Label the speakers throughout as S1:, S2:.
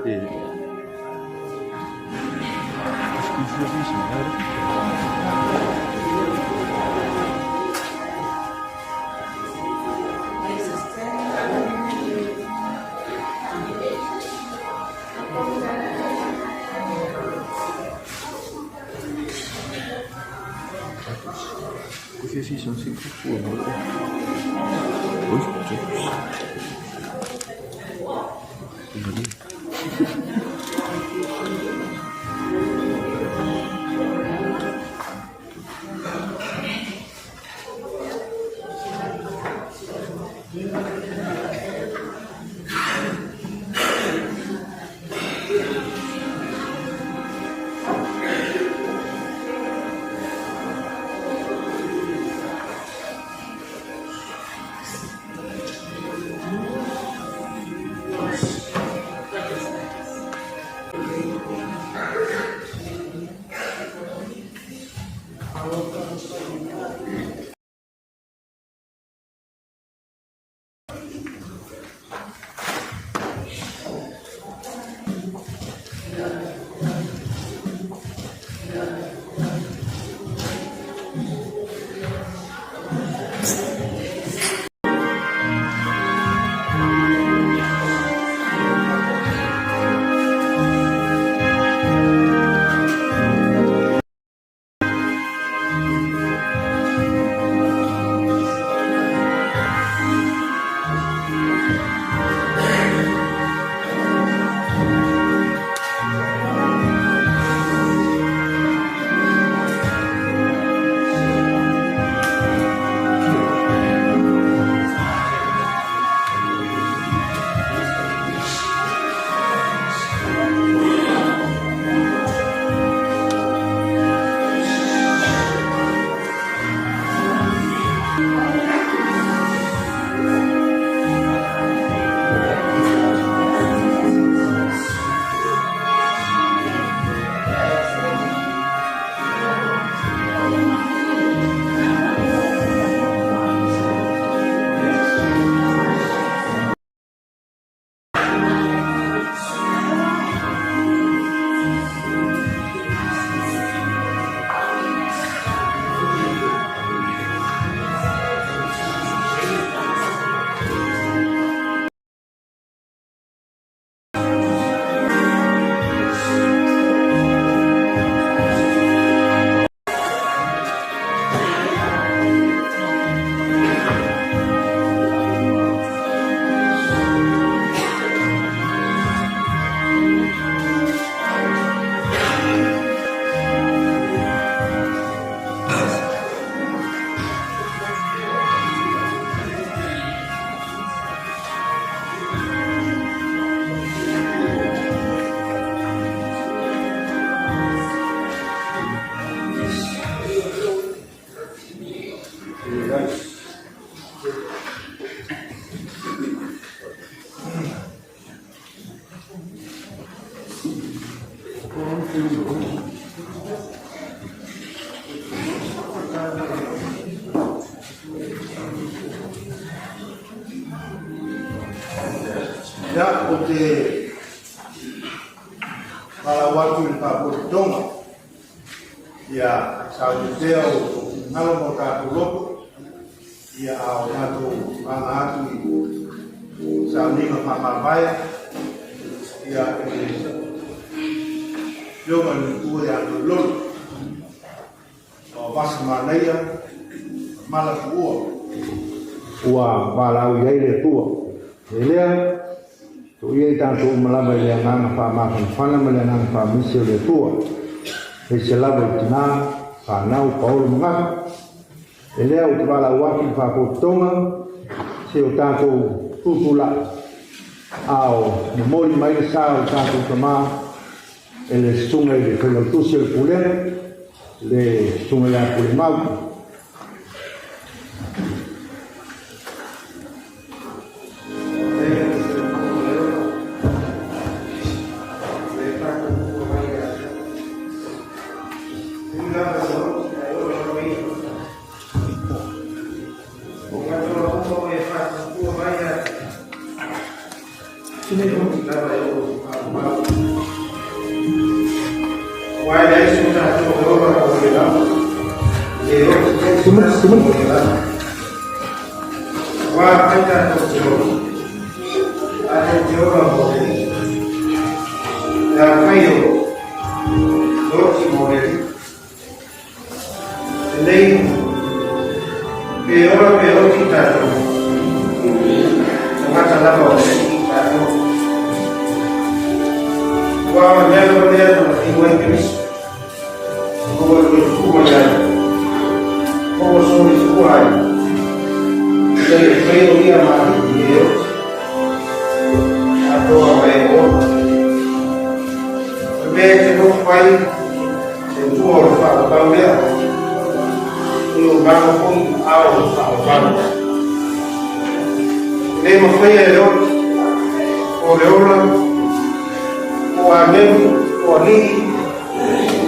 S1: Ia, ou te valaau atu i le faapotopotoga, ia sauni pea o outou finagalo ma o tatou loto, ia a o tatou aga atu i sauniga faamavae, ia e le Afioga i le Matua ia Noelolo, o Vasa Manaia, Mala Tuua. Ua valaau i ai le Atua. E lea, tuu ia i tatou uma lava i le agaga faamafanafana ma le agaga faamisi o le Atua. Aise lava i tina, fanau, paolo ma gafa. E lea ou te valaau atu i le faapotopotoga, se o tatou tutulai, a o momoli mai le sa o le tatou tama, E le susuga i le Failautusi o le Pulega, le Susuga ia Pulemau. Aua e leai so tatou e ola mo ia lava, e le oti foi se tasi mo ia lava. Aua afai tatou te ola, tatou te ola mo le Alii. Pe afai e oti, e oti mo le Alii. Lenei, pe ola pe oti tatou, tagata lava o le Alii tatou. Aua o le mea lava lea na mafai ai Keriso, ma ua soifua mai ai, ma ua soifua ai, ina ia fai o ia ma Alii e oti, atoa ma e ola. O le mea e te nofo ai, Le Atua o le faatatau lea, o le olaga foi i aao o le faatatau. E le mafaia e le oti, po o le ola, po o agelu, po o alii,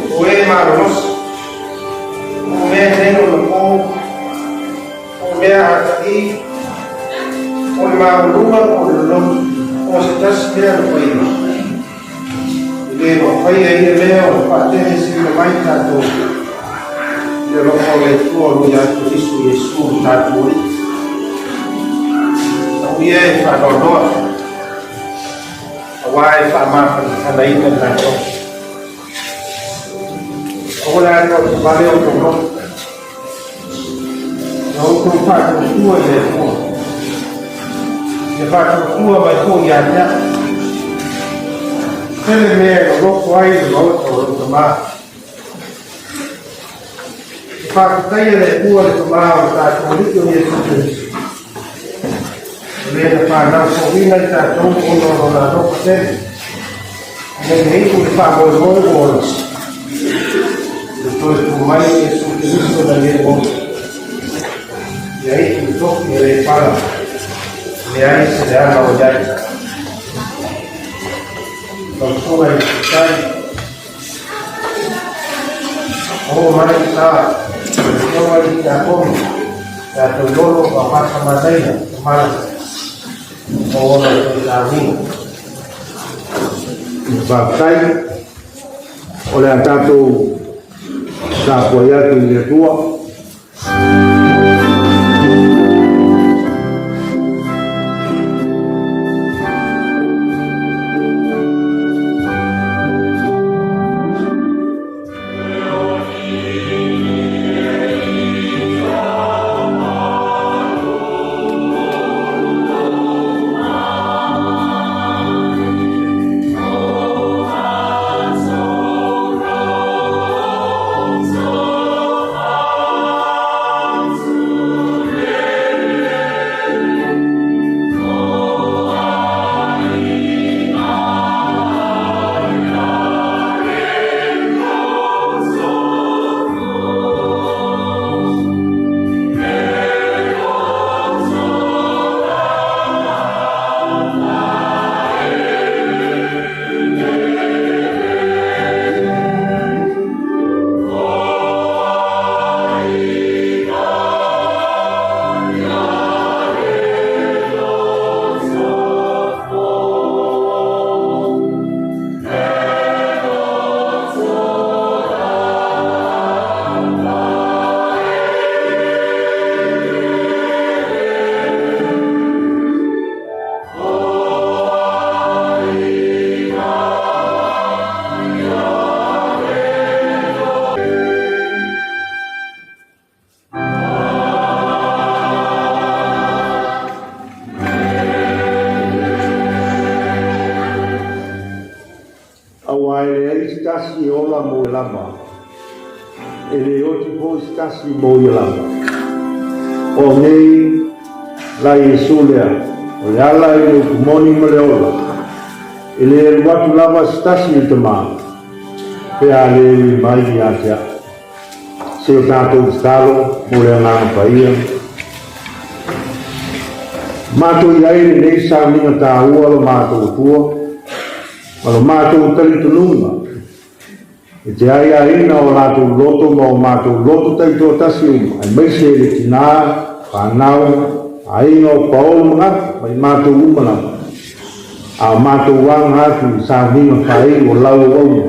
S1: po o e malolosi, po o mea nei o le po, po o mea ataī, po o le maualuga, po o le loloto, po o se tasi mea na faia. E le mafaia ia mea ona faateheseina mai tatou i le alofa o le Atua o lo o ia Keriso Iesu lo tatou Alii. Amuia e faanoanoa, aua e faamafanafanaina tatou. Aua le a tatou vale outou loto. Ia outou faatuatua i le Atua. Ia faatuatua mai foi ia te au. Tele mea e loloto ai le maota o lou Tama. E faafetaia le Atua le Tama o le tatou Alii o Iesu Keriso. O le na fanau fouina i tatou ona o lona alofa tele. Ina ia iu le faamoemoe ua ola. Le toe tu mai o Iesu Keriso na le ola. Ia iu le tofi e le pala. Leai se leaga o iai. Lau susuga i le Taitai, Oo mai i le Afioga i le Tiakono ia Toilolo Vafasamanaia Tamara mo ona toe sauniga.
S2: Faafetai o le a tatou tapuai atu i le Atua. Aua e leai se tasi e ola mo ia lava, e le oti foi se tasi mo ia lava. O nei la Iesu lea, o le ala i le upu moni ma le ola, e le alu atu lava se tasi i le Tama, pe a le ui mai ia te au. Se o tatou tatalo mo le Agaga Paia. Matou i ai lenei sauniga taua lo matou Atua ma lo matou talitonuga i te aiaina o latou loto ma o matou loto taitoatasi uma, aemaise le tina, fanau, aiga o Paolo ma Gafa ma i matou uma lava, a o matou aga atu i sauniga faaiu o lau auauna.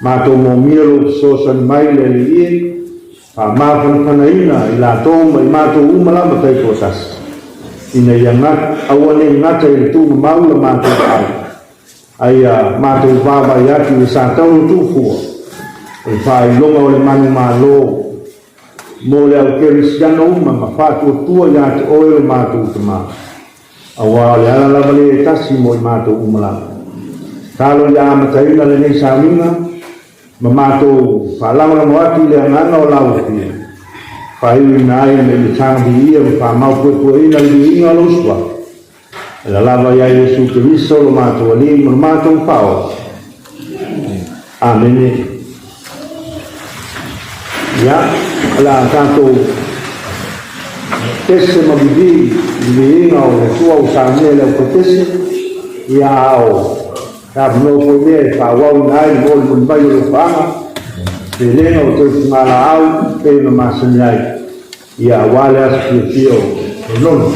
S2: Matou moomia lou fesoasoani mai le Alii e, faamafanafanaina i latou ma i matou uma lava taitoatasi, ina ia aua ne i gata i le tuumamau la matou vaai, a ia matou vaavaai atu i le satauro tuufua o le faailoga o le manumalo mo le au kerisiano uma ma faatuatua iā te Oe lo matou Tamā, auā o le ala lava lea e tasi mo i matou uma lava. Talo ia amataina lenei sauniga ma matou faalagolago atu i le agaga o lau Afio, faaiuina ai ma i le taga viia ma faamaopuepueina le viiga o lou Suafa, e lalava iā Iesu Keriso lo matou Alii ma lo matou Faaola. Amene. Ia, o le a tatou pese ma vivī i le viiga o le Atua ua saunia e le aufaipese, ia a o se avanoa foi lea e faaauauina ai le molimoli mai o alofaaga, felega o toe fugalaau pei ona masani ai, ia aua le aso fiafia o Lono.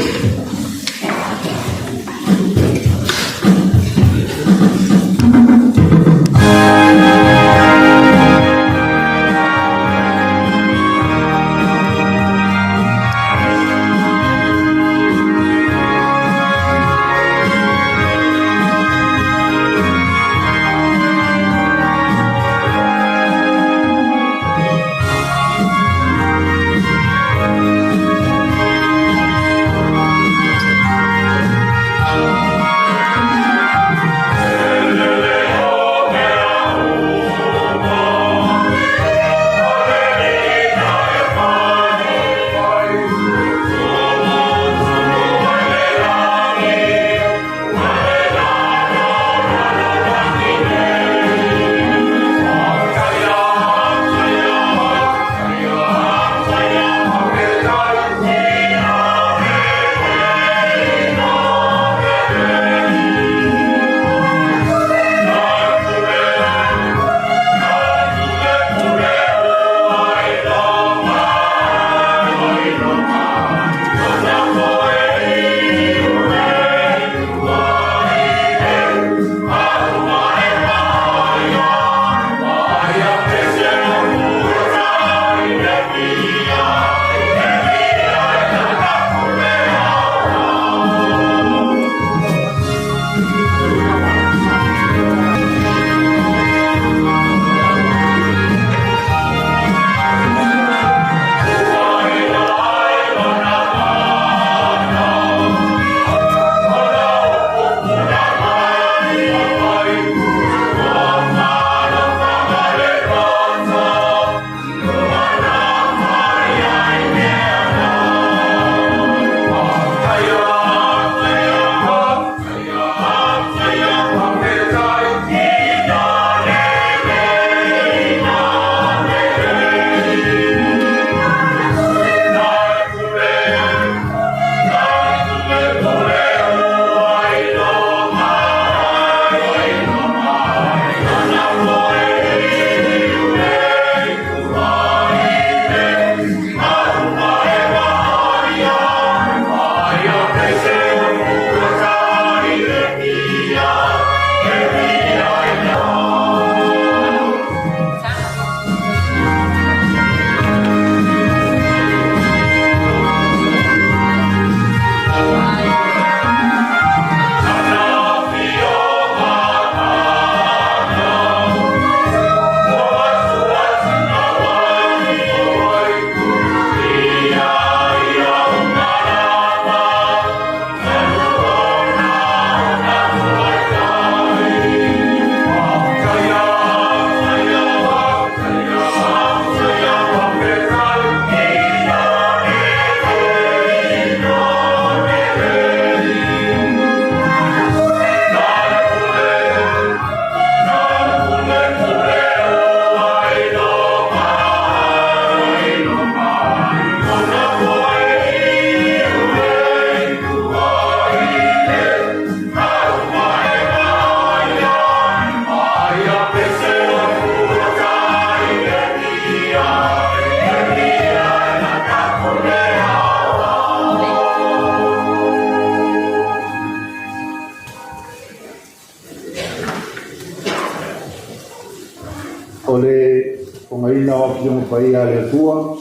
S1: O le fofogaina o Afioga Paia a le Atua,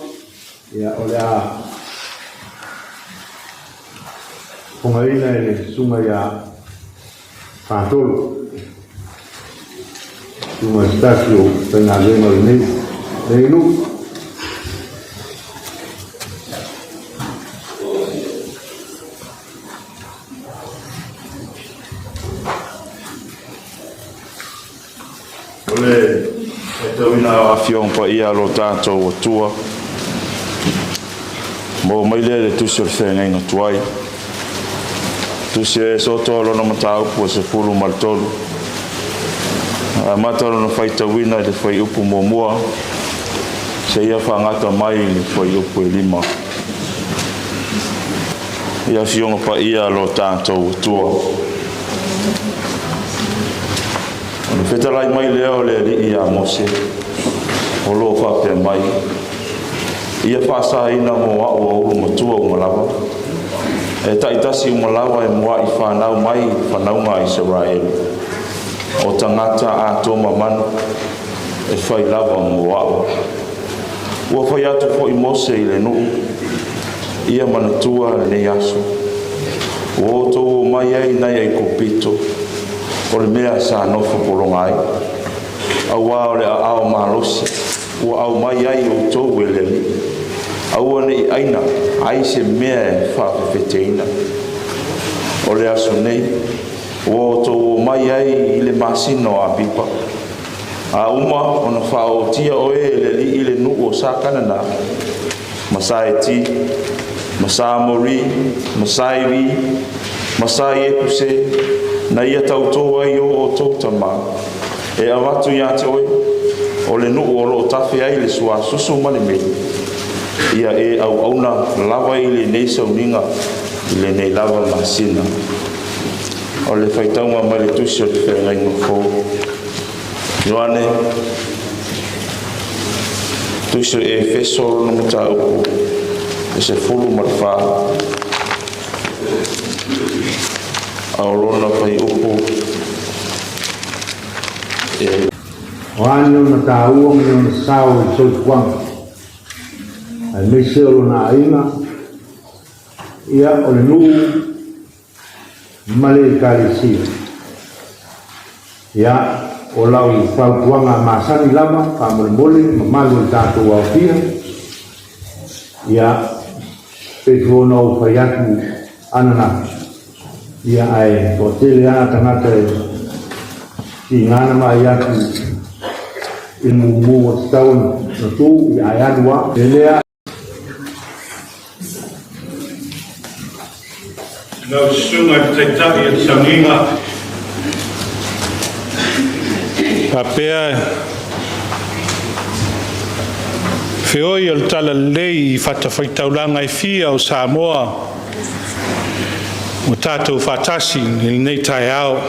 S1: ia o le a fofogaina e le Susuga ia Fatolo, Susuga i se tasi o faigaluega o lenei nuu.
S3: O le faitauina o Afioga Paia a lo tatou Atua, maua mai lea i le Tusi o le Feagaiga Tuai, Tusi a Iesoto lona mataupu e 13, amata lona faitauina i le fuaiupu 1, seia faagata mai i le fuaiupu e 5. I Afioga Paia a lo tatou Atua. O le fetalai mai lea o le Alii ia Mose, o lo o faapea mai, Ia faasaina mo a'u aulu matua uma lava, e ta'itasi uma lava e mua'i fanau mai i fanauga a Isaraelu, o tagata atoa mamanu e fai lava mo a'u. Ua fai atu fo'i Mose i le nuu, Ia manatua lenei aso, ua outou omai ai nai Aikupito, o le mea sa nofo pologa ai, auā o le aao malosi ua aumai ai outou e le Alii. Aua ne i aina ai se mea e faafefeteina. O le aso nei ua outou omai ai i le masina o Apipa, a uma ona faaootia oe e le Alii i le nuu o sa Kanana ma sa Eti, ma sa Amori, ma sa Ivi, ma sa Iepuse, na ia tautō ai o outou tamā, e avatu iā te oe, o le nuu o loo tafe ai le suasusu ma le meli, ia e auauna lava i lenei sauniga i lenei lava masina. O le faitauga mai le Tusi o le Feagaiga Fou. Ioane, Tusi o Efeso lona mataupu e 14, a o lona fuaiupu e
S1: O a ni ona taua ma ni ona sao i le soifuaga, aemaise o lona aiga, ia o le nuu ma le Ekalesia. Ia, o lau fautuaga masani lava, faamolemole, mamalu o le tatou aofia, ia, pei foi ona ou fai atu ananafi, ia, ae toatele lava tagata e tiga na vaai atu i le mumu ua tatau ona tu, ia, ae alu lava. E lea.
S4: Lau Susuga i le Taitai o le Sauniga, faapea feoi o le Talalelei i fatafaitaulaga e fia o Samoa, ua tatou faatasi i lenei taeao.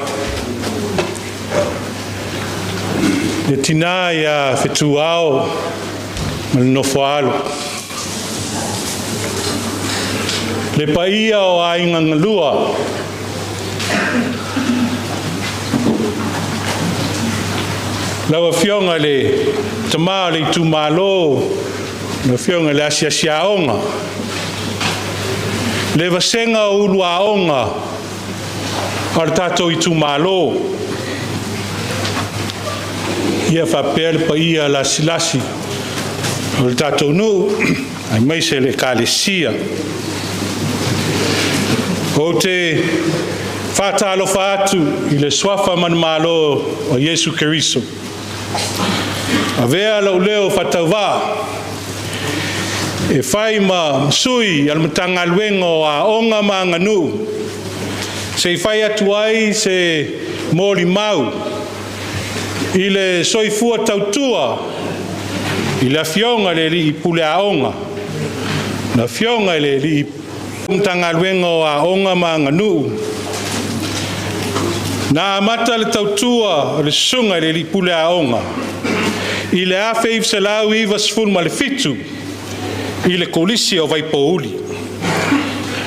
S4: Le tina ia Fetuao ma le nofo-a-alo. Le paia o aiga galua, lau Afioga i le tama o le itumalo, lau Afioga i le asiasi aoga, le vasega o ulu aoga o le tatou itumalo, ia faapea le paia lasilasi o le tatou nuu, aemaise le Ekalesia. Ou te faatalofa atu i le suafa manumalo o Iesu Keriso. Avea lou leo faatauvaa e fai ma sui a le Matagaluega o Aoga ma Aganuu, se i fai atu ai se molimau i le soifua tautua i le Afioga i le Alii Pule Aoga, le Afioga i le Alii Matagaluega o Aoga ma Aganuu. Na amata le tautua o le susuga i le Alii Pule Aoga i le 1997 i le Kolisi o Vaipouli.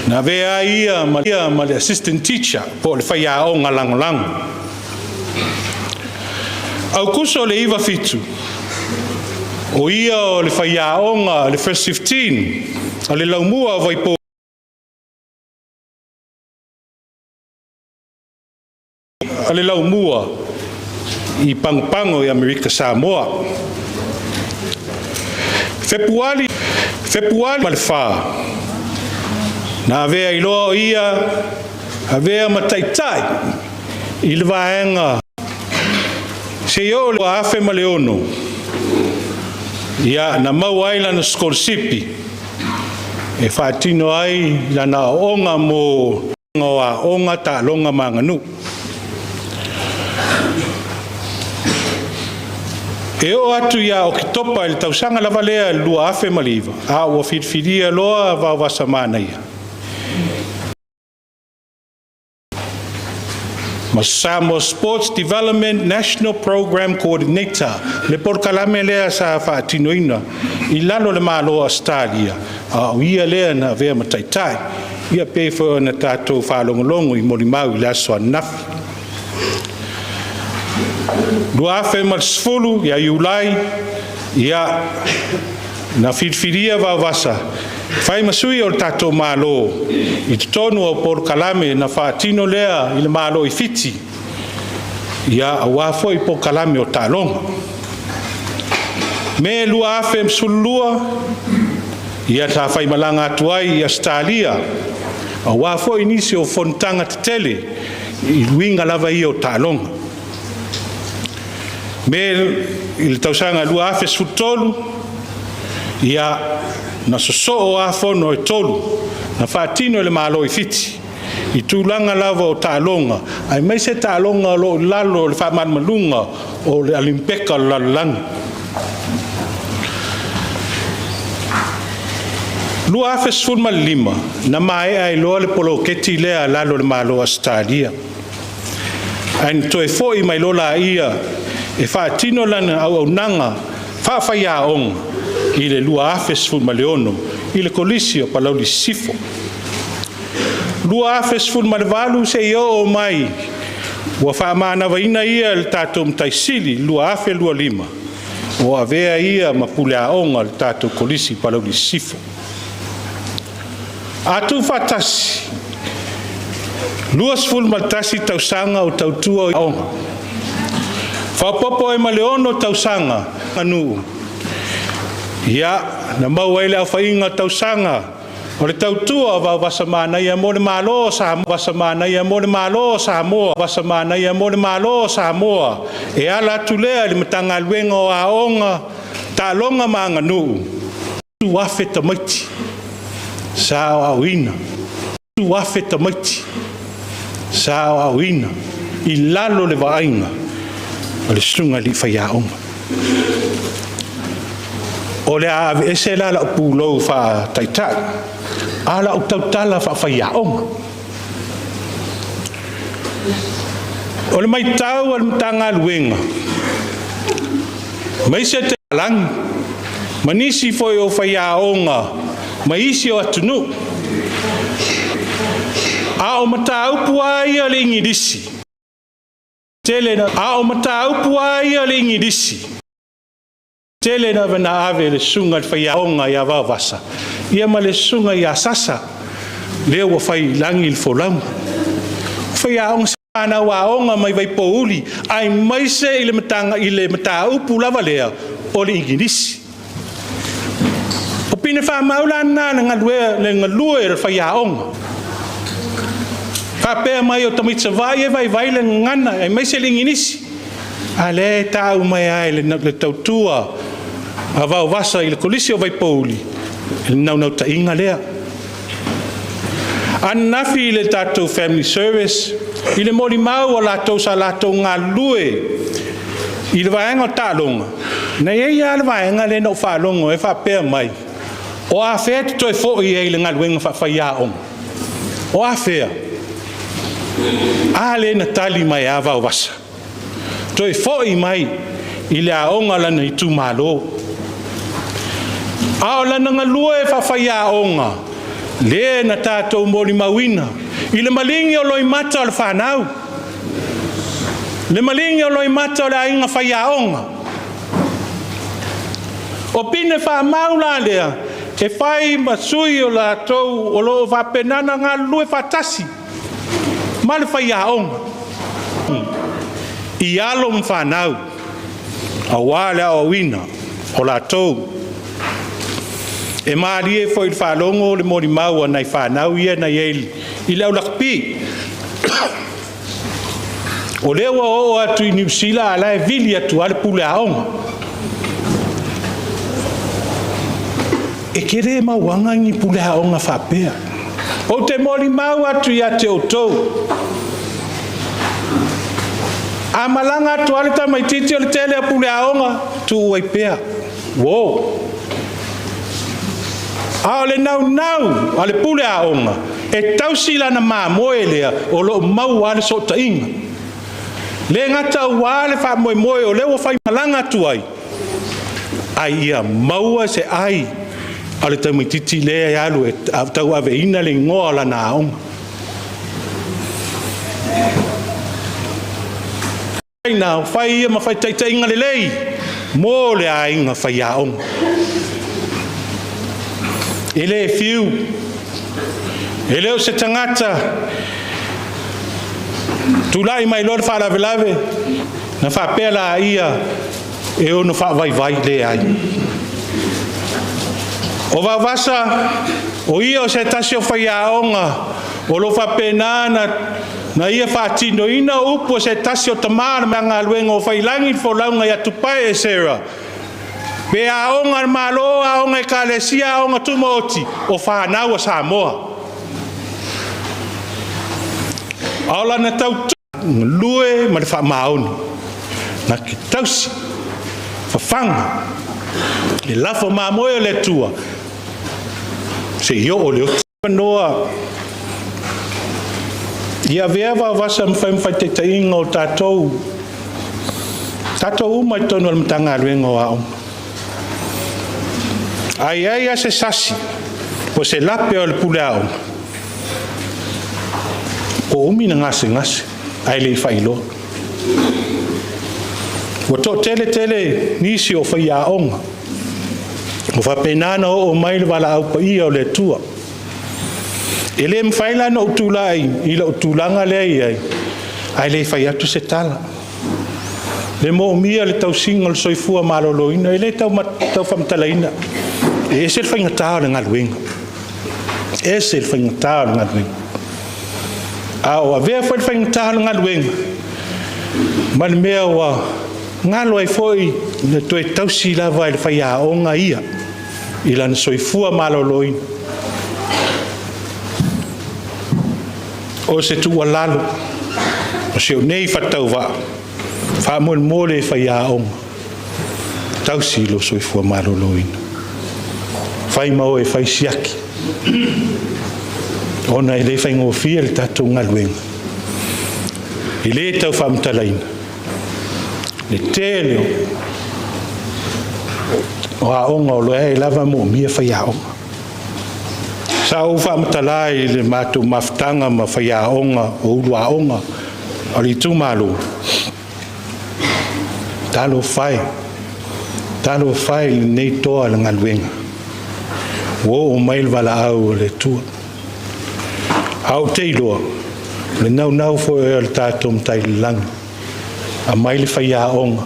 S4: Na avea ai ia ma le assistant teacher po o le faiaoga lagolago. Aukuso o le 97, O ia o le faiaoga le First 15 a le laumua o Vaipo a le laumua i Pagopago i Amerika Samoa. Fepuari, Fepuari ma le 4, na avea ai loa o ia avea ma taitai i le vaega seia oo i le 2006, ia, na maua ai lana sikolasipi e faatino ai lana aoaoga mo aoga, taaloga ma aganuu. E oo atu ia Oketopa i le tausaga lava lea 2009, a ua filifilia loa Vaovasa Manaia ma Samoa Sports Development National Program Coordinator, le polokalame lea sa faatinoina i lalo o le Malo o Ausetalia, a o ia lea na avea ma taitai, ia pei foi ona tatou faalogologo i molimau i le aso ananafi. 2010 ia Iulai, ia, na filifilia Vaovasa fai ma sui o le tatou Malo i totonu o polokalame na faatino lea i le Malo i Fiti, ia, aua foi polokalame o taaloga. Me 2012, ia sa faimalaga atu ai i Ausetalia, aua foi nisi o fonotaga tetele i uiga lava ia o taaloga. Me i le tausaga 2013, ia, na sosoo lava fono e tolu na faatino e le Malo i Fiti i tulaga lava o taaloga, aemaise taaloga o lo o i lalo o le faamalumaluga o le Alimipeka o le lalolagi. 2015 na maea ai loa le poloketi lea a lalo o le Malo o Ausetalia, ae na toe foi mai loa laia e faatino lana auaunaga faafaiaoga i le 2016 i le Kolisi o Palauli Sisifo. 2018 seia oo mai ua faamanavaina ia e le tatou Matai Sili i le 2025, ua avea ia ma puleaoga o le tatou Kolisi Palauli Sisifo. A tuufaatasi, 21 tausaga o tautua aoga, faaopoopo ai ma le 6 tausaga aganuu, ia, na maua ai le aofaiga o tausaga o le tautua o Vaovasa Manaia mo le Malo o Samoa, Vaovasa Manaia mo le Malo o Samoa, Vaovasa Manaia mo le Malo o Samoa, e ala atu lea i le Matagaluega o Aoga, Taaloga ma Aganuu, 7,000 tamaiti sa aoaoina, 7,000 tamaiti sa aoaoina i lalo o le vaaiga a le susuga i le faiaoga. O le a aveese la lau pulou faa-taitai, a o lau tautala faa-faiaoga. O le matau a le Matagaluega, aemaise lagi, ma nisi foi o faiaoga ma isi o atunuu. A o mataupu lava ia o le Igilisi, tele na, a o mataupu lava ia o le Igilisi, tele lava na ave e le susuga i le faiaoga ia Vaovasa, ia ma le susuga ia Sasa, lea ua fai i lagi le folauga. O faiaoga sa fanau aoga mai Vaipouli, aemaise i le mataupu lava lea o le Igilisi. O pine faamau la na le galue o le faiaoga. Faapea mai o tamaiti Savaii e vaivai le gagana, aemaise le Igilisi. A lea e tau mai lava e le tautua a Vaovasa i le Kolisi o Vaipouli, le naunautaiga lea. Ananafi i le tatou family service, i le molimau a latou sa latou galulue i le vaega o taaloga, na i ai lava le vaega lea na ou faalogo e faapea mai, o afea e te toe foi ai i le galuega faafaiaoga? O afea? A lea na tali mai lava Vaovasa, toe foi mai i le aoga a lana itumalo. A o lana galue faafaiaoga, le na tatou molimauina i le maligi o loimata o le fanau, le maligi o loimata o le aiga faiaoga. O pine faamau la lea e fai ma sui o latou o lo o faapena ona galulue faatasi ma le faiaoga i alo ma fanau aua le aoaoina o latou. E malie foi i le faalogo le molimau a nai fanau ia na i ai i le au lakapi. O lea ua oo atu i Niu Sila a o la e vili atu lava le pule aoga. E te le mauaga ni pule aoga faapea. Ou te molimau atu ia te outou, a malaga atu lava le tamaitiiti o le tele o pule aoga, tuu ai pea, uo. A o le naunau a le pule aoga, e tausi lana mamoe lea o lo o maua lava le sootaiga. Le gata aua le faamoemoe o lea ua faimalaga atu ai, a ia maua se ai a le tamaitiiti lea e alu e tauaveina le igoa o lana aoga. Na fai ia ma faitaitaiga lelei mo le aiga faiaoga. E le fiu, e le o se tagata tulai mai loa le faalavelave, na faapea laia e ono faavaivai, leai. O Vaovasa, o ia o se tasi o faiaoga o lo o faapena na ia faatinoina upu a se tasi o tama o le Matagaluega o faiilagi le folauga ia Tupai Esera, pe aoga a le Malo, aoga Ekalesia, aoga tumaoti, o fanau a Samoa. A o lana tautua galue ma le faamaoni, na te tausi, fafaga le lafo mamoe a le Atua seia oo i le oti. Noa ia avea Vaovasa ma fai ma faitaitaiga o tatou, tatou uma i totonu o le Matagaluega o Aoga. A i ai lava se sasi po o se lape o le pule aoga, ua umi ona gasegase ae le i faailoa. Ua toatele tele nisi o faiaoga ua faapena ona oo mai le valaau paia o le Atua. E le mafai la ona ou tulai i lou tulaga lea e i ai, ae le fai atu se tala. E moomia le tausiga o le soifua maloloina, e le tau faamatalaina, e ese le faigata o le galuega, e ese le faigata o le galuega. A o avea foi le faigata o le galuega ma le mea ua galo ai foi le toe tausi lava e le faiaoga ia i lona soifua maloloina. O se tuualalo a si ou nei faatauvaa, faamolemole e faiaoga, tausi lo soifua maloloina. Fai ma oe e fai siaki, ona e le faigofie le tatou galuega. E le tau faamatalaina le tele o aoga o lo o lava e moomia faiaoga. Sa ou faamatala i le matou mafutaga ma faiaoga o ulu aoga o le itumalo, talofa e, talofa e i lenei toa o le galuega, ua oo mai le valaau a le Atua. A ou te iloa, o le naunau foi o le tatou Matai i le Lagi, aumai le faiaoga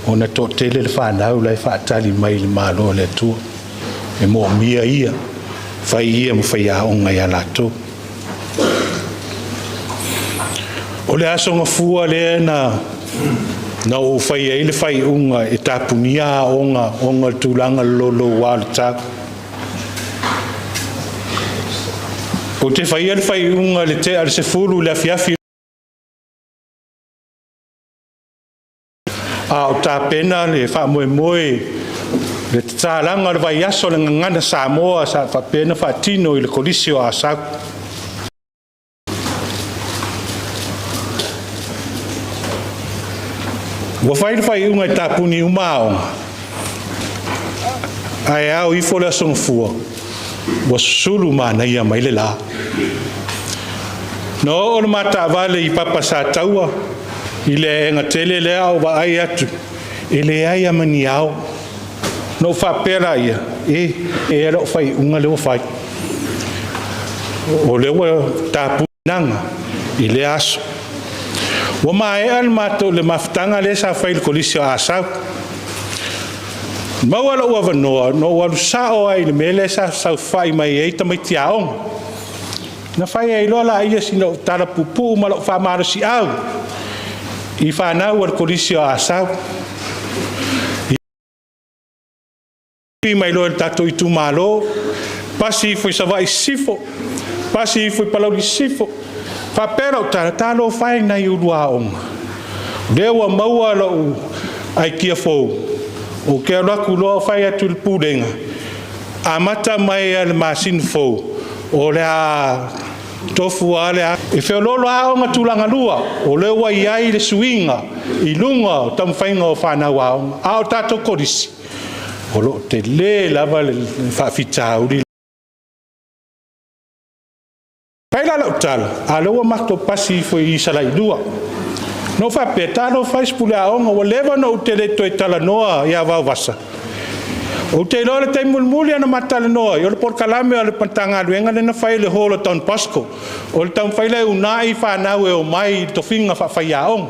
S4: ona toatele le fanau la e faatali mai i le Malo o le Atua. E moomia ia, fai ia ma faiaoga ia latou. O le Aso Gafua lea na ou faia ai le faaiuga e tapunia aoga ona o le tulaga louloua o le tau. Ou te faia le faaiuga i le tea o le 10 i le afiafi a o tapena le faamoemoe le tatalaga o le vaiaso o le Gagana Samoa sa faapea ona faatino i le Kolisi o Asau. Ua fai le faaiuga e tapuni uma aoga, ae ao ifo le Aso Gafua, ua susulu manaia mai le la. Na oo le ma taavale i Papa Sataua i le aega tele lea a ou vaai atu, e leai lava ma ni ao. Na ou faapea laia, E, e lau faaiuga lea ua fai. O lea ua tapunaga i lea aso. Ua maea le matou le mafutaga lea sa fai i le Kolisi o Asau. Maua lou avanoa, na ou alu sao lava i le mea lea sa saofai mai ai tamaiti aoga. Na fai ai loa lea sina ou tala puupuu ma lou faamalosiau i fanau a le Kolisi o Asau. Ia mai loa i le tatou itumalo, pasi ifo i Savaii Sisifo, pasi ifo i Palauli Sisifo, faapea lau tala, talofa e i nai ulu aoga, o lea ua maua lou aikia fou, ou te alu atu loa fai atu i le pulega, amata mai lava i le masina fou, o le a tofu lava le e feoloolo lava aoga tulaga lua, o lea ua i ai le suiga i luga o taumafaiga o fanau aoga. A o tatou kolisi, o lo o tele lava le faafitauli. Fai la lau tala, a o lea ua matou pasi ifo i Salailua. Na ou faapea, talofa e i si pule aoga, ua leva ona ou le toe talanoa ia Vaovasa. Ou te iloa le taimi mulimuli na ma talanoa ai, o le polokalame a le Matagaluega lea na fai i le Hall o Don Bosco. O le taumafai lea e uunai fanau e omai i tofiga faafaiaoga.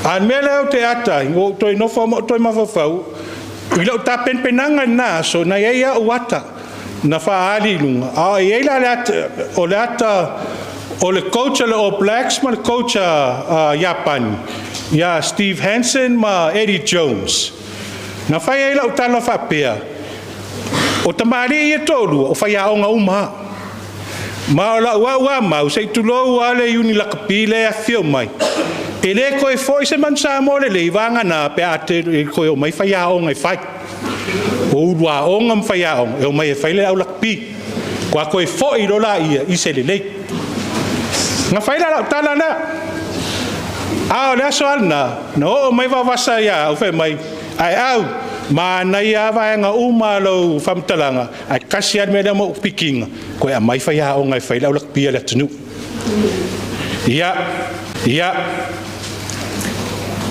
S4: A o le mea lea ou te ata ai, ua ou toe nofo ma ou toe mafaufau, i lau tapenapenaga i lena aso, na i ai au ata na faaali i luga, a i ai la le ata, o le ata o le coach a le All Blacks ma le coach a Iapani, ia Steve Hansen ma Eddie Jones. Na fai ai lau tala faapea, o tamalii ia toalua, o faiaoga uma lava. Ma o lau au a mau, se i tulou lava le iuni lakapi lea e afifio mai, e le toe foi se manu Samoa lelei vagana pe a toe omai faiaoga e fai. O uluaoga ma faiaoga e omai e fai le au lakapi. Ua toe foi loa laia i se lelei. Na fai la lau tala lea. A o le aso lava lena, na oo mai Vaovasa ia au fai mai, ae au, manaia lava vaega uma o lau faamatalaga, ae tasi lava le mea lea ma ou pikiina, toe aumai faiaoga e fai le au lakapi a le atunuu. Ia, ia,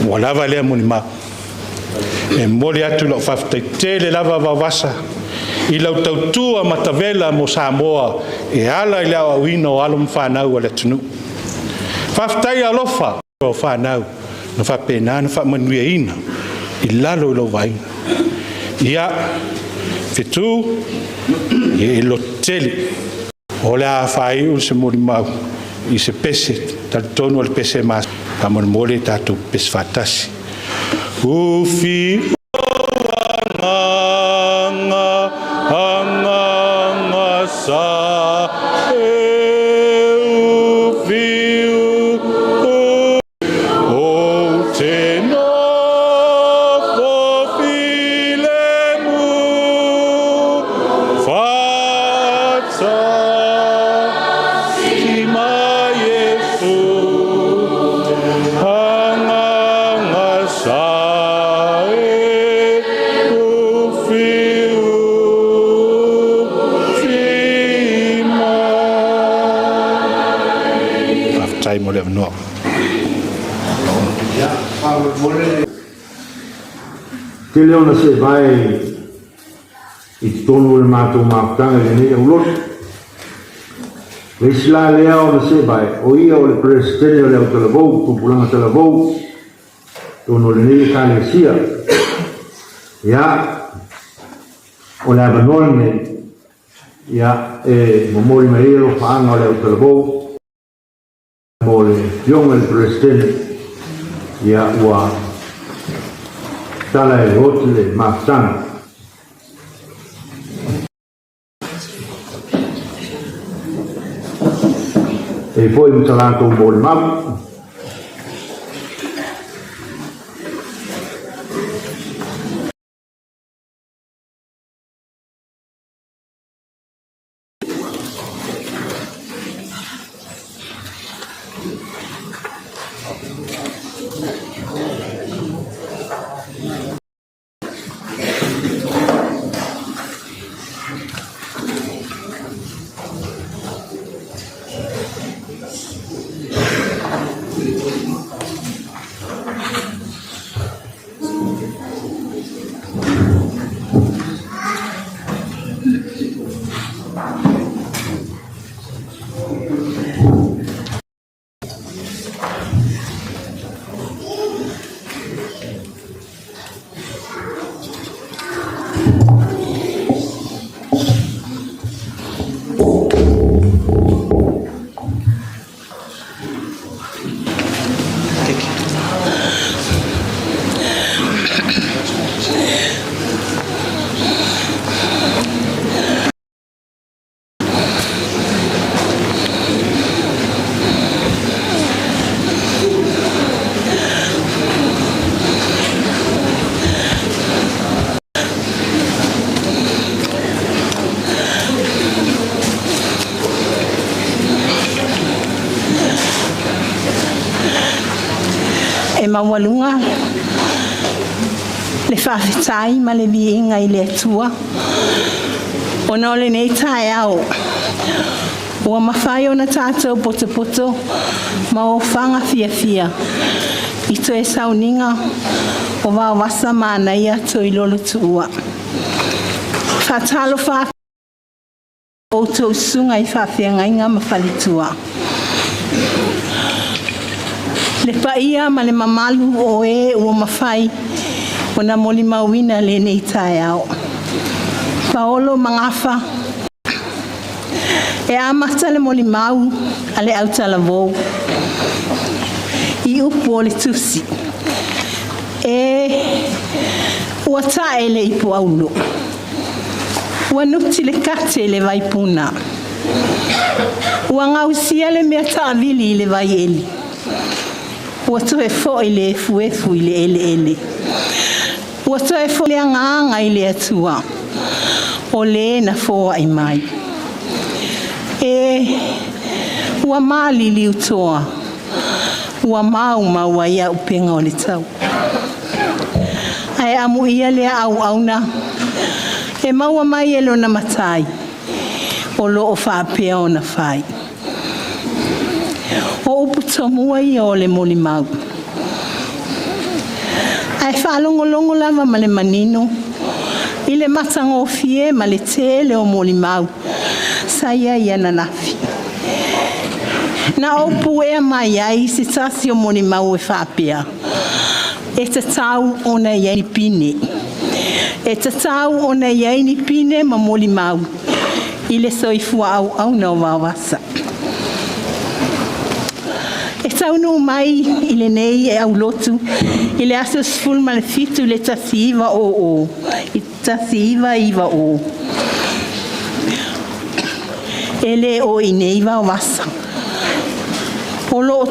S4: ua lava lea molimau. E momoli atu lau faafetai tele lava Vaovasa i lau tautua matavela mo Samoa e ala i le aoaoina o alo ma fanau a le atunuu. Faafetai alofa o fanau na faapena ona faamanuiaina i lalo o lau vaaiga. Ia, fetu, ia e lototele. O le a faaiu se molimau i se pese, talitonu o le pese e faamolemole tatou pese faatasi. Ufi agaga agaga sa e ufi ou te nofo filemu faatasi ma Iesu agaga sa e ufi ufi mai. Faafetai mo le avanoa.
S2: Tele ona sevae i totonu o le matou mafutaga i lenei aulotu. Le isi la lea ona sevae, o ia o le Peresetene o le Au Talavou, Tupulaga Talavou, totonu o lenei Ekalesia. Ia, o le avanoa lenei, ia, e momoli mai ai alofaaga o le Au Talavou, mo le Afioga i le Peresetene, ia ua tala e oti le mafutaga. E foi ma sa latou molimau.
S5: maualuga le faafetai ma le viiga i le Atua ona o lenei taeao ua mafai ona tatou potopoto ma ofaga fiafia i toe sauniga o Vaovasa Manaia Toilolo Tuua. Faatalofa atu outou susuga i faafeagaiga ma faletua. Le paia ma le mamalu o e ua mafai ona molimauina lenei taeao. Paolo Magafa, e amata le molimau a le autalavou i upu o le tusi, e ua tae le ipu auro, ua nuti le kate i le vaipuna, ua gausia le mea taavili i le vaieli, ua toe foi le efuefu i le eleele, ua toe foi le agaga i le Atua, o le na foai mai. E ua maliliutoa, ua maumau ai auupega o le tau. Ae amuia lea auauna e maua mai e lona matai o lo o faapea ona fai. O upu tomua ia o le molimau. Ae faalogologo lava ma le manino i le matagofie ma le tele o molimau sa i ai ananafi. Na ou puea mai ai se tasi o molimau e faapea, e tatau ona i ai ni pine. E tatau ona i ai ni pine ma molimau i le soifua auauna o Vaovasa. E taunuu mai i lenei aulotu i le aso 17 i le 1990, e le o i inei Vaovasa. O lo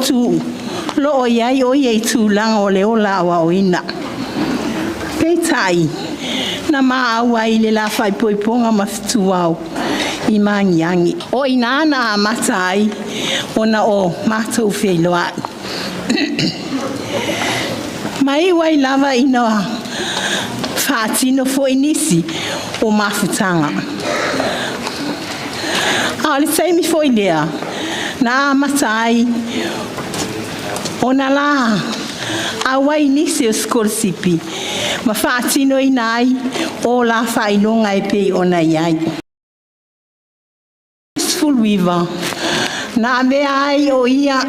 S5: o i ai o ia i tulaga o le ola aoaoina. Peitai, na ma auai i le la faaipoipoga ma fetuao i Magiagi. O i ina na amata ai ona o matou feiloai. Ma iu ai lava ina faatino foi nisi o mafutaga. A o le taimi foi lea na amata ai ona la auai i nisi o sikolasipi ma faatinoina ai o la faailoga e pei ona i ai. 19, na avea ai o ia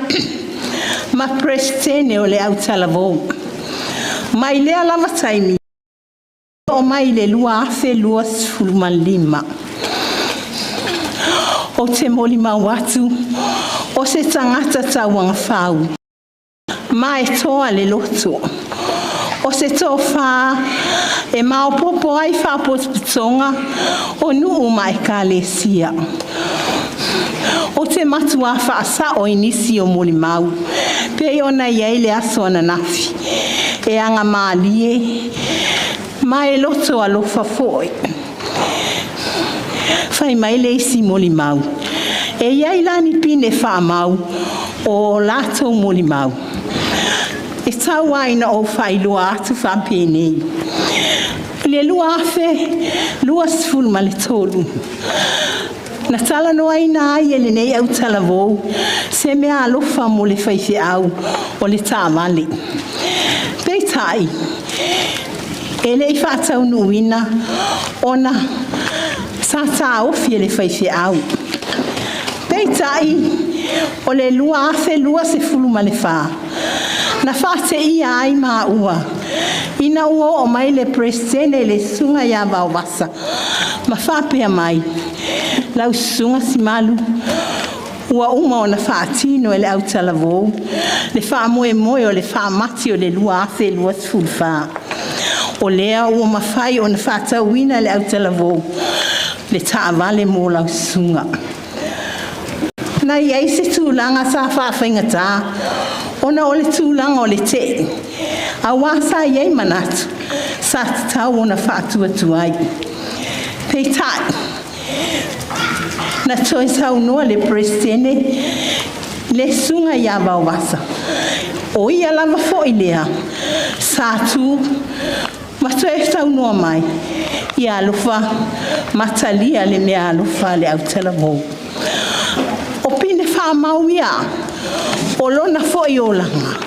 S5: ma Peresetene o le Autalavou. Mai lea lava taimi oo mai i le 2025. Ou te molimau atu, o se tagata tauagafau, ma e toa le loto. O se tofa e maopoopo ai faapotopotoga o nuu ma ekalesia. Ou te matua faasao i nisi o molimau, pei ona i ai le aso ananafi, e agamalie ma e loto alofa foi. Fai mai le isi molimau, e i ai la ni pine faamau o latou molimau. E tau lava ina ou faailoa atu faapenei. I le 2023, na talanoaina ai e lenei autalavou se meaalofa mo le faifeau o le taavale. Peitai, e le i faataunuuina ona sa taofi e le faifeau. Peitai, o le 2024, na faateia ai maua ina ua oo mai le Peresetene le susuga ia Vaovasa ma faapea mai, lau susuga Simalu, ua uma ona faatino e le autalavou le faamoemoe o le faamati o le 2024. O lea ua mafai ona faatauina e le autalavou le taavale mo lau susuga. Na i ai se tulaga sa faafaigata ona o le tulaga o le tei, auā sa i ai manatu sa tatau ona faatuatuai. Peitai, na toe saunoa le Peresetene le susuga ia Vaovasa O ia lava fo'i lea sa tu ma toe saunoa mai, ia alofa matalia le mea alofa a le autalavou. O pine faamau ia o lona fo'i olaga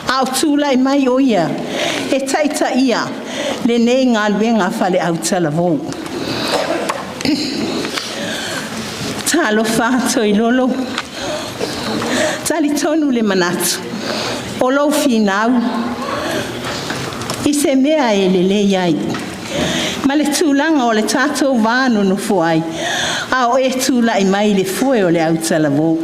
S5: a o tula'i mai o ia e taitaia lenei galuega faale-autalavou. Talofa Toilolo, talitonu le manatu o lou finau i se mea e lelei ai ma le tulaga o le tatou va nonofo ai a o e tula'i mai i le foe o le autalavou.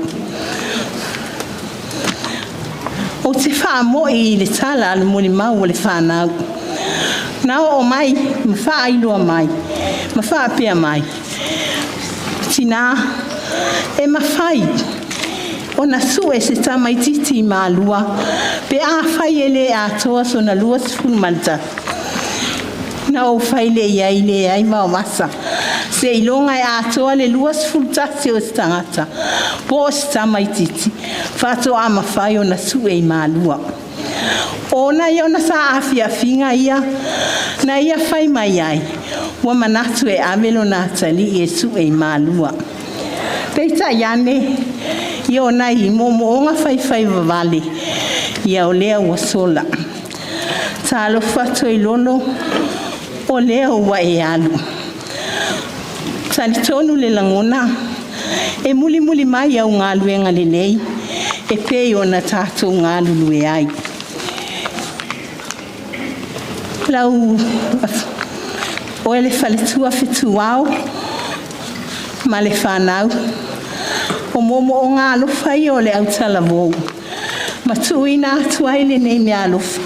S5: Ou te faamo'i i le tala a le molimau a le fanau na oo mai ma faailoa mai ma faapea mai, “Tinā, e mafai ona sue se tamaititi i Malua pe afai e le atoa sona 21?” Na ou fai lea i ai, “Leai Vaovasa, seiloga e atoa le 21 o se tagata po o se tamaititi faatoa mafai ona sue i Malua.” O nai ona saafiafiga ia na ia fai mai ai, ua manatu e ave lona atalii e sue i Malua. Peitai ane, ia o nai moomooga faifai vavale, ia o lea ua sola. Talofa Toilolo, o lea ua e alu. Talitonu le lagona, e mulimuli mai au galuega lelei e pei ona tatou galulue ai. Lau oe le faletua Fetuao ma le fanau, o moomooga alofa ia o le autalavou, ma tuuina atu ai lenei meaalofa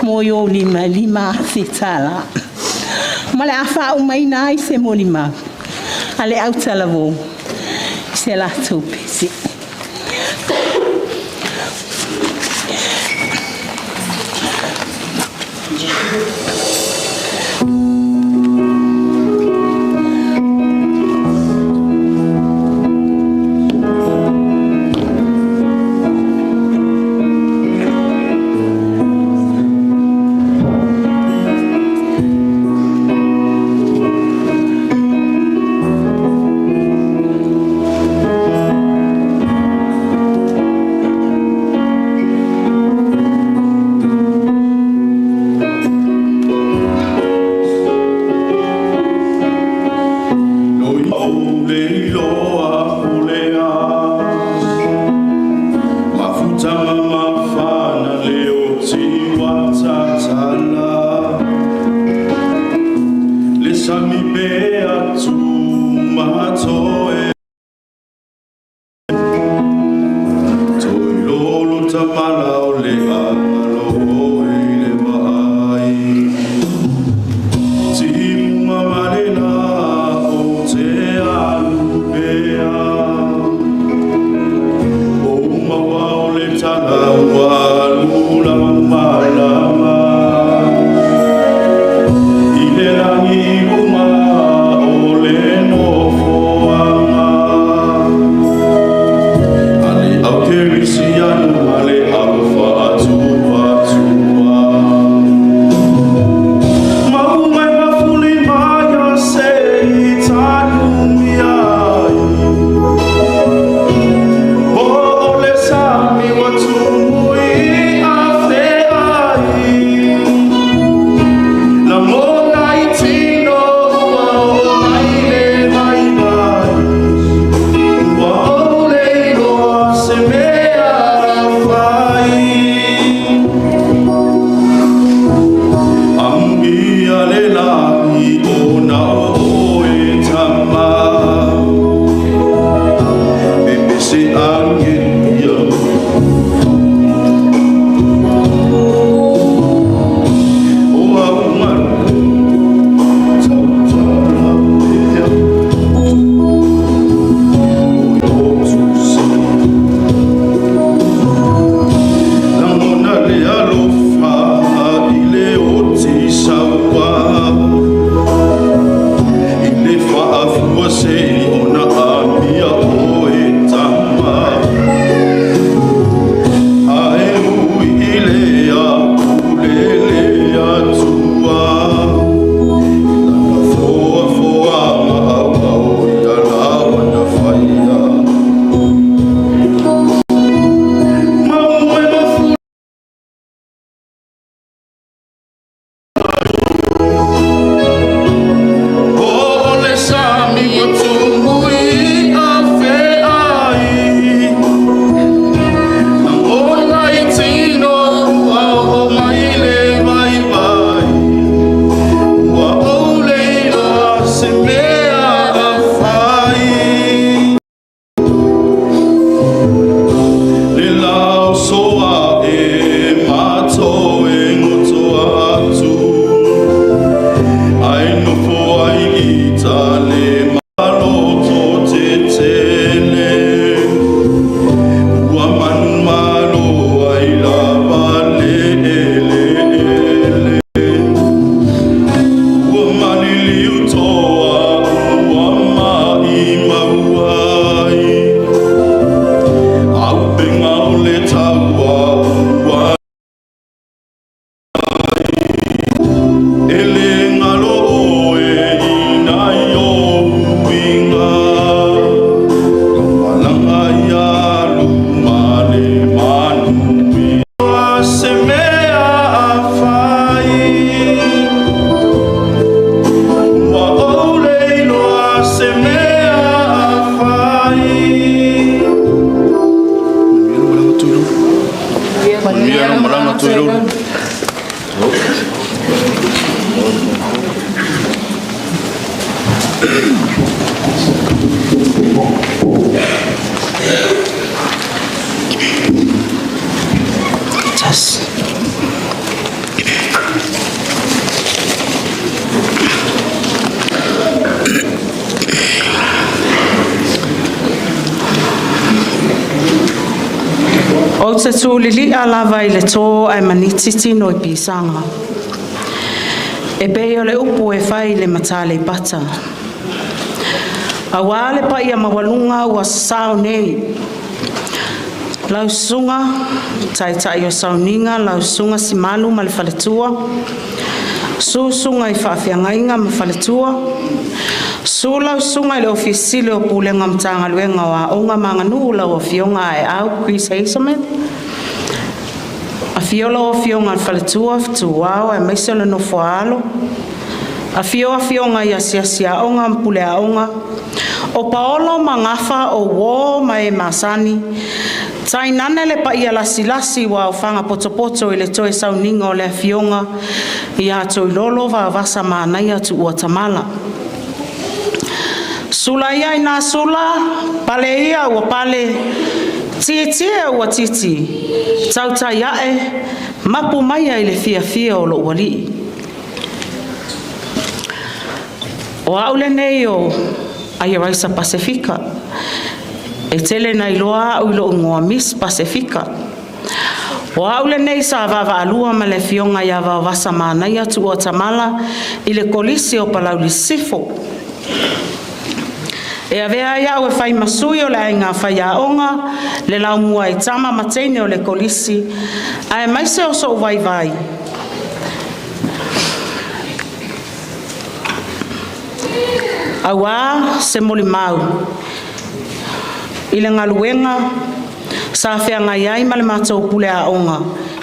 S5: mo ou lima e $5,000. Ma o le a faaumaina ai se molimau a le autalavou i se latou pese.
S3: E le galo oe i nai ou uiga, Malaga ia luma le manuia. Se mea afai, Ua ou le iloa se mea afai. Manuia lau malaga Toilolo.
S6: Ou te tūlili'a lava i le tō ae maniti tino i pisaga. E pei o le upu e fai i le matā Aleipata. Auā le paia maualuga ua sasao nei, lau susuga Taitai o Sauniga lau Susuga Simalu ma le Faletua, susu susuga i faafeagaiga ma faletua, susu lau susuga i le Ofisa Sili o Pulega o Matagaluega o Aoga ma Aganuu lau Afioga Aeau Chris Hazelman, afio lau Afioga i le Faletua Fetuao aemaise o le nofo a alo, afio afioga i asiasi aoga ma pule aoga, o paolo ma gafa o uo ma e masani, tainane le paia lasilasi ua aofaga potopoto i le toe sauniga o le afioga ia Toilolo Vaovasa Manaia Tu'uatamala. Sula ia ina sula, pale ia ua pale, tietie ua titi, tautai a'e, mapu maia i le fiafia o lo'u alii. O au lenei o Aieraisa Pasefika, e tele ina iloa au i lou igoa Miss Pasefika. O au lenei sa vaavaalua ma le afioga ia Vaovasa Manaia Tu'uatamala i le Kolisi o Palauli Sisifo. E avea ai a'u e fai ma sui o le aiga faiaoga, le laumua i tama ma teine o le Kolisi, aemaise o so'u vaivai auā se molimau i le galuega sa feagai ai ma le matou pule aoga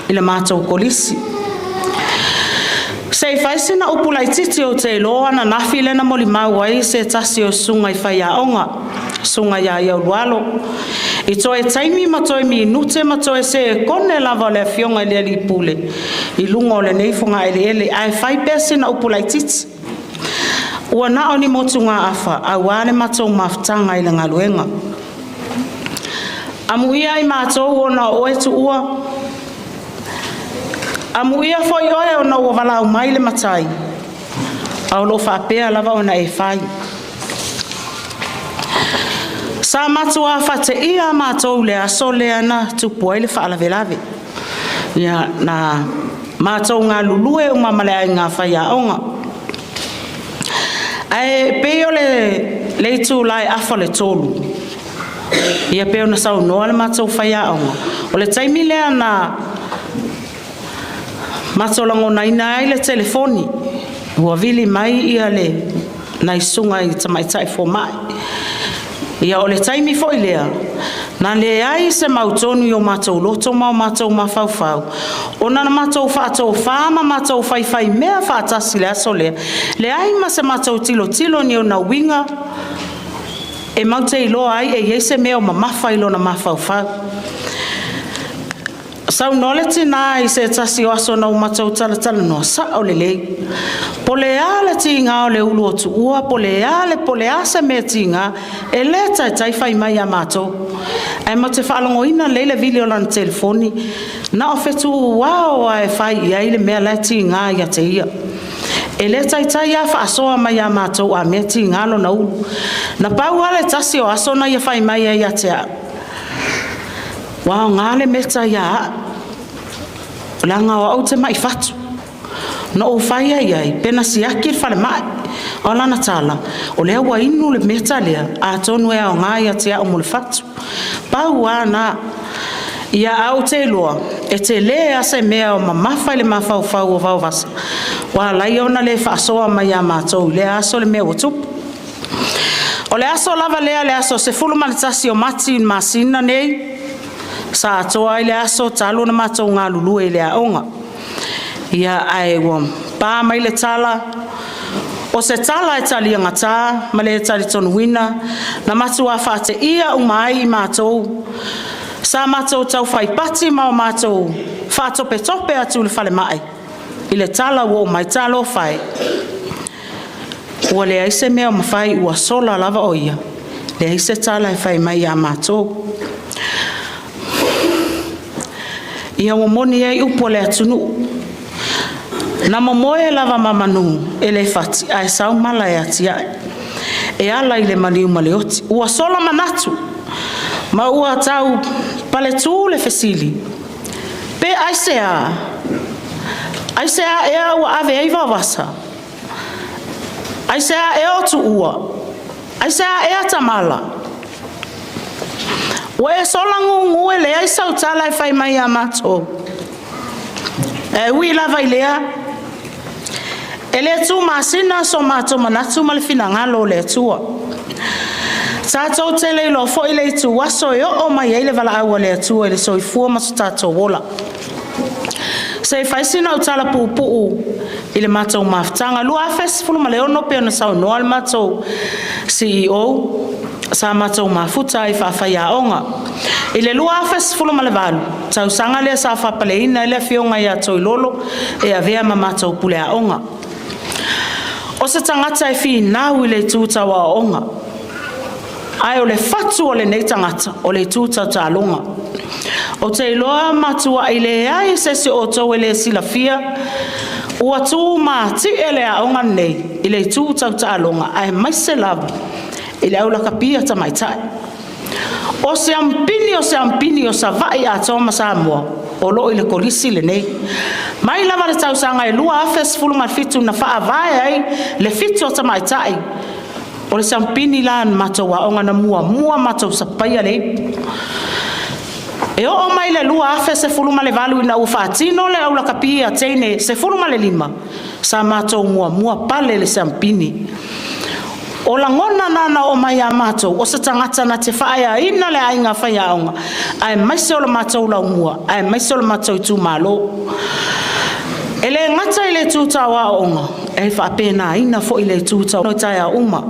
S6: i le matou kolisi. Se i fai sina upu laitiiti ou te iloa o ananafi lea na molimau ai se tasi o susuga i faiaoga, susuga ia Iaulualo, i toe taimi ma toe minute ma toe sekone lava o le afioga i le alii pule i luga o lenei fogaeleele, ae fai pea sina upu laitiiti. Ua na o ni motugaafa auā le matou mafutaga i le galuega. Amuia i matou ona o oe Tuua, amuia foi oe ona ua valaau mai le Matai, a o lo o faapea lava ona e fai. Sa matua faateia matou i le aso lea na tupu ai le faalavelave. Ia, na matou galulue uma ma le aiga faiaoga. Ae pei o le itula e 2:30, ia pei ona saunoa le matou faiaoga, o le taimi lea na matou lagonaina ai le telefoni, ua vili mai ia le nai susuga i tamaitai fomai. Ia o le taimi foi lea, na leai se mautonu i o matou loto ma o matou mafaufau, ona na matou faatofa ma matou faifaimea faatasi i le aso lea, leai ma se matou tilotilo ni ona uiga e matou te iloa ai e i ai se mea o mamafa i lona mafaufau. Saunoa le tinā i se tasi o aso na o matou talatalanoa, sa'o lelei. Po o le a le tiga o le ulu o Tuua, po o le a se mea tiga, e le taitai fai mai ia matou. Ae matou te faalogoina lelei le vili o lana telefoni, na o fetuuao lava e fai i ai le mea la e tiga ia te ia. E le taitai lava faasoa mai ia matou a mea e tiga lona ulu. Na pau lava le tasi o aso na ia fai mai ai ia te au, ua aoga le meta ia a'u, leaga o au ou te ma'i fatu. Na ou fai ai i ai pe na siaki le falemai. O lana tala, o lea ua inu le meta lea, atonu e aoga ia te au mo le fatu. Pau lava na. Ia a ou te iloa, e telē a se mea o mamafa i le mafaufau o Vaovasa, ua ala ai ona le faasoa mai ia matou i lea aso le mea ua tupu. O le aso lava lea le aso 11 o Mati i le masina nei, sa atoa ai le aso talu ona matou galulue i le aoga. Ia ae ua pa mai le tala, o se tala e taliagata ma le talitonuina, na matua faateia uma ai i matou sa matou taufaipati ma o matou faatopetope atu i le falemai i le tala ua oo mai, talofa e, ua leai se mea o mafai, ua sola lava o ia, leai se tala e fai mai ia matou. Ia ua moni ai upu a le atunuu, na momoe lava ma manu e le fati ae sau mala e atiae, e ala i le maliu ma le oti. Ua sola manatu ma ua tau paletū le fesili, pe aisea? Aisea ea ua ave ai Vaovasa? Aisea ea o Tuua? Aisea ea Tamala? Ua e sola gugu e leai sau tala e fai mai ia matou. Ae ui lava i lea, e le tumasina so matou manatu ma le finagalo o le Atua. Tatou te le iloa foi le ituaso e oo mai ai le valaau a le Atua i le soifua ma so tatou ola. Se i fai sina au tala puupuu i le matou mafutaga. 2016 pei ona saunoa le matou CEO, sa matou mafuta ai faafaiaoga. I le 2018, tausaga lea sa faapaleina ai le afioga ia Toilolo e avea ma matou pule aoga. O se tagata e finau i le itu tau aoaoga, ae o le fatu o lenei tagata o le itu tau taaloga. Ou te iloa matuai leai se isi o outou e le silafia ua tumatie le aoga lenei i le itu tau taaloga aemaise lava i le aulakapi a tamaitai. O se ampini o se ampini o Savaii atoa ma Samoa o lo o i le kolisi lenei. Mai lava le tausaga e 2017 na faavae ai le fitu o tamaitai, o le siampini la na matou aoga na muamua matou sapaia le ipu. E oo mai le 2018 ina ua faatino le aulakapi a teine 15, sa matou muamua pale le siampini. O lagona na na oo mai ia matou, o se tagata na te faaeaina le aiga faiaoga, aemaise o le matou laumua, aemaise o le matou itumalo. E le gata i le itu tau aoaoga, e faapenaina foi le itu tau taeao uma.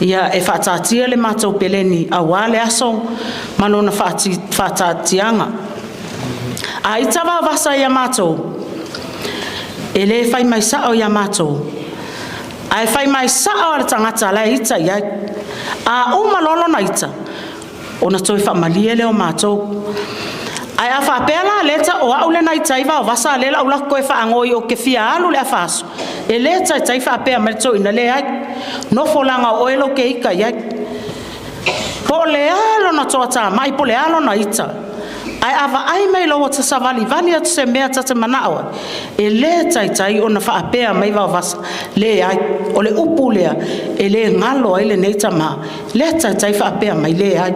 S6: Ia, e faataatia le matou peleni aua le aso ma lona faataatiaga. A ita Vaovasa ia matou, e le fai mai sao ia matou, ae fai mai sao le tagata la e ita i ai. A uma loa lona ita, ona toe faamalie lea o matou. Ae a faapea la lea o au lea na ita ai Vaovasa a lea la ou toe faanoi ou te fia alu i le afa aso, e le taitai faapea mai le toeaina, leai, nofo leaga o oe lou te ita i ai. Po o le a lona toatamai po o le a lona ita, ae a vaai mai loa ua ta savalivali atu i se mea ta te manao ai, e le taitai ona faapea mai Vaovasa, leai. O le upu lea e le galo ai lenei tama, le taitai faapea mai, leai.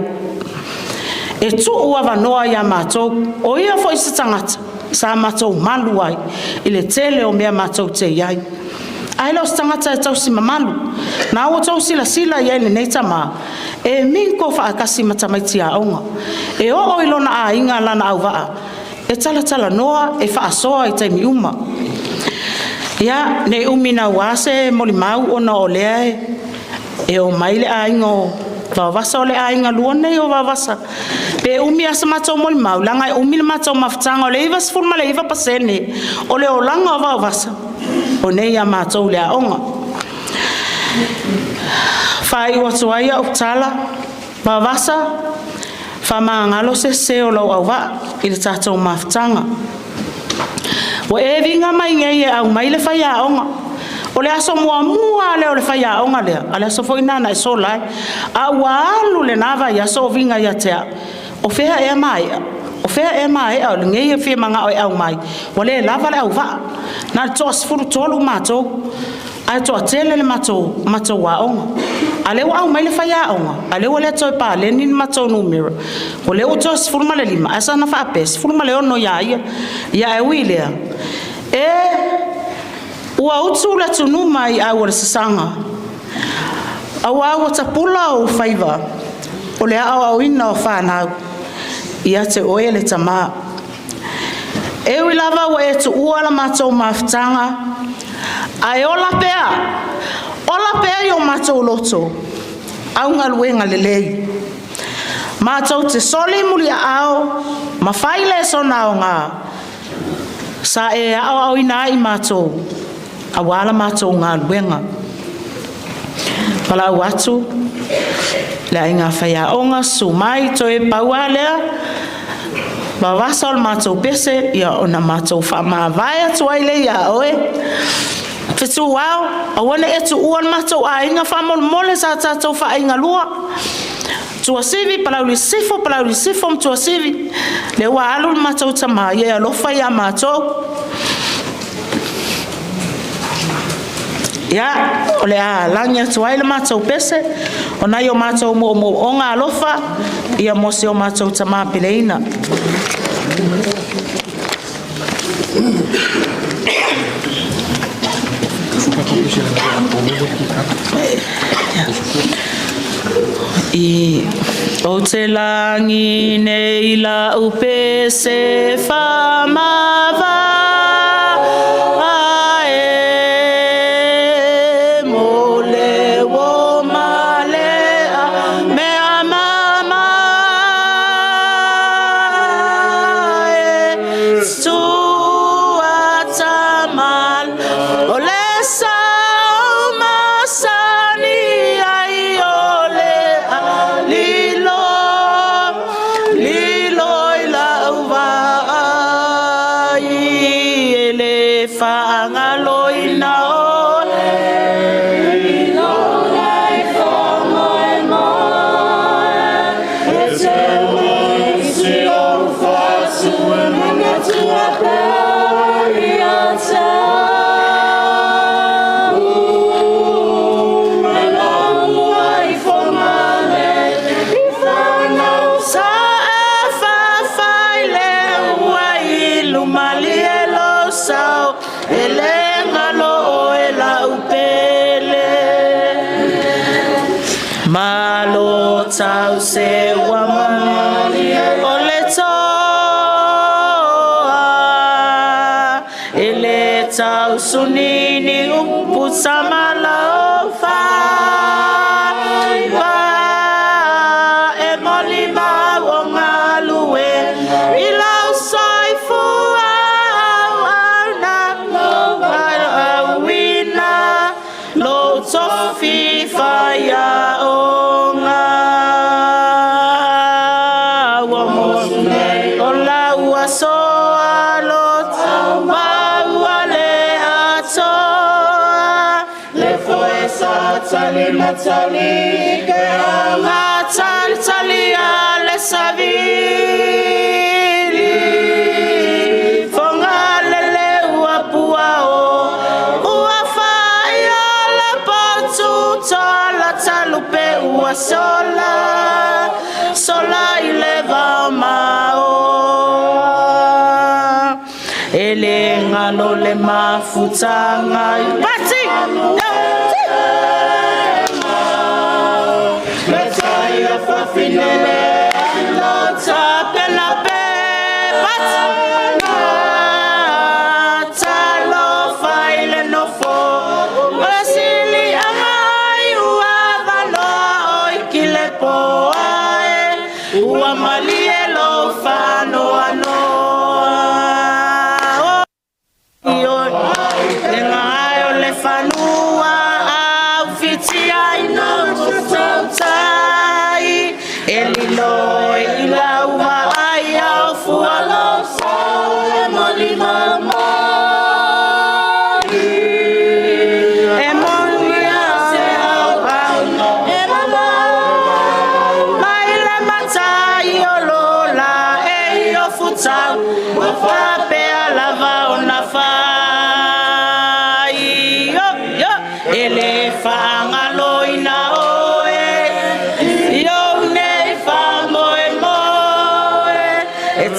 S6: E tuu avanoa ia matou, o ia foi se tagata sa matou malu ai i le tele o mea matou te i ai. Ae le o se tagata e tausi mamalu. Na ua outou silasila i ai i lenei tama, e minko faatasi ma tamaiti aoga. E oo i lona aiga lana auvaa, e talatalanoa, e faasoa i taimi uma. Ia, ne i umi naua se molimau ona o lea e omai le aiga o Vaovasa, o le aiga lua lenei o Vaovasa. Pe umi lava se matou molimau, leaga e umi le matou mafutaga, o le 99% o le olaga o Vaovasa, o nei ia matou i le aoga. Faaiu atu ai au tala, Vaovasa, faamagalo se sese o lou auvaa i le tatou mafutaga. Ua e viga mai nei e aumai le faiaoga. O le aso muamua lea o le faiaoga lea, a le aso foi lena na e sola ai. A ua alu lena vaiaso o viga ia te au, o fea ea Maea? O fea fea ea maea o lenei e fia manao e aumai, ua le lava le auvaa. Na o le 13 matou, ae toatele le matou aoga. A o lea ua aumai le faiaoga, a o lea ua le toe paleni le matou numera, o lea ua toe 15, ae soona faapea e 16 ia ia. Ia ae ui i lea, e ua utu le atunuma i aualasasaga, auā ua tapula ou faiva o le aoaoina o fanau ia te oe le tamā. E ui lava ua e tuua la matou mafutaga, ae ola pea, ola pea i o matou loto au galuega lelei. Matou te soli muliaao ma fai lesona aoga sa e aoaoina ai matou auā la matou galuega. Valaau atu le aiga faiaoga, susu mai, toe pau lava lea vavasa o le matou pese, ia ona matou faamavae atu ai lea ia oe. Fetu ao, aua ne i e tuua le matou aiga faamolemole, sa tatou faaigalua. Tuasivi, Palauli Sisifo, Palauli Sisifo ma Tuasivi. Lea ua alu le matou tamā, ia e alofa ia matou. Ia, o le a lagi atu ai le matou pese, o nai o matou moomooga alofa, ia mo si o matou tamā peleina. I ou te lagi nei lau pese faamavae, mo le uō ma le mea mamae, Tua tamal o le sao masani ai o le alilo, lilo i lau vaai e le faagaloina oe. Sa e fafai le ua i luma lie lou sao, e le galo oe lau pele. Malo tau se ua malie o le toa, e le tau sunini upu samala o faiva, e molimau o galue i lau soifua auauna, valaauina lou tofi faiaoga. Ua motu nei o lau aso alo maua le atoa, le foe sa tali matali ke anga tali a le savili, fonga lele ua pua o ua faia la potu tola talupe ua sola sola i le vaomao. E le galo le mafutaga i pati. Le taia fafine lota pela pe pati. Talofa i le nofo o le sili agai ua valoa o iki le poae, ua malie lou faanoanoa. Le gae o le fanua au fitia ina tautai, e lilo i lau vaai au fua lou sao e molima mai. E molia se au au e mama mai le matai o lo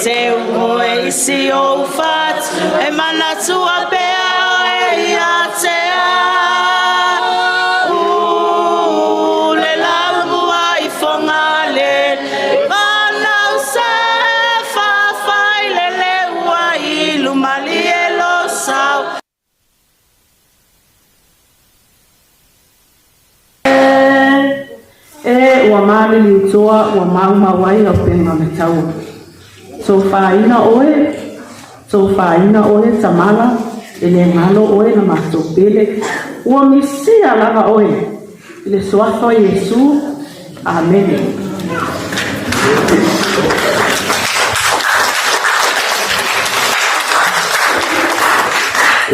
S6: te oe i si ou fatu, e manatua pea oe ia te au. Le laumua i Fogalele, vanau se fafai le leua i lumalie lo sau.
S7: E ua maliliutoa ua maumau ai lau upega o le taua. Tofaina oe, tofaina oe Tamala, e le galo oe na matou pele. Ua misia lava oe i le Suafa o Iesu. Amene.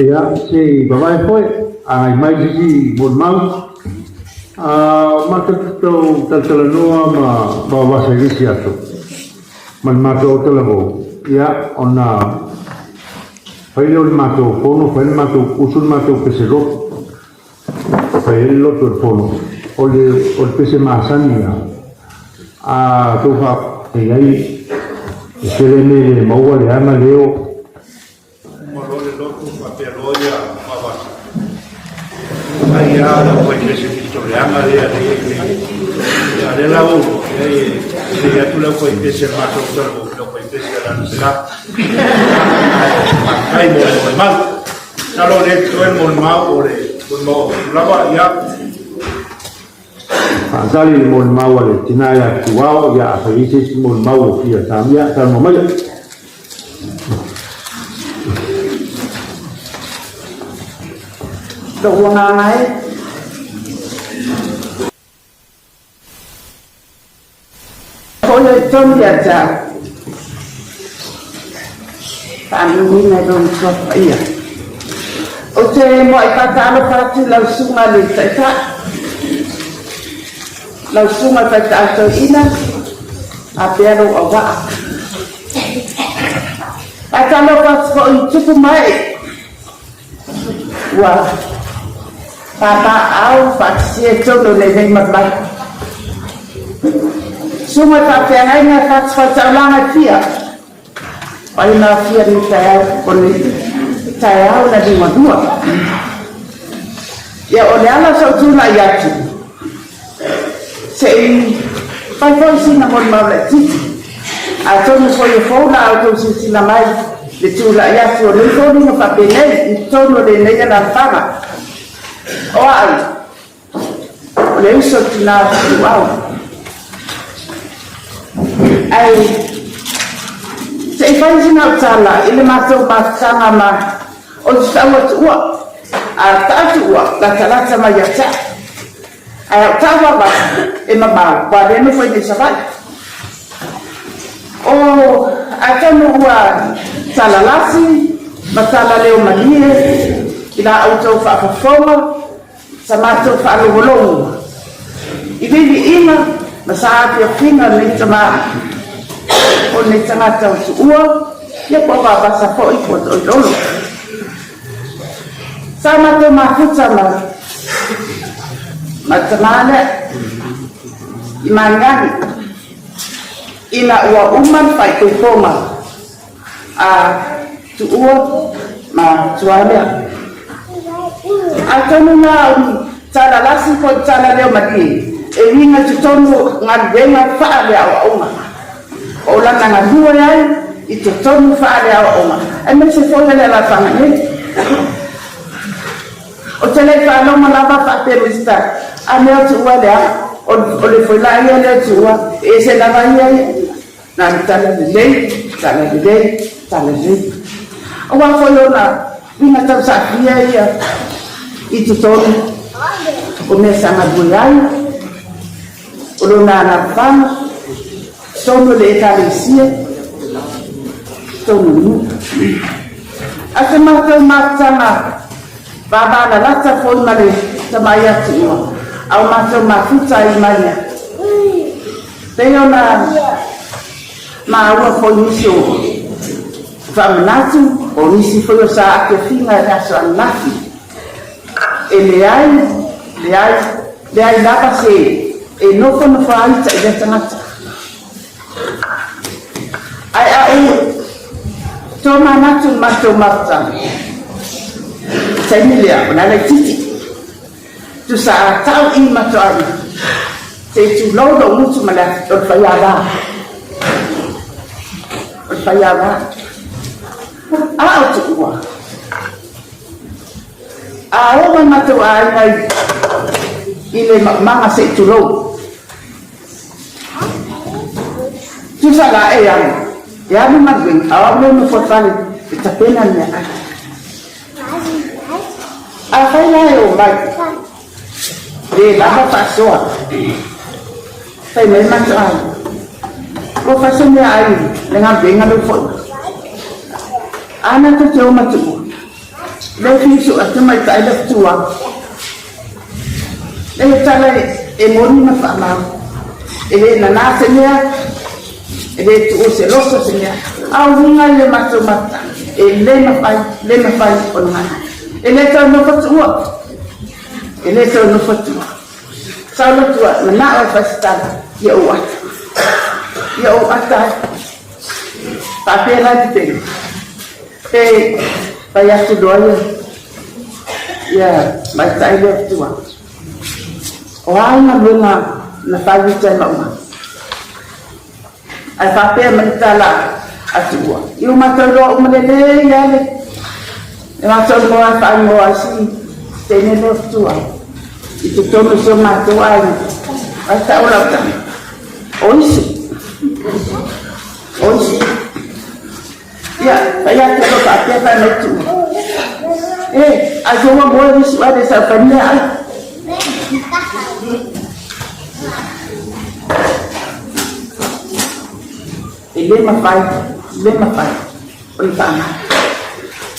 S1: Ia, se i vavae foe, agai mai se isi molimau. A matou tou talatalanoa ma vaovasa i le isi aso, ma le matou talavou, ia, ona fai lea o le matou fono, fai le matou, usu le matou pese lotu, fai ai le lotu o le fono, o le, o le pese masani lava, a tou faapea i ai, e tele mea e le maua, leaga leo. Uma loa le lotu faapea loa ia Vaovasa. Ai a lau fai pese pito leaga lea le i le. Ia le la ua e e atu lau fai pese matou talo lau fai pese ala ni sa. Ai mo le mau. Salo le toe mo le mau o le mo lava ia. Faatali le molimau a le tina ia Tuao ia afai ai se isi molimau o fia Samia, saunoa maia.
S7: Lou agaga e. Foi ai tonu ia te au. Faamimina i lona Suafa Paia. Ou te muai faatalofa atu i lau susuga le Taitai, lau susuga i Faitaau Toeaina, a pea lou auvaa. Faatalofa atu foi i tupu ma ee ua papaaao faatasia i totonu o lenei malumalu. Susuga i faafeagaiga e fatufaitaulaga e fia, o ai na afia nei taeao o le taeao na liugalua. Ia o le ala o sou tulai atu, Se i fai foi sina molimau laitiiti, atonu foi e fou la outou silasila mai le tulai atu o nei foliga faapenei i totonu o lenei alaalafaga. O a'u, o le uso o le tina o Tuuau. Ae se i fai sina au tala i le matou mafutaga ma o le tau a Tuua, a taa Tuua, latalata mai ia te a'u. Ae au tau lava e mamao, ua le nofo i nei Savaii. O atonu ua tala lasi ma tala leo malie i la outou faafofoga sa matou faalogologo i viliiga ma sa afiafiga o nei tama o nei tagata o Tuua, ia po o Vaovasa foi po o Toilolo. Sa matou mafuta ma ma le tama lea i Magiagi ina ua uma le faaipoipoga a Tuua ma Tualea. Atonu la o ni tala lasi po o ni tala leo malie e uiga i totonu o galuega faaleaoaoga. O lana galue ai i totonu faaleaoaoga aemaise foi o le alafaga nei. Ou te le i faalogo lava faapea Mister a mea o Tuua leaga o le foila ia lea o Tuua e ese lava ia ia na le tala lelei tala lelei tala lelei. Aua foi ona uiga tausaafia ia i totonu o mea sa galue ai o lona alafaga totonu o le Ekalesia, totonu o nuu. A se matou mafutaga vavalalata foi ma le tama ia Tuua, a o matou mafuta ai ma ia. Pei ona maua foi nisi o faamanatu, o nisi foi o sa afiafiga i le aso ananafi. E leai, leai, leai lava se e nofonofo ai ta i lea tagata. Ae a ou tomanatu i le matou mafutaga, i le taimi lea o la e laitiiti, tusa a tau i matou aiga, se i tulou lou gutu ma le o le faiava. O le faiava. A o tuua. A oo mai matou aiga i le maumaga se i tulou. Tusa la e alu, e alu i galuega, a o au lea e nofo i le fale e tapena le meaai. Afai la e omai, le lava faasoa, fai mai matou aiga, ua fai se meaai i le galuega lea ua foi mai. A na tou te o ma tuua, lea e fiu sue atu tamaitai le fetua. Lea e tala e moni ma faamau. E le nana se mea, e le tuua se loto se mea. A o uiga i le matou mafutaga, e le mafai, le mafai ona gana. E le toe nofo tuua. E le toe nofo tuua. Sau le tua, manao e fai se tala, ia ou ata. Ia ou ata ai. Faapea la te pele. Pe fai atu loa ia, ia maitai lea tua. O a galuega na fai i tai mauma. Ae faapea mai tala a tuua. I o matou loa uma lelei ale. E matou loa e faaigoa ai si teine lea tua. I totonu o si o matou aiga. Ai tau lau tama. O isi. O isi. Ia, fai atu loa faapea fai mai tuua. E, ai ua moe usu ale sa fai mea ai. E le mafai, le mafai o le faamai.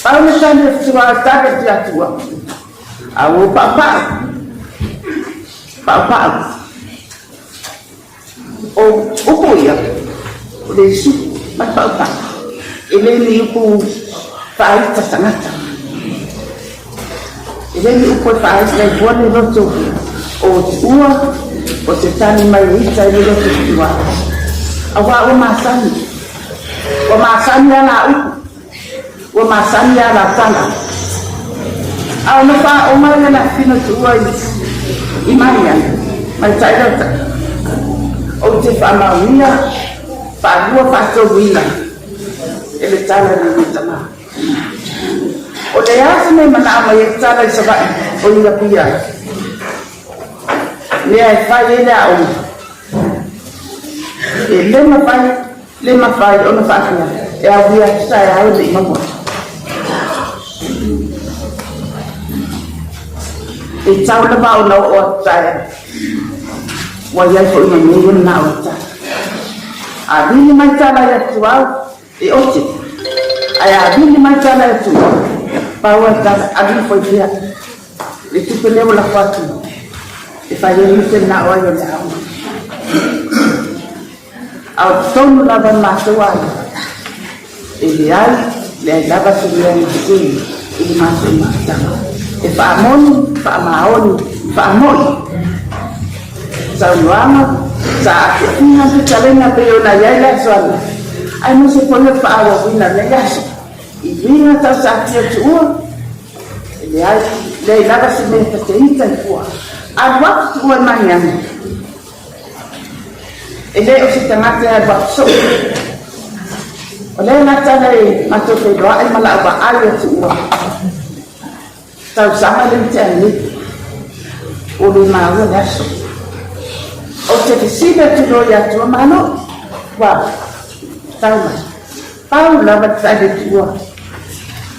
S7: Pau le tali o fetua tali atu ia tua. A ua paupau. Paupau. O upu ia, o le isu ma le paupau, e le ni upu faaita tagata. E le ni upu e faaita ai fua le loto o tuua, o se tali mai e ita ai le loto tuua. Auā ua masani, ua masani a la upu, ua masani a la tala. A ona faaoo mai le lafina tuua i Mariana, mai tai lau tai. Ou te faamauina, faalua faatoluina e le tala i lenei tama. O le a se mea e manao mai ai tala i Savaii o i Apia? Mea e fai ai le aoga. E le mafai, le mafai ona faapea e aulia atu taeao e le i maua. E tau lava ona oo atu taeao. Ua i ai foi ma mea ia manao e tala. A vili mai tala i atu au, e ote. Ae a vili mai tala i atu au, pau ai tala, alu ifo i fea. Le tupe lea ua lafo atu e fai ai se manao ai o le aoga. A o totonu lava o le matou aiga, e leai, leai lava se mea e gase i le matou mafutaga. E faamoni, faamaoni, faamoi. Saunoaga, sa atiatina fetalaiga pei ona i ai le aso ananafi, aemaise foi o le faaauauina o lenei aso. I uiga tau saatia tuua, E leai, leai lava se mea ta te ita i tua. Alu atu tuua e maniani. E le o se tagata e alu atu soo. O lea la tala e matou feiloai ma la'u vaai a tuua. Tausaga lea na tea nei. Ua le maua le aso. Ou te fesili atu loa ia Tua, Malo, ua tau mai. Pau lava le tali a tuua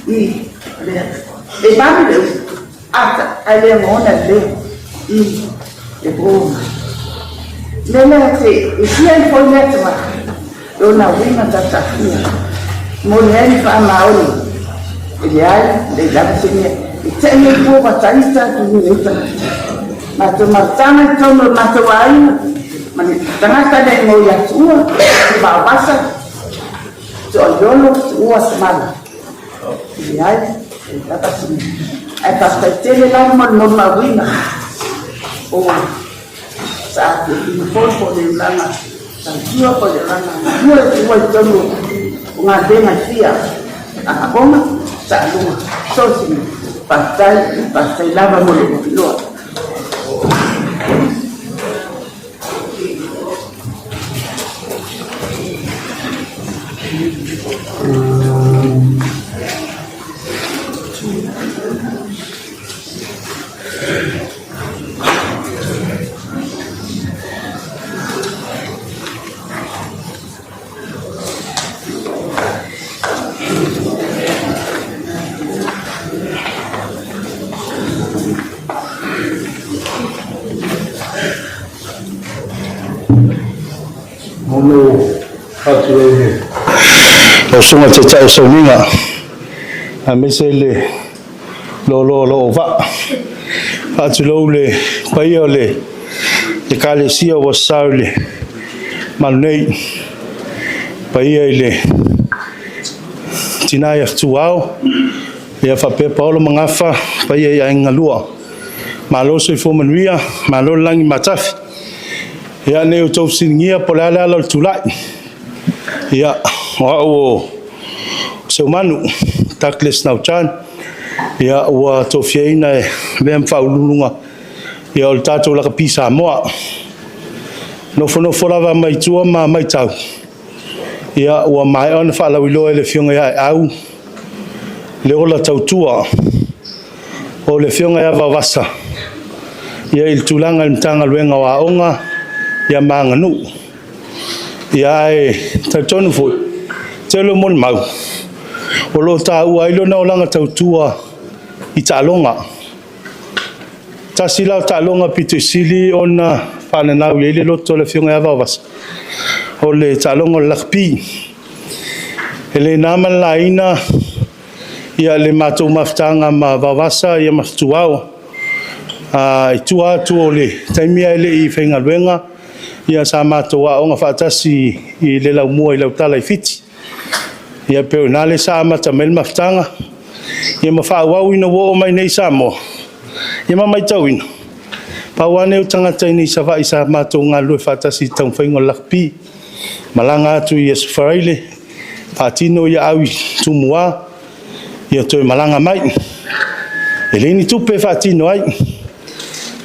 S7: i le E malu le upu ata ae le gona le leo i le po mai. Mea lea te i fia ai foi lea tagata lona uiga tautafia mo le ai faamaoni e leai le lava se mea e tei ai pua ua taita atu i lenei tagata. Matou mafutaga i totonu o le matou aiga ma le tagata lea i ngoi atu ua vaovasa Toaiolo, tuua se mala. Leai, e lava se mea. Ae faafetai tele la mo le molimauina o sa atiatina foi po o le olaga tautua po o le olaga galue tuua i totonu O galuega e fia aoga, taaloga, so o se mea. Faafetai, faafetai lava mo lou avanoa.
S4: Lau Susuga i le Taitai o Sauniga, aemaise le loaloa o lou auvaa. Faatulou le paia o le Ekalesia ua sasao i le malu nei, paia i le tina ia Fetuao, ia faapea Paolo ma Gafa, paia i aiga lua. Malo le soifua manuia, malo le lagi matafi. Ia ne i outou fesiligia po o le a le ala o le tulai. Ia, o au o Seumanu Douglas Nautan, ia ua tofiaina e avea ma faauluuluga ia o le tatou lakapi Samoa. Nofonofo lava mai tua ma matau, ia ua maea ona faalauiloa e le Afioga ia Aeau le ola tautua o le Afioga ia Vaovasa ia i le tulaga i le Matagaluega o Aoga ia ma Aganuu. Ia ae talitonu foi, tele o molimau o lo o taua ai lona olaga tautua i taaloga. Tasi la o taaloga pito i sili ona faananau i ai le loto o le Afioga ia Vaovasa, o le taaloga o le lakapi. E le na ma le laina ia le matou mafutaga ma Vaovasa ma Fetuao i tua atu o le taimi ae le i faigaluega, ia sa matou aooga faatasi i le Laumua i Lautala i Fiti. Ia pei o i ina lea sa amata mai ai le mafutaga, ia ma faaauau ina ua oo mai nei i Samoa, ia ma matauina, pau lava lenei o tagata i inei i Savaii sa matou galulue faatasi i le taumafaiga o le lakapi. Malaga atu i Aso Faraile, faatino aau i Tumua, ia toe malaga mai. E leai ni tupe e faatino ai.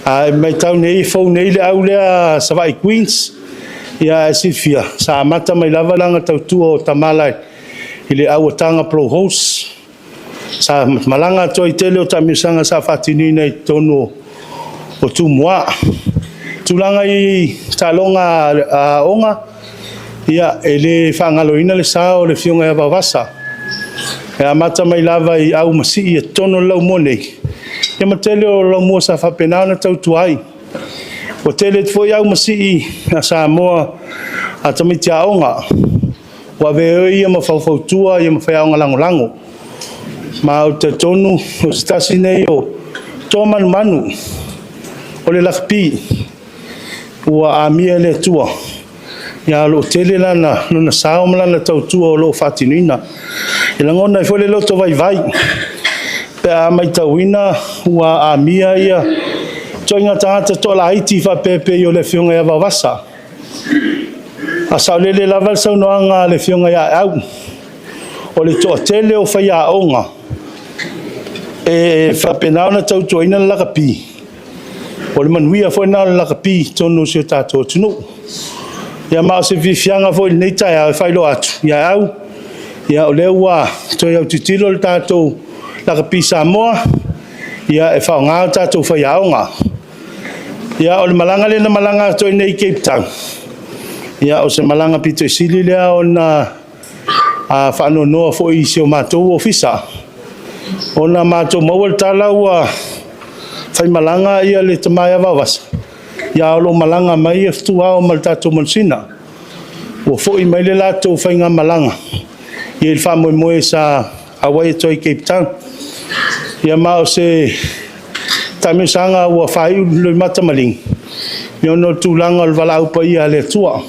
S4: Ae matau nei e fou nei le au lea a Savaii Queens, ae silafia, sa amata mai lava lana tautua o Tamala i le au a Taga Blow Holes. Sa malaga atu ai i le tele o taamilosaga sa faatinoina i totonu o Tumua. Tulaga i taaloga a aoga, ia, e le faagaloina le sao o le Afioga ia Vaovasa. E amata mai lava i au masii i totonu o le laumua nei, ia ma tele o laumua sa faapena ona tautua ai. Ua tele foi au masii a Samoa a tamaiti aoga, ua avea ai ia ma faufautua ma faiaoga lagolago. Ma ou te talitonu o se tasi lenei o toa manumanu o le lakapi ua amia e le Atua, ae o lo o tele lona sao ma lana tautua o lo o faatinoina. E lagona ai foi le loto vaivai pe a matauina ua amia ia ituaiga tagata toalaiti faapea e pei o le Afioga ia Vaovasa. A saolele lava le saunoaga a le Afioga ia Aeau, o le toatele o faiaoga e faapena ona tautuaina le lakapi, o le manuia foi lena o le lakapi i totonu o si o tatou atunuu. Ia ma o se fiafiaga foi i lenei taeao e faailoa atu ia Aeau, ia o lea ua toe autilotilo le tatou lakapi Samoa, ia e faaaoga o tatou faiaoga. Ia o le malaga lea na malaga atu ai nei i Cape Town, ia o se malaga pito i sili lea ona faanoanoa foi i si o matou ofisa, ona matou maua le tala ua faimalaga le tama ia Vaovasa, a o lo o malaga mai Fetuao ma le tatou manusina. Ua foi mai le latou faigamalaga i le faamoemoe sa auai atu ai i Cape Town. Ia ma o se taamilosaga ua faaiu loimata maligi, ona o le tulaga o le valaau paia a le Atua.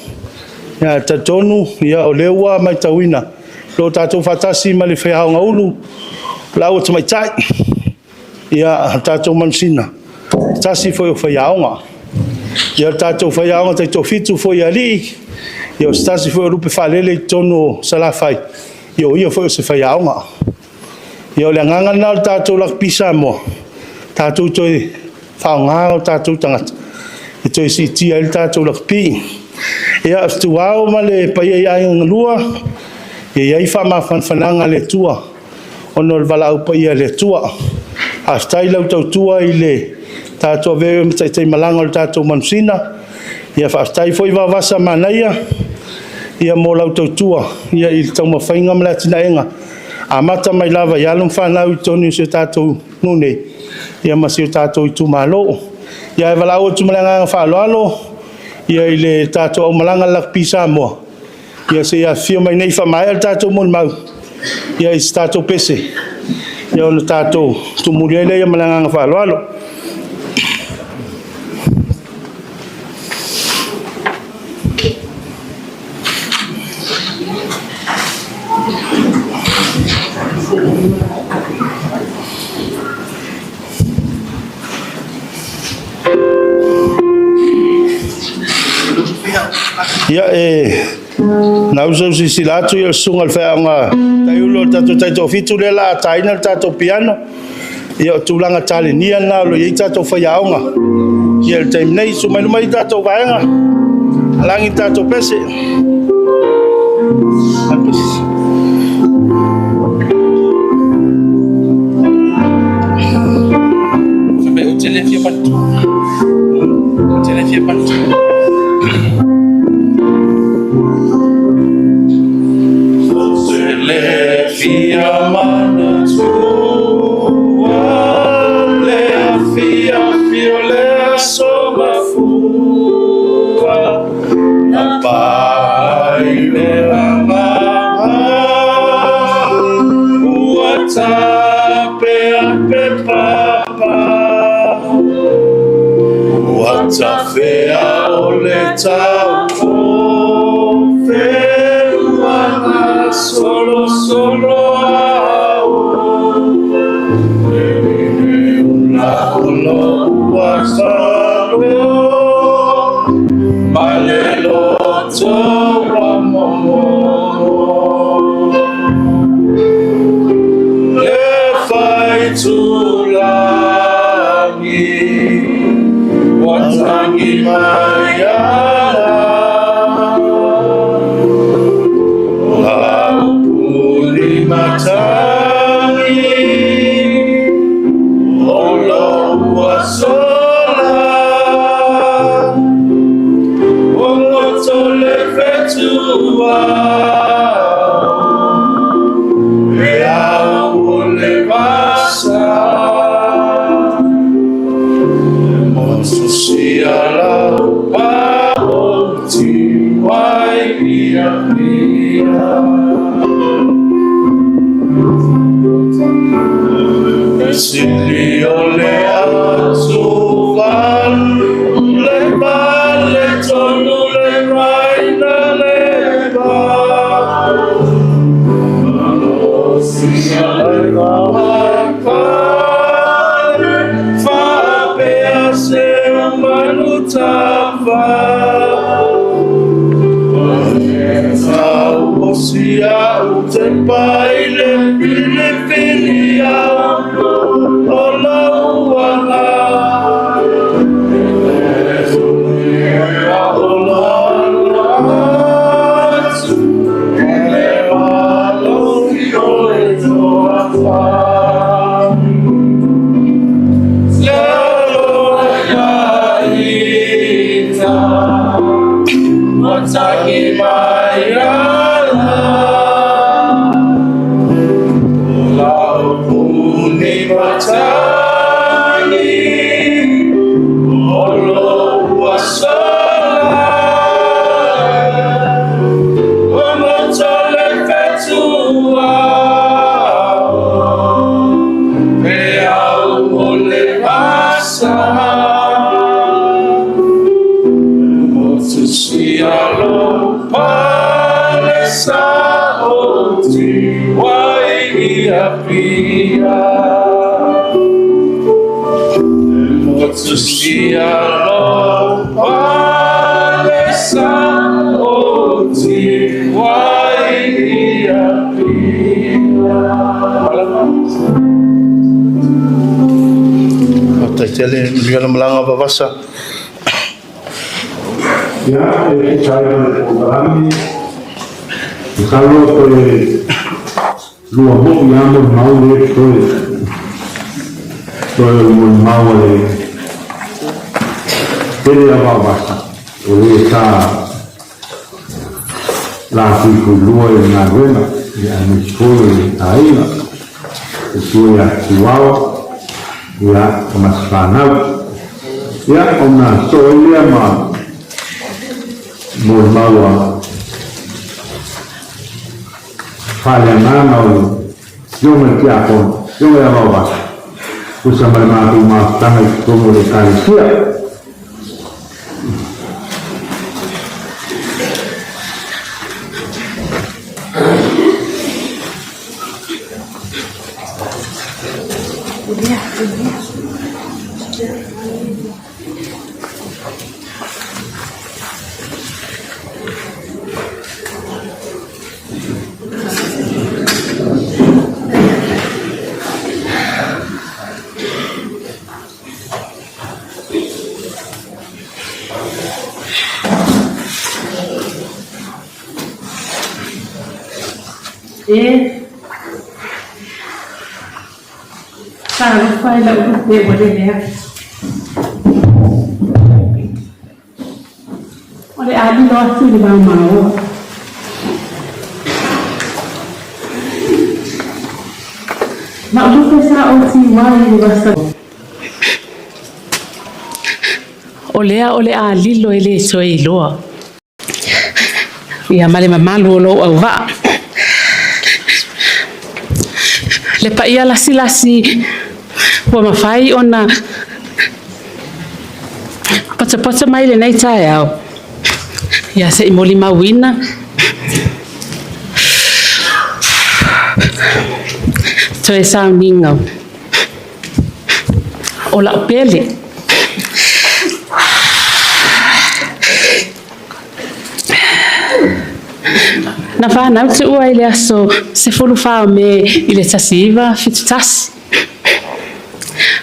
S4: Ae talitonu o lea ua matauina, o lo o tatou faatasi ma le faiaoga ulu, o la ua tamaitai, ia le tatou manusina, o se tasi foi o faiaoga. Ia o le tatou faiaoga taitoafitu foi i alii, ia o se tasi foi o lupe faalele i totonu o Salafai, Ia o ia foi o se faiaoga. Ia o le agaga lena o le tatou Lakapi Samoa, tatou toe faaaoga o tatou tagata e toe siitia ai le tatou lakapi. Ia, Tuao ma le paia i aiga galua, ia i ai faamafanafanaga a le Atua ona o le valaau paia a le Atua. Faafetai lau tautua i le tatou avea ai oe ma taitaimalaga o le tatou manusina. Ia faafetai foi Vaovasa Manaia mo lau tautua i le taumafaiga ma le atinaega, amata mai lava i alo ma fanau i totonu o si o tatou nuu nei, ia ma si o tatou itumalo. Ia ae valaau atu ma le agaga faaaloalo i le tatou aumalaga o le Lakapi Samoa, ia se i afifio mai nei faamaea le tatou molimau i se tatou pese, ona tatou tumuli ai lea ma le agaga faaaloalo. Ia, e na ua ou silasila atu o le susuga i le faatoaga taiulu o le tatou Taitoafitu lea o le a taina le tatou piano. Ia o tulaga talenia na o lo o i ai tatou faiaoga i le taimi nei. Susu mai i luma ia tatou vaega, lalagi le tatou pese. Ou te le fia manatua le afiafi o le aso mafua na pa ai le agaga ua taapeape papa ua tafea o le tauofe ua gasolosolo au la olo ua salo ma le loto ua momono le faitulagi ua tagi mai ala lau puli matagi o lo ua sola o loto le fetua e au o le vasa motu sia lau pa o ti wai ia pia. Sili o le atu valu le pale tonu le raina le pa. Sia le pale faapea se manu tafa. Tau o sia u te pai le filifili au o lau aga. O atu, le maloki o le toafa. Le aloha ia ita, ua tagi mai ala. Lau puni matagi, o lo ua sola. O moto le fetua, pe au o le vasa. Motu sia lo pale sa o ti wai ia pia. Motu sia lo pale sa o ti wai ia pia.
S8: tele, manuia le malaga a Vaovasa.
S1: Ia, e tusa ai ma le polokalame, masalo toe lua mo'i lava molimau lea e totoe, toe o le molimau a le tele a Vaovasa, o le sa lafuifuilua i le galuega, ia aemaise foi o le aiga, le tua ia Tuao, ia ma si fanau. Ia, ona soo ai lea ma molimau a faaleagaga o le Afioga i le Tiakono, Afioga ia Vaovasa, tusa ma le matou mafutaga i totonu o le Ekalesia.
S9: E Talofa i lau lupe ua lele atu. O le a lilo atu i le maomaoa. Lau lupe sa ou tiuai i le vasa.
S10: O lea o le a lilo e le toe iloa. Ia ma le mamalu o lou auvaa. Le paia lasilasi ua mafai ona potopoto mai lenei taeao. Ia se i molimauina toe sauniga o lau pele. Na fanau tuua i le aso 14 o Me i le 1971,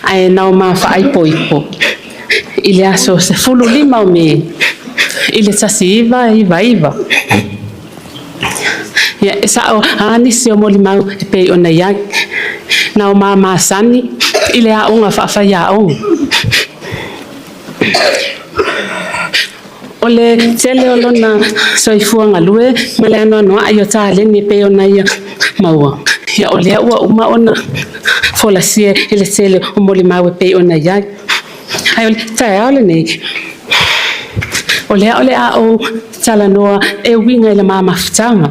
S10: ae nao ma faaipoipo i le aso 15 o Me i le 1999. Ia, e sa'o a nisi o molimau e pei ona i ai. Na o ma masani i le aoga faafaiaoga. O le tele o lona soifua galue ma le anoanoai o taleni e pei ona ia maua. Ia, o lea ua uma ona folasia i le tele o molimau e pei ona i ai. Ae o le taeao lenei, o lea o le a ou talanoa e uiga i le ma mafutaga.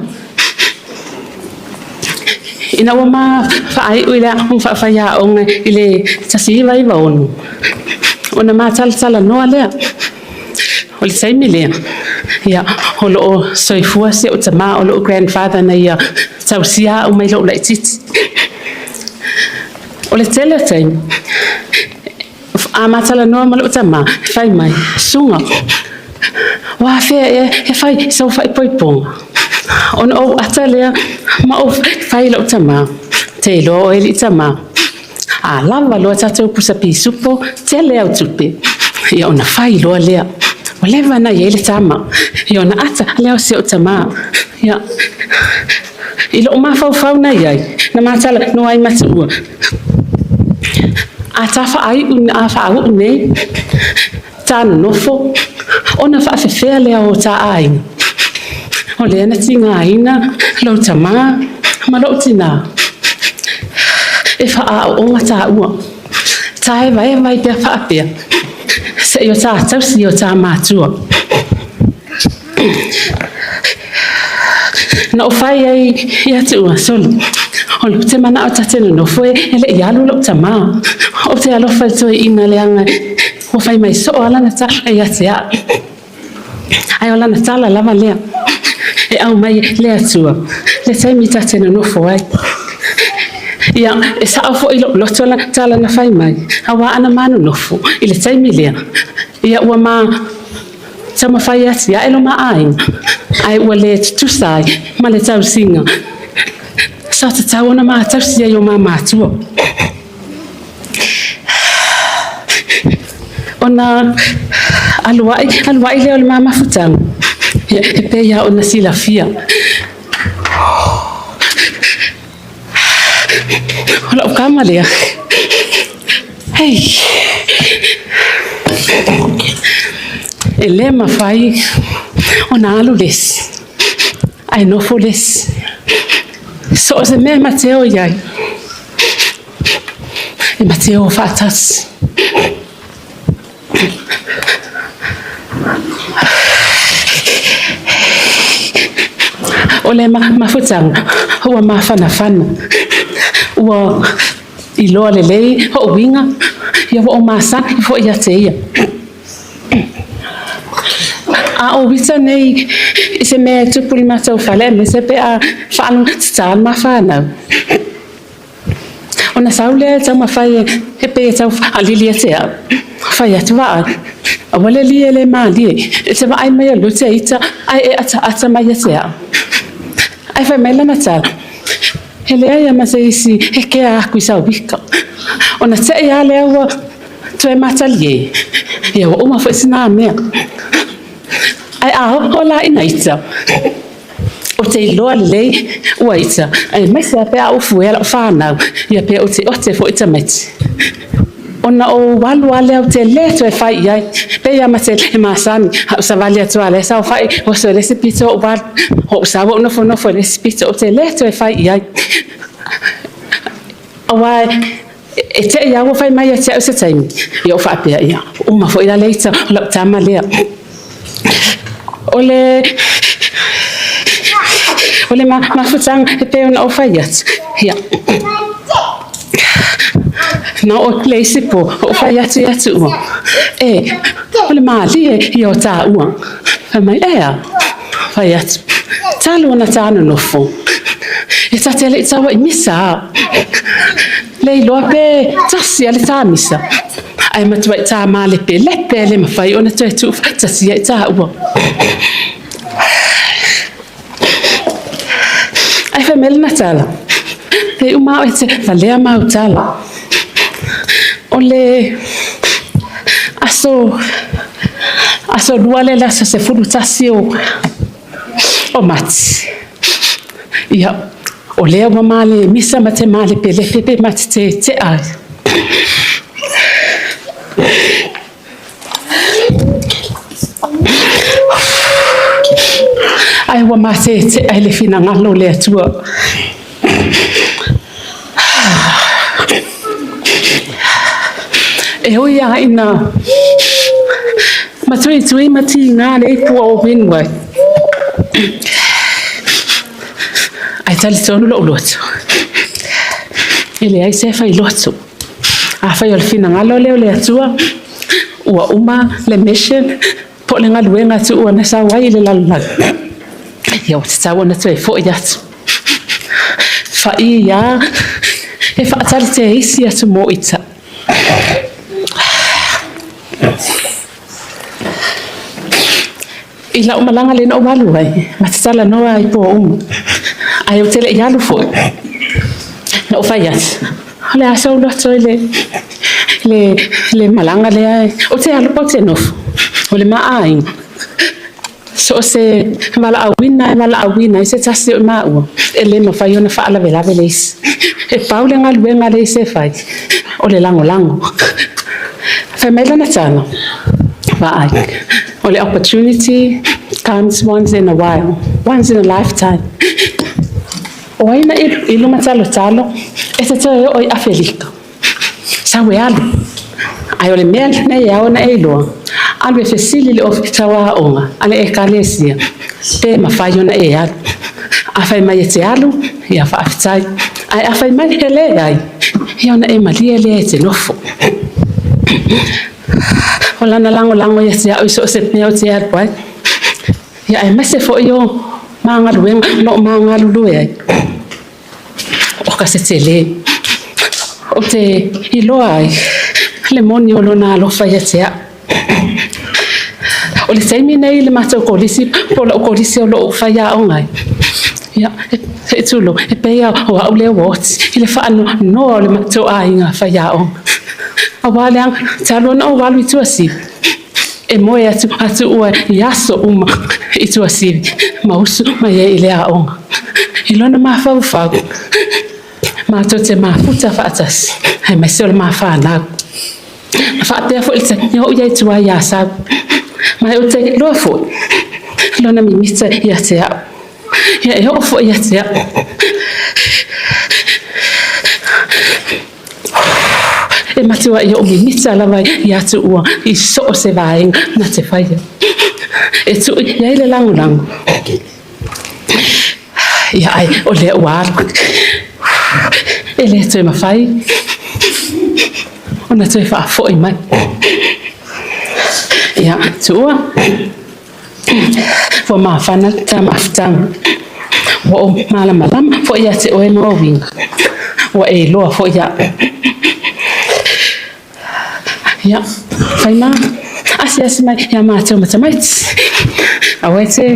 S10: Ina ua ma faaiu i le aoga faafaiaoga i le 1996, ona ma talatalanoa lea. O le taimi lea, ia, o lo o soifua si ou tamā, o lou grandfather na ia tausia au mai lou laitiiti. O le tele o taimi, a ma talanoa ma lou tamā, fai mai, Suga, ua afea ea e fai sou faaipoipoga? Ona ou ata lea ma ou fai i lou tamā, te iloa oe alii tamā, a lava loa tatou pusa pisupo, tele au tupe. Ia ona fai loa lea. Ua leva ona i ai le tama. Ia ona ata lea o si ou tamā. Ia, i lou mafaufau na i ai, na matalanoa ai ma tuua. A ta faaiu, a faauu nei, ta nonofo, ona faafefea lea o ta aiga. O lea na tigaina lou tamā ma lou tinā e faaaooga taua. Ta evaeva ai pea faapea, seia o ta tausi i o ta matua. Na ou fai ai ia tuua, sole, o lou te manao ta te nonofo e le i alu lou tamā. Ou te alofa i le toeaina leaga ua fai mai soo lava lana tala ia te au. Ae o lana tala lava lea e aumai le Atua le taimi ta te nonofo ai. Ia, e sao foi lou loto la tala na fai mai, auā ana ma nonofo i le taimi lea, ia ua ma taumafai atiae lo ma aiga, ae ua le tutusa ai ma le tausiga sa tatau ona ma tausi ai o ma matua. Ona alua'i, alua'i lea o le ma mafutaga, ia, e pei lava ona silafia. O la'u kama lea. Hei! E lē mafai ona alu le isi, ae nofo le isi. So o se mea ma te o i ai, e ma te o faatasi. O le mafutaga ua mafanafana, ua iloa lelei ho'ouiga, ia ua ou masani fo'i ia te ia. A o uita nei i se mea e tupu i le matou fale aemaise pe a faalugatata le ma fanau. Ona sau lea e taumafai e pei e tau faalili ia te au. Fai atu vaai, aua le alii e le malie, e te vaai mai o lea ou te ita ae e ataata mai ia te au. Ae fai mai lana tala, e leai a ma se isi e kea aku i sau ika. Ona te'i lava lea ua toe matalie, ia ua uma foi sina mea. Ae a oo la ina ita, ou te iloa lelei ua ita, aemaise lava pe a ou fuea lau fanau, ia pe oteote foi tamaiti. Ona ou alu lava lea ou te le toe fai i ai, pei lava ma te masani, a ou savali atu lava o la e saofai oso i le isi pito ou alu, ou sau ou nofonofo i le isi pito, ou te le toe fai i ai. Aua e te'i lava ua fai mai ia te au i se taimi, ia ou faapea, ia, ua uma foi la le ita o lau tama lea. O le o le mafutaga e pei ona ou fai atu, ia, na oo le isi po, ou fai atu ia Tuua, e, o le malie ia o tāua. Fai mai, e a? Fai atu, talu ona tā nonofo, e ta te le'i taua i misa a. Le iloa pe tasi a le tā misa, ae matuai tā malepelepe le mafai ona toe tuu faatasia i tāua. Ae fai mai lana tala, e uma au e te valea mau tala. O le aso aso lua lea le aso 11 o Mati. Ia, o lea ua male misa ma te malepelepe pe ma te tetea ai. Ae ua matetea i le finagalo o le Atua. E ui lava ina matuitui ma tiga le ipu o win ai. Ae talitonu lou loto, e leai se fai loto. Afai o le finagalo lea o le Atua, ua uma le mission po o le galuega tuua na sau ai i le lalolagi, ia ua tatau ona toe fo'i atu. Fa'i ia e fa'atali te isi atu mo ita. I la'u malaga lea na ou alu ai, ma te talanoa ai po uma, ae ou te le'i alu fo'i. Na ou fai atu, o le a sou loto i le, le, le malaga lea, ou te alu pa ou te nofo, o le ma aiga. So o se valaauina e valaauina ai se tasi o maua, e le mafai ona faalavelave le isi. E pau le galuega le isi e fai, o le lagolago. Fai mai lana tala, vaai, o le opportunity comes once in a while, once in a lifetime. O ai na ilu ma talotalo e te toe oo i Afelika. Sau e alu. Ae o le mea lenei e ao ona e iloa, alu e fesili i le ofisa o aoga a le Ekalesia pe mafai ona e alu. A fai mai e te alu, ia faafetai. Ae a fai mai e leai, ia ona e malie lea e te nofo. O lana lagolago ia te au i so o se mea ou te alu ai. Ia aemaise foi o ma galuega o lo o ma galulue ai. O ka se tele. Ou te iloa ai le moni o lona alofa ia te au. O le taimi nei i le matou kolisi, po o lau kolisi o lo o faiaoga ai, ia, se i tulou, e pei lava o au lea ua oti i le faanoanoa o le matou aiga faiaoga. Auā leaga talu ona ou alu i Tuasivi, e moe atu a Tuua i aso uma i Tuasivi ma usu mai ai i le aoga. I lona mafaufau, matou te mafuta faatasi, aemaise o le ma fanau. Na faapea foi le taimi o ou i ai i tua i Asau, ma ou te iloa foi lona mimita ia te au. Ia e oo foi ia te au. E matua i ou mimita lava ia Tuua i so o se vaega na te faia. E tuu i ai le lagolago. Ia ai, o lea ua alu. E le toe mafai ona toe faafoi mai. Ia, Tuua, ua mafana ta mafutaga. Ua ou malamalama foi ia te oe ma ou uiga. Ua e iloa foi au. Ia, fai ma asiasi mai ia mātou ma tamaiti. Aua e te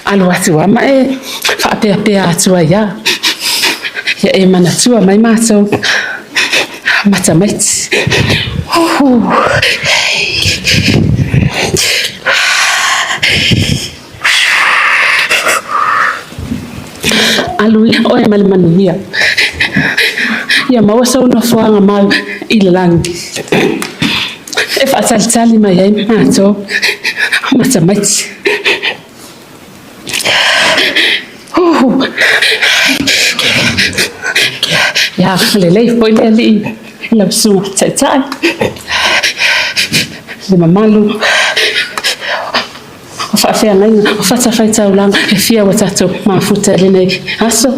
S10: alu atu a ma e faapeapea atu ai a. Ia e manatua mai mātou ma tamaiti. Uhu. Alu oe ma le manuia. Ia maua sou nofoaga mau i le lagi. E faatalitali mai ai matou ma tamaiti. Uhu. Ia lelei foi le alii i lau susuga taitai, le mamalu o faafeagaiga o fatafaitaulaga e fia ua tatou mafuta i lenei aso.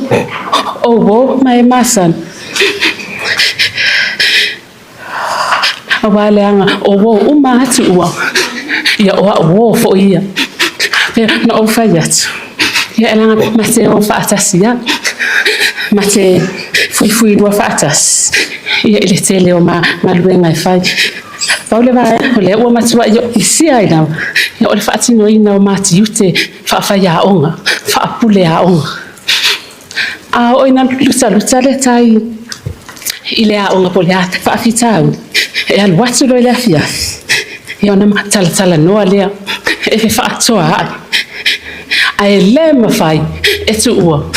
S10: O uo ma e masani. Aua leaga o uo uma atu ua, ia o a'u uo foi ia. Pea na ou fai atu, ia e laga ma te o faatasi a, ma te fuifuilua faatasi, ia i le tele o ma galuega e fai. Pau le vaega o lea ua matuai isia ai lava, ia o le faatinoina o ma tiute faafaiaoga, faapuleaoga. A oo ina lutaluta le tai i le aoga po o le a faafitauli, e alu atu loa i le afiafi, ia ona talatalanoa lea e fefaatoa ai. Ae le mafai e tuua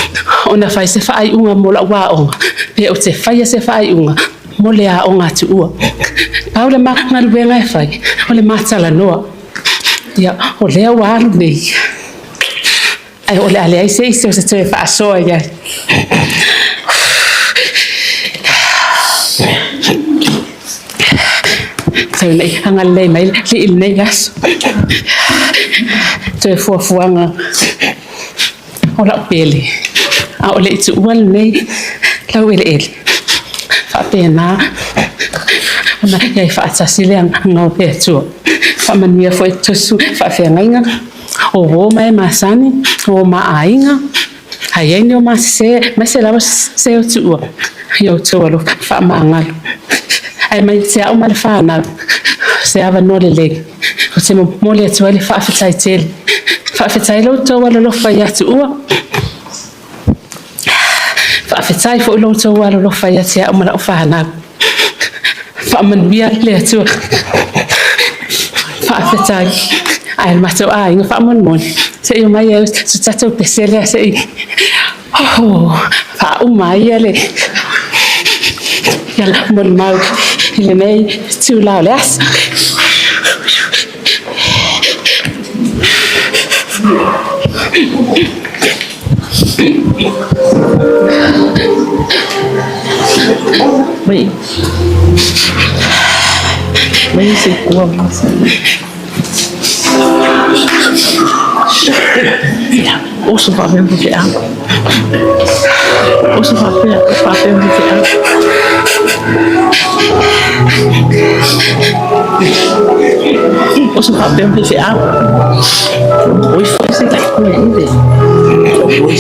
S10: ona fai se faaiuga mo lau aoga, pe ou te faia se faaiuga mo le aoga a Tuua. Pau le ma galuega e fai, o le matalanoa. Ia, o lea ua alu nei. Ae o le a leai se isi o se toe faasoa i ai. Tau nei agalelei mai le Alii i lenei aso. Toe fuafuaga o lau pele, a o le i tuua lenei laueleele. Faapena ona i ai faatasi le agaga o le Atua. Faamanuia foi tusu faafeagaiga o uo ma e masani, o ma aiga, a i ai ni o ma sese, aemaise lava se o tuua i outou alofa faamagalo. Ae mai te au ma le fanau se avanoa lelei ou te momoli atu ai le faafetai tele. Faafetai lo outou alolofa ia Tuua. Faafetai foi lo outou alolofa ia te au ma lau fanau. Faamanuia le Atua. Faafetai. Ae le matou aiga faamolemole, se i omai ai so tatou pese lea se i oh, faauma ai ia le ia la molimau i lenei itula o le aso.
S9: Mai mai se kua masa. Oso faapea ma faifeau. Oso faapea faapea ma faifeau. Oso faapea ma faifeau. Oi foi se tai kua ile. Oi.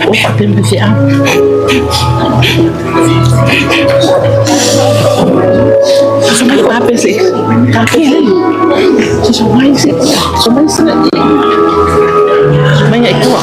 S9: O faapea ma faifeau. Oso mai faapea se faapea le. So mai se so mai se so mai ai kua.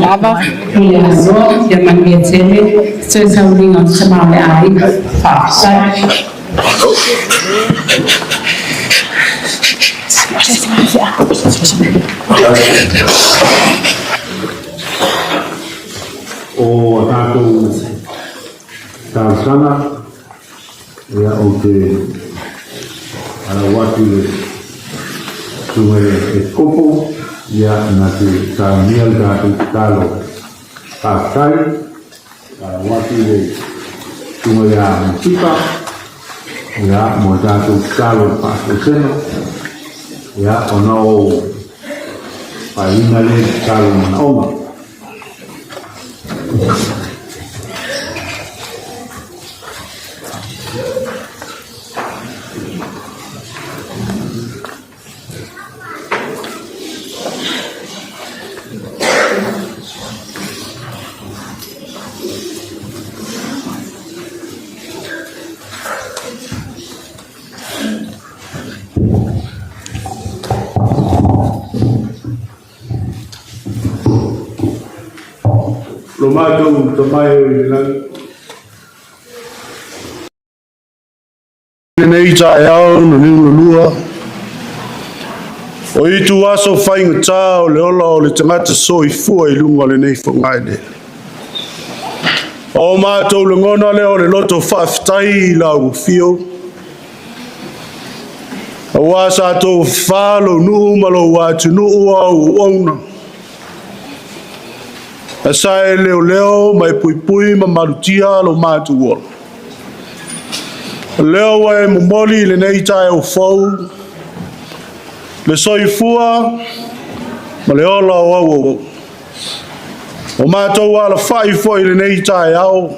S10: lava mo le asoa. Ia manuia tele toe tauliga o tama o le aiga. Faafetai.
S1: O a tātou talosaga, ia ou te alau atu i le susuga i le Epikopo, ia na te saunia le tātou tatalo faafetai, alau atu i le susuga ia Matipa, ia mo le tātou tatalo faatoesega, ia ona o faaiuina lea i tatalo manaoga. Lo matou tamae o i le lagi.
S8: Lenei taeao na niulalua, o itu aso faigata o le ola o le tagata soifua i luga o lenei fogaelele. O matou lagona lea o le loto faafetai i lau afio, Aua sa tofafa lou nuu ma lou atunuu o au auauna. Ae sa e leoleo ma e puipui ma malutia lo matou ola. O lea ua e momoli i lenei taeao fou le soifua ma le ola o au auauna. O matou alafai foi i lenei taeao,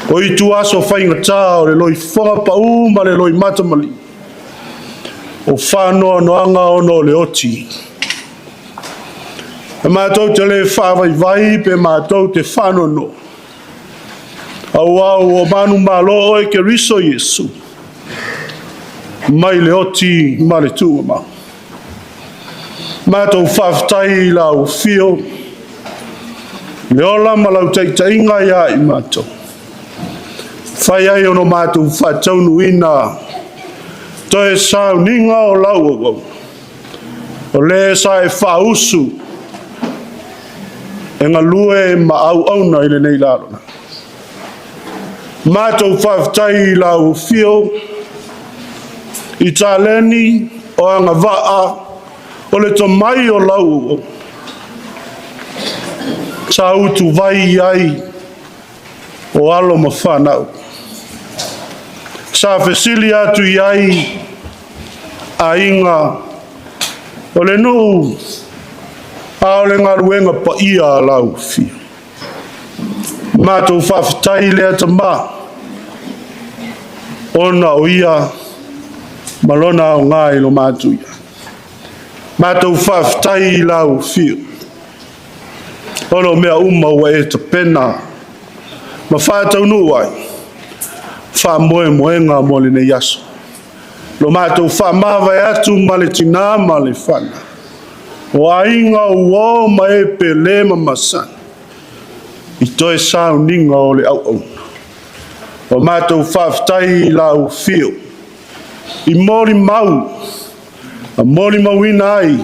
S8: o ituaso faigata o le loifofoga pau ma le loimata maliu, o faanoanoaga ona o le oti. E matou te le faavaivai pe matou te faanoanoa, aua ua manumalo oe Keriso Iesu, mai le oti ma le tuugamau. Matou faafetai i lau afio, le ola ma lau taitaiga ia i matou. Fai ai ona matou faataunuuina toe sauniga o lau auauna. O le sa e faausu e galue ma auauna i lenei lalolagi. Matou faafetai i lau afio i taleni o agavaa o le tomai o lau auauna. Sa utuvai i ai o alo ma fanau. Sa fesili atu i ai aiga o le nuu a o le galuega paia a lau afio. Matou faafetai i lea tama, ona o ia ma lona aoga i lo matou ia. Matou faafetai i lau afio, ona o mea uma ua e tapena ma faataunuu ai faamoemoega mo lenei aso. Lo matou faamavae atu ma le tinā ma le fanau, o aiga uo ma e pele ma masani, i toe sauniga o le auauna. O matou faafetai i lau afio, i molimau, na molimauina ai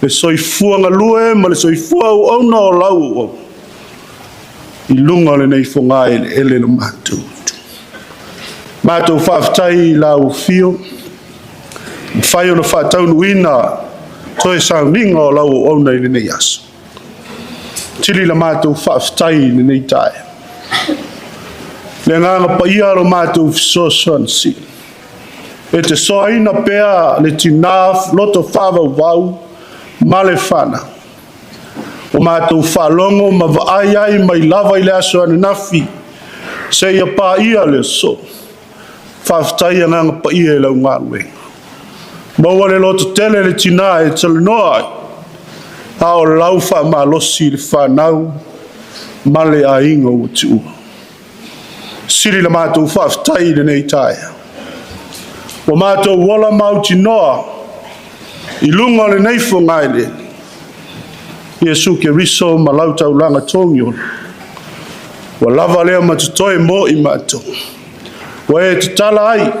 S8: le soifua galue ma le soifua auauna o lau auauna, i luga o lenei fogaeleele lo matou itu. Matou faafetai i lau afio, mafai ona faataunuuina toe sauniga o lau auauna i lenei aso. Tili la matou faafetai i lenei taeao. Le agaga paia lo matou fesoasoani sili. E te soaina pea le tinā loto faavauvau ma le fanau. Ua matou faalogo ma vaai ai mai lava i le aso ananafi seia paia le aso. Faafetai agaga paia i lau galuega. Maua le lototele le tinā e talanoa ai, a o lau faamalosi i le fanau ma le aiga ua tuua. Sili la matou faafetai i lenei taeao. Ua matou ola mautinoa i luga o lenei fogaeleele. Iesu Keriso ma lau taulaga togiola. Ua lava lea ma totoe mo i matou. Ua e tatala ai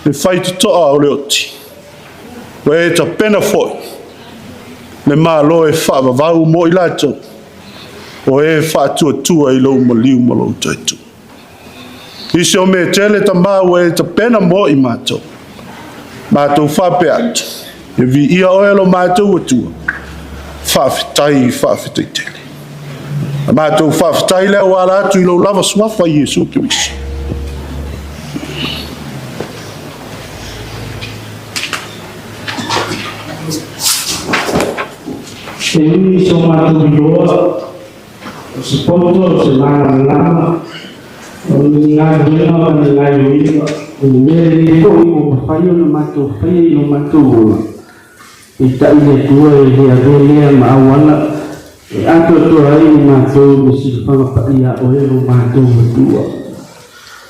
S8: le faitotoa o le oti. Ua e tapena foi le Malo e faavavau mo i latou o e faatuatua i lou maliu ma lou toetu. Nisi o mea tele Tamā ua e tapena mo i matou. Matou faapea atu, e viia oe lo matou Atua, faafetai, faafetai tele. A matou faafetai lea ua ala atu i lou lava suafa Iesu Keriso.
S11: E ui i so matou iloa, o se poto, o se malamalama, o ni galuega ma ni gaioiga, o ni mea lelei foi ua mafai ona matou faia i lo matou ola, peitai le Atua e le avea lea ma auala e atoatoa ai le matou i le silafaga paia a Oe lo matou Atua.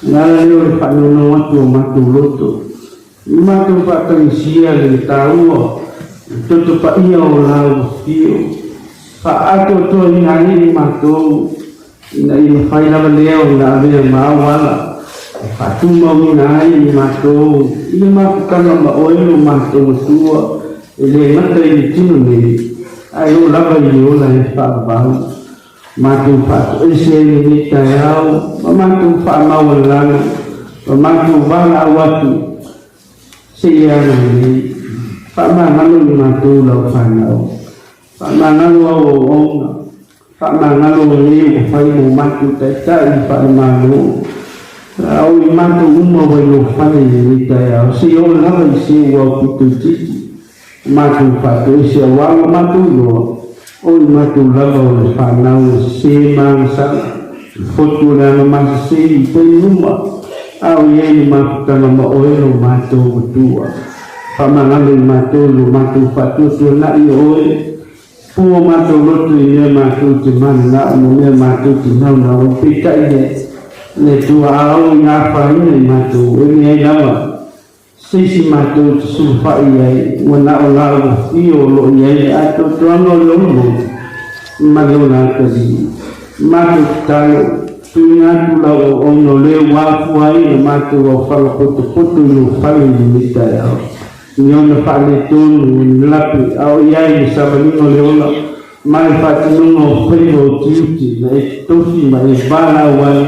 S11: O le ala lea o le faanono atu o matou loto, I matou faatagisia le taua le toto paia o lau afio, faaatoatoaina ai i matou ina ia mafai lava lea ona avea ma auala e faatumauina ai i matou i le mafutaga ma oe lo matou Atua e le gata i le tino nei ae oo lava i le ola e faavavau. Matou faatoese ai lenei taeao ma matou faamaualalo ma matou valaau atu seia agalelei. Faamagalo i matou lau fanau. Faamagalo au auauna. Faamagalo e ua fai mo matou taitai faale-Malo. A o i matou uma ua i lou fale i lenei taeao, seia oo lava i se ua aupito itiiti. Matou faatoese aua ua matou iloa, o i matou lava o le fanau e sese ma agasala, le fotu o le agamasese i taimi uma, a o i ai le mafutaga ma oe lo matou Atua. Faamagalo i matou i lo matou faatuatuanai o oe, pua o matou loto i mea matou te mananao ma mea matou te naunau ai, peitai le le Atua a o i afaina i matou, e leai lava Se isi matou te sulufai i ai, ua na o lau afio o lo o i ai le atoatoaga o le olioli ma le ola atalii. Matou tatalo, tuuina atu lau auauna o le ua afua ai ona matou aofala potopoto i lou fale i lenei taeao, i ona faaletonu, o ni lape, a o i ai le savaliga o le ola ma le faatinoga o faiva o tiute na e totofi ma e valaau ai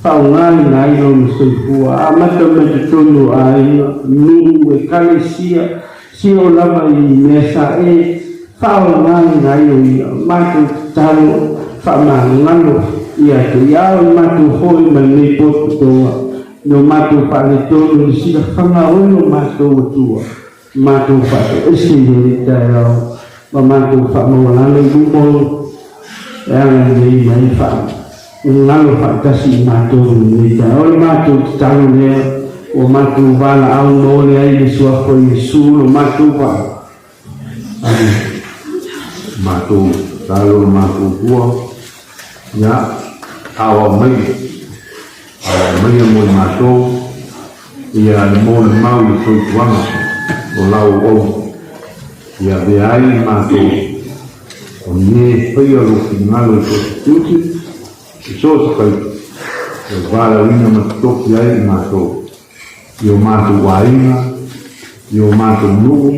S11: Faaaogaina ai lona soifua, amata mai totonu o aiga, nuu, ekalesia, seia oo lava i mea sa e faaaogaina ai o ia matou tatalo faamagalo ia te ia o le matou foi ma lenei potopotoga no matou faaletonu i le silafaga o lo matou Atua. Matou faatoese i lenei taeao ma matou faamaualalo i luma o e agalelei mai faagalo faatasi i matou i lenei taeao. O le matou tatalo lea ua matou valaau ma ole ai le Suafa o Iesu lo matou vaa. Amene.
S1: Matou tatalo lo matou Atua, ia aoao mai, aoao maia mo i matou. Ia le molimau i le soifuaga o lau auauna, ia avea ai i matou o ni e faia lou finagalo i so o se tiute, i so o se faiva, e valaauina ma totofi ai i matou, i o matou aiga, i o matou nuu,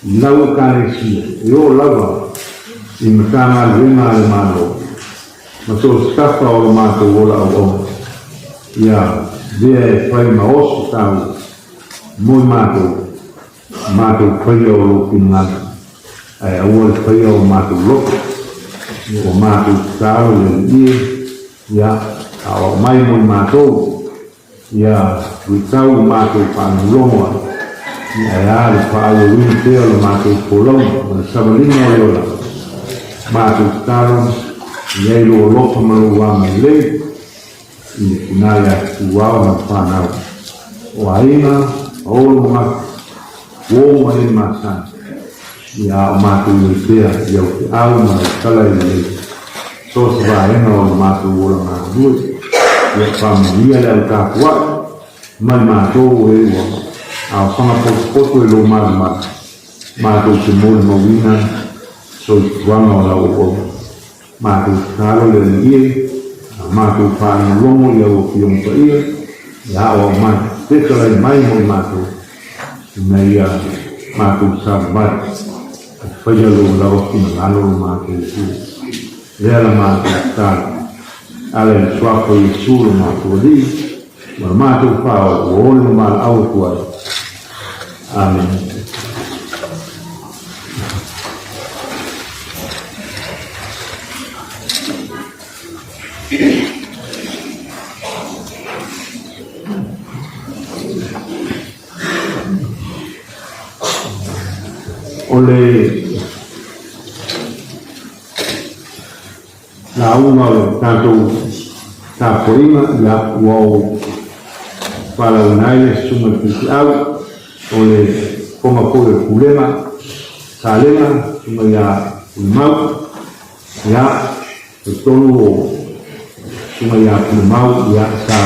S1: i lau Ekalesia, e oo lava i Matagaluega a le Malo, ma so o se tafa o lo matou ola auauna, ia avea e fai ma oso taua mo i matou, matou faia o lou finagalo, ae aua le faia o matou loto, o matou tatalo i le Alii e, ia aoao mai mo i matou. Ia luitau i matou faalogologo ai, ae a le faaauauina pea o le matou folauga ma le savaliga o le ola. Matou tatalo, i ai lou alofa ma lou agalelei i le tina ia Tutuao ma le fanau, o aiga, paolo ma mata, uo ma e masani, ia a o matou i ai pea i au feau ma lau tala e lelei. So o se vaega o le matou ola galulue, ia faamanuia le au tapuai mai matou e ua aofaga potopoto i lou malumalu, matou te molimauina Soifuaga o lau auauna. Matou tatalo le Alii e, a matou faalogologo i au Afioga Paia, ia aoao mai, fetalai mai mo i matou, ina ia matou savavali, e faia lou lava finagalo lo matou Atua. Lea la matou tatalo, ala i le Suafa o Iesu lo matou Alii, ma lo matou Faaola ua oli ma valaau atu ai. Amene. O le lauga o le tatou tapuaiga, ia, ua ou valaauina ai le Susuga i le Faifeau o le Fofoga foi o le Pulega, Salega, Susuga ia Pulemau, ia, talitonu o Susuga ia Pulemau, ia, sa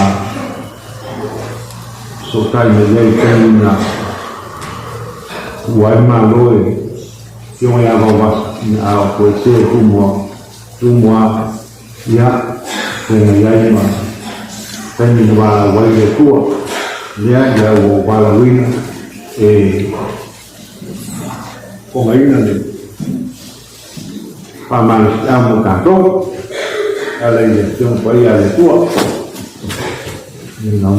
S1: fesootai mai ai i taimi na tuua ai le Malo e Afioga ia Vaovasa, a o toesea Tumua, Tumua, ia, feagai ai ma taimi na valaau ai le Atua, lea ia ua ou valaauina e fofogaina le faamalosiau mo tatou, e ala i le Afioga Paia a le Atua. Ina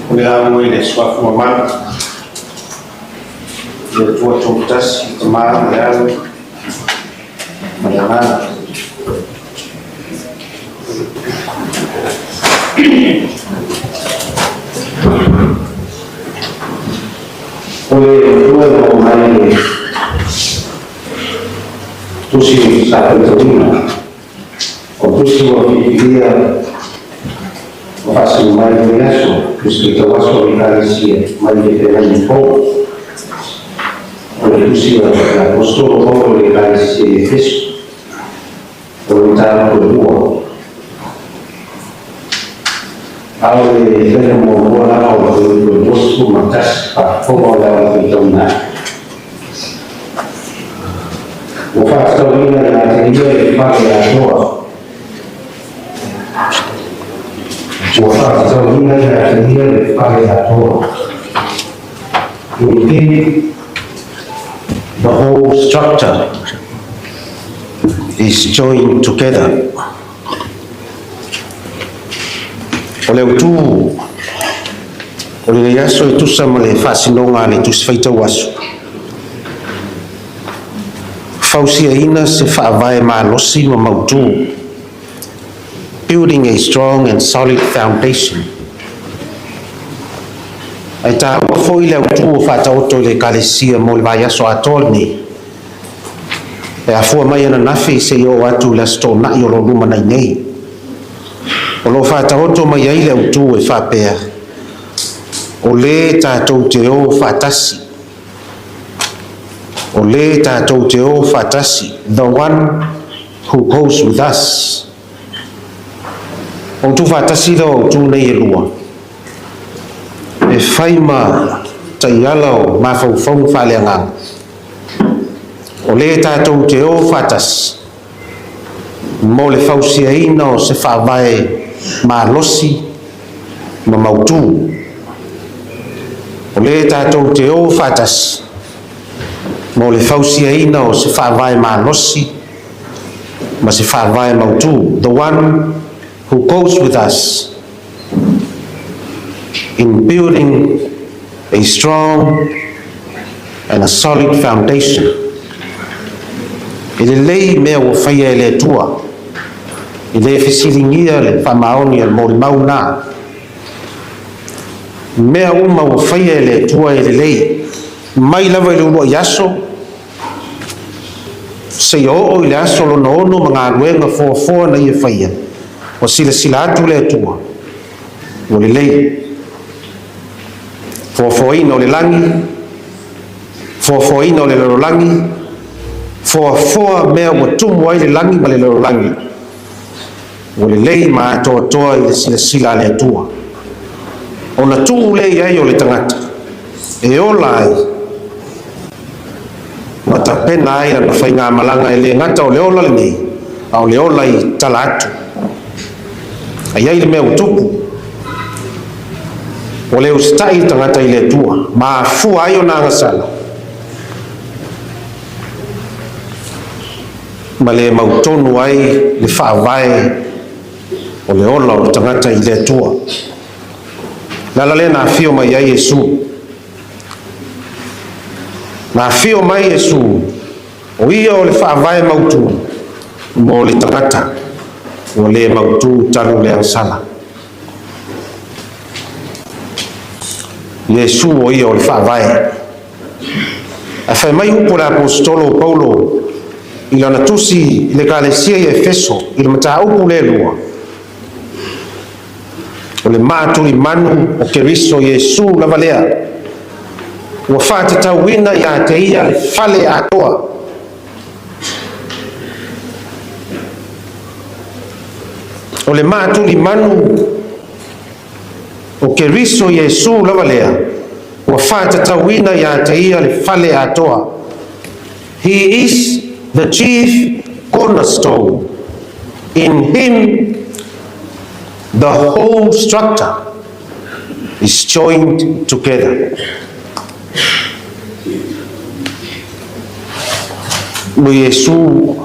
S12: O le a moe le suafa mamalu, le Atua Toatasi, le Tama ma le Alo ma le Agaga. O le Atua e maua mai le Tusi sa faitauina, o Tusi ua filifilia ma faasino mai i lenei aso, Tusi faitau aso a le Ekalesia mai le Feagaiga Fou. O le Tusi a le Aposetolo Paulo i le Ekalesia i Efeso, o le mataupu e lua. A o le faiga muamua lava o le 21 faafofoga o le ala faitauina ai. Ua faatatauina ia te ia le fale atoa. Ua faatatauina ia te ia le fale atoa. With him, the whole structure is joined together. O le autu o lenei aso e tusa ma le faasinoga a le Tusi Faitau Aso, Fausiaina se faavae malosi ma mautu, Building a strong and solid foundation. Ae taua foi le autu o faataoto i le Ekalesia mo le vaiaso atoa lenei, e afua mai ananafi seia oo atu i le Aso Toonai o lo o lumanai nei. O lo o faataoto mai ai le autu e faapea, O lē tatou te o faatasi. O lē tatou te o faatasi, the one who goes with us. O autu faatasi lea o autu nei e lua, e fai ma taiala o mafaufauga faaleagaga. O lē tatou te o faatasi mo le fausiaina o se faavae malosi ma mautu. O lē tatou te o faatasi mo le fausiaina o se faavae malosi ma se faavae mautu, the one who goes with us in building a strong and a solid foundation. E lelei mea ua faia e le Atua, e le fesiligia le faamaoni a le molimau na. Mea uma ua faia e le Atua e lelei, mai lava i le uluai aso, seia oo i le aso lona ono ma galuega foafoa na ia faia, ua silasila atu le Atua, ua lelei. Foafoaina o le lagi, Foafoaina o le lalolagi, foafoa mea ua tumu ai le lagi ma le lalolagi, ua lelei ma atoatoa i le silasila a le Atua. Ona tuu lea i ai o le tagata e ola ai ma tapena ai lana faigamalaga e le gata o le ola lenei, a o le ola i tala atu. A i ai le mea ua tupu, ua le usitai le tagata i le Atua, ma afua ai ona agasala, ma le mautonu ai le faavae o le ola o le tagata i le Atua. O le ala lea na afio mai ai Iesu. Na afio mai Iesu, o ia o le faavae mautu mo le tagata ua le mautu talu le agasala. Iesu o ia o le faavae. Ae fai mai upu a le Aposetolo o Paulo i lana tusi i le Ekalesia i Efeso i le mataupu lea lua, O le matulimanu o Keriso Iesu lava lea, ua faatatauina ia te ia le fale atoa. O le matulimanu o Keriso Iesu lava lea, ua faatatauina ia te ia le fale atoa. He is the chief cornerstone. In him the whole structure is joined together. O Iesu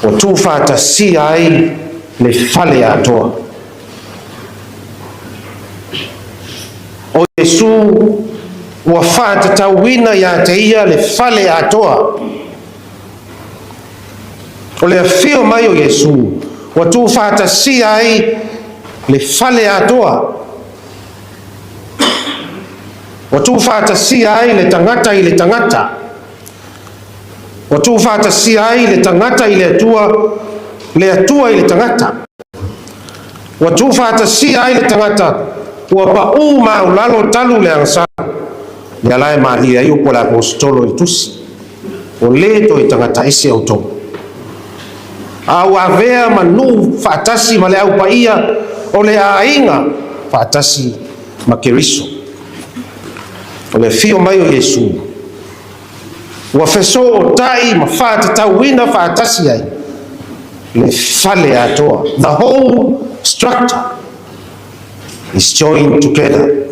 S12: ua tuufaatasia ai le fale atoa. O Iesu ua faatatauina ia te ia le fale atoa. O le afio mai o Iesu ua tuufaatasia ai le fale atoa. Ua tuufaatasia ai le tagata i le tagata. Ua tuufaatasia ai le tagata i le Atua, le Atua i le tagata. Ua tuufaatasia ai le tagata ua paʻū maulalo talu le agasala. Lea la e malie ai upu a le Aposetolo i le tusi, Ua lē toe tagata ese outou, a ua avea ma nuu faatasi ma le au paia o le aiga faatasi ma Keriso. O le afio mai o Iesu, ua fesootai ma faatatauina faatasi ai le fale atoa, the whole structure is joined together.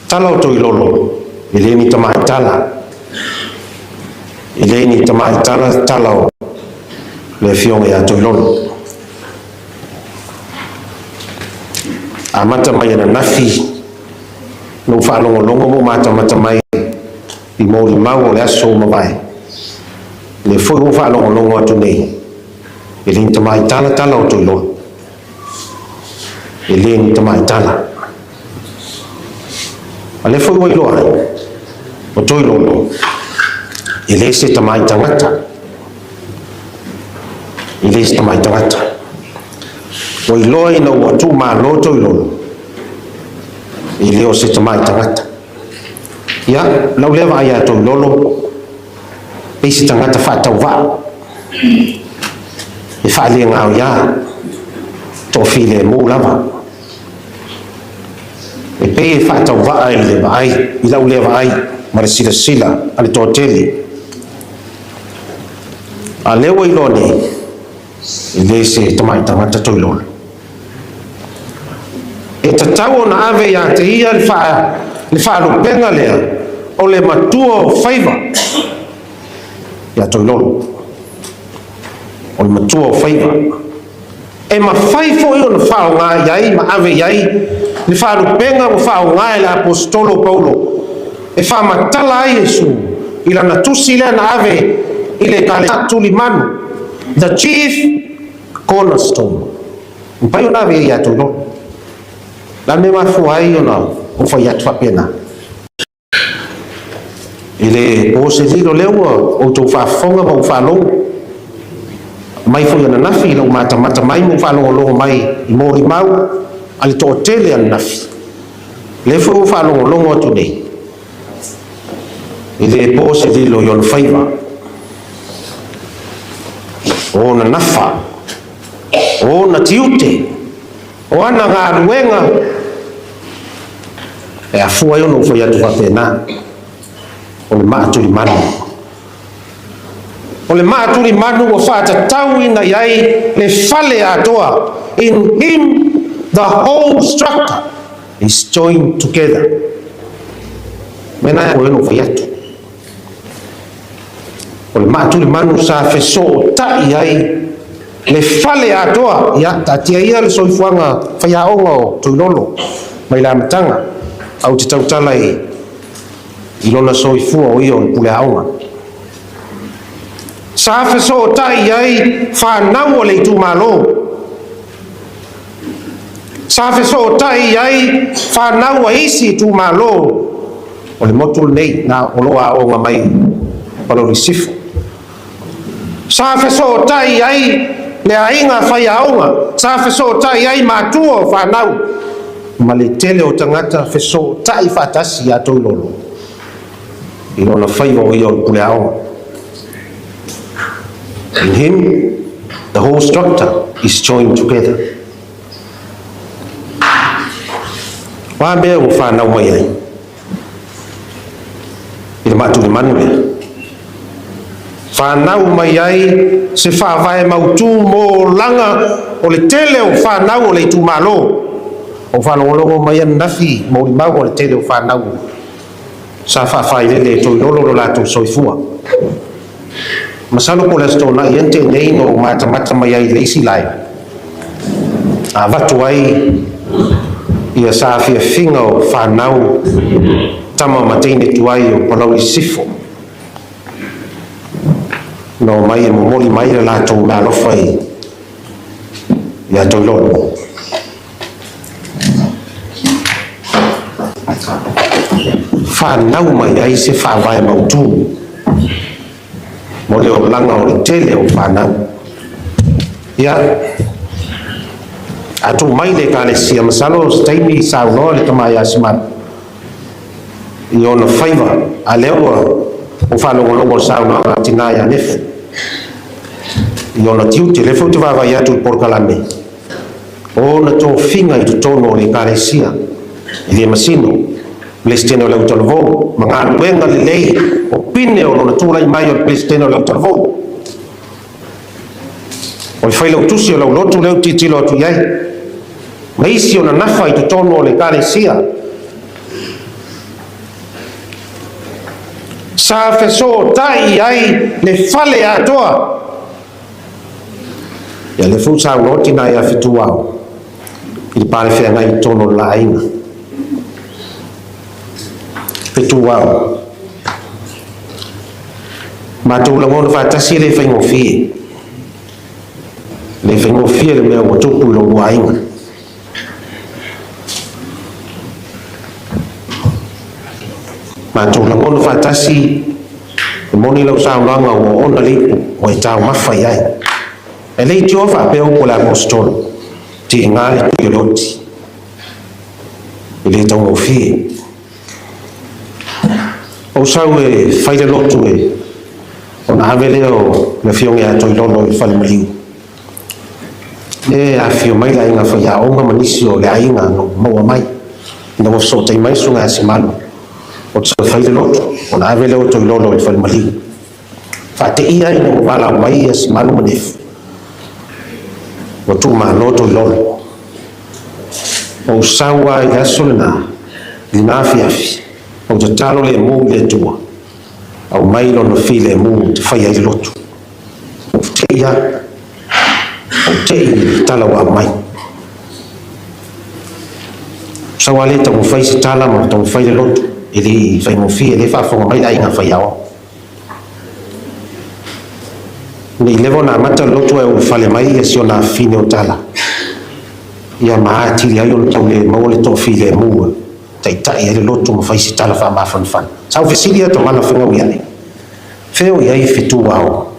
S12: Tala o Toilolo, e le ni tamai tala, e le ni tamai tala, tala o le afioga ia Toilolo. Amata mai ananafi na ou faalogologo ma ou matamata mai i molimau o le aso ua mavae. Lea foi ua ou faalogologo atu nei, e le ni tamai tala tala o Toilolo. E le ni tamai tala. A lea foi ua iloa ai, o Toilolo, e le se tamai tagata. E le se tamai tagata. Ua iloa ina ua tuumalo Toilolo, e le o se tamai tagata. Ia, lau lea vaai ia Toilolo, pei se tagata faatauvaa, e faalegaoiā, toafilemu lava. E pei e faatauvaa i le vaai, i lau lea vaai ma le silasila a le toatele. A lea ua iloa nei, e le se tamai tagata Toilolo. E tatau ona ave ia te ia le, faa, le faalupega lea o le matua o faiva ia Toilolo. O le matua o faiva. E mafai foi ona faaaoga i ai ma ave i ai le faalupega ua faaaoga e le Aposetolo o Paulo e faamatala ai Iesu i lana tusi lea na ave i le Ekalesia tulimanu, the chief cornerstone. E mafai ona ave i ai ia Toilolo. O le a le mea e mafua ai ona ou fai atu faapena? E le po se lilo lea ua outou faafofoga ma ua faalogo mai foi ananafi i lou matamata mai ma ou faalogologo mai i molimau a le toatele ananafi. Lea foi ua faalogologo atu nei, E lē po se lilo i ona faiva, o ona nafa, o ona tiute, o ana galuega, e afua ai ona ou fai atu faapena, o le maa tulimanu. O le maa tulimanu ua faatatauina i ai le fale atoa, in him the whole structure is joined together. Mea na e ona ou fai atu. O le maa tulimanu sa fesootai ai le fale atoa. Ia, taatia ia le soifuaga faiaoga o Toilolo mai le amataga, ae ou te tautala i i lona soifua o ia o le pule aoga. Sa fesootai i ai fanau o le itumalo. Sa fesootai i ai fanau a isi itumalo o le motu lenei na o lo o aoga mai Palauli Sisifo. Sa fesootai i ai le aiga faiaoga, sa fesootai i ai matua o fanau ma le tele o tagata fesootai faatasi ia Toilolo i lona faiva o ia o le pule aoga. In him, the whole structure is joined together. O a mea ua whanau mai ai? I le maatulimanu lea. Whanau mai ai se whaavae mautū mō olaga o le tele o whanau o le itumalo. O faalogologo mai ananafi molimau o le tele o fanau sa faafailele e Toilolo lo latou soifua. Masalo po o le Aso Toonai ea tenei na ou matamata mai ai i le isi lae a avatu ai ia saafiafiga o fanau tama ma teine tuai o Palauli Sisifo na omai e momoli mai le latou meaalofa i ia Toilolo. Fanau mai ai se faavae mautū mo le olaga o le tele o fanau. Ia, a tuu mai le Ekalesia, masalo o se taimi saunoa le tama ia Simanu i ona faiva, a lea ua ou faalogologo i le saunoaga a tina ia Nefu i ona tiute. O lea foi ou te vaavaai atu i le polokalame O ona tofiga i totonu o le Ekalesia, e le masino, Peresetene o le Autalavou, ma galuega lelei o pine o lona tulai mai o le Peresetene o le Autalavou. O le failautusi o lau lotu lea ou tilotilo atu i ai, ma isi ona nafa i totonu o le Ekalesia. Sa fesootai i ai le fale atoa. Ia lea foi ua saunoa tina ia Fetuao i le pale feagai i totonu o le la aiga. Fetuao. Matou lagona faatasi e le faigofie. E le faigofie le mea ua tupu i lo lua aiga. Matou lagona faatasi, e moni lau saunoaga ua ona le ipu ua e taumafa i ai. E le itioa faapea upu a le Aposetolo, Tiga le tui o le oti. E le taugofie. Ou sau e fai le lotu e ona ave lea o le Afioga ia Toilolo i le fale maliu. E afifio mai le aiga faiaoga ma nisi o le aiga na maua mai ina ua fesootai mai le Susuga ia Simalu o te fai le lotu ona ave lea o Toilolo i le fale maliu. Faateia ina ua valaau mai ia Simalu ma Nefu ua tuumalo Toilolo. Ou sau lava i le aso lena i lena afiafi, ou tatalo lemu i le Atua, aumai lona filemu ou te faia ai le lotu. Ou te i atu, ou te i i le tala ua aumai. Sau lava lea taumafai se tala ma taumafai le lotu, e le i faigofie, lea e faafofoga mai le aiga faiaoga. Ne i leva ona amata le lotu ae ulufale mai ia si ona afafine o Tala, ia ma atili ai ona tau le maua le toafilemu e taitai ai le lotu ma fai se tala faamafanafana. Sa ou fesili atu a Malafegau ia nei. Fea o i ai fetu ao?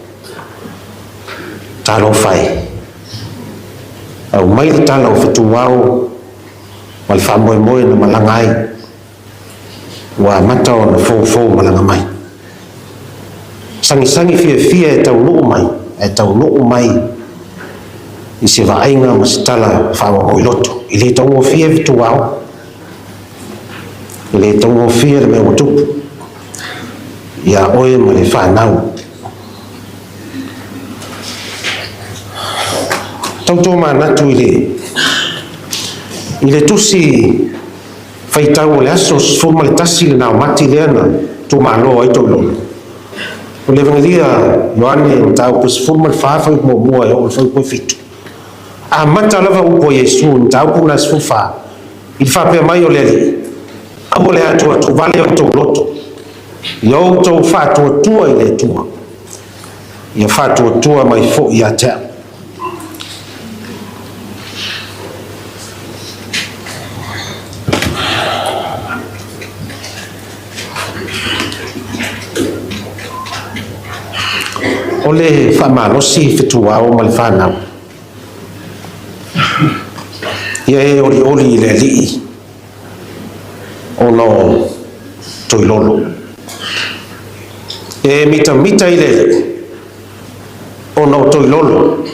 S12: Talofa e! Aumai le tala o fetu ao ma le faamoemoe na malaga ai, ua amata ona foufou malaga mai. Sagisagi fiafia e taunuu mai, ae taunuu mai i se vaaiga ma se tala faamomoiloto. E le taugofie fetuao, e le taugofie le mea ua tupu iā oe ma le fanau. Tau tomanatu i le i le tusi faitau o le aso 11 le naumati lea na tumalo ai Toilolo. O le Evangelia Ioane mataupu 14 fuaiupu muamua e oo i le fuaiupu e 7. Amata lava upu a Iesu i mataupu na 14 i le faapea mai o le Alii, Aua le atuatuvale o tou loto, ia outou faatuatua i le Atua, ia faatuatua mai foi ia te au. O le faamalosi fetuao ma le fanau. Ia e olioli i le Alii ona o Toilolo. Ia e mitamita i le Alii ona o Toilolo.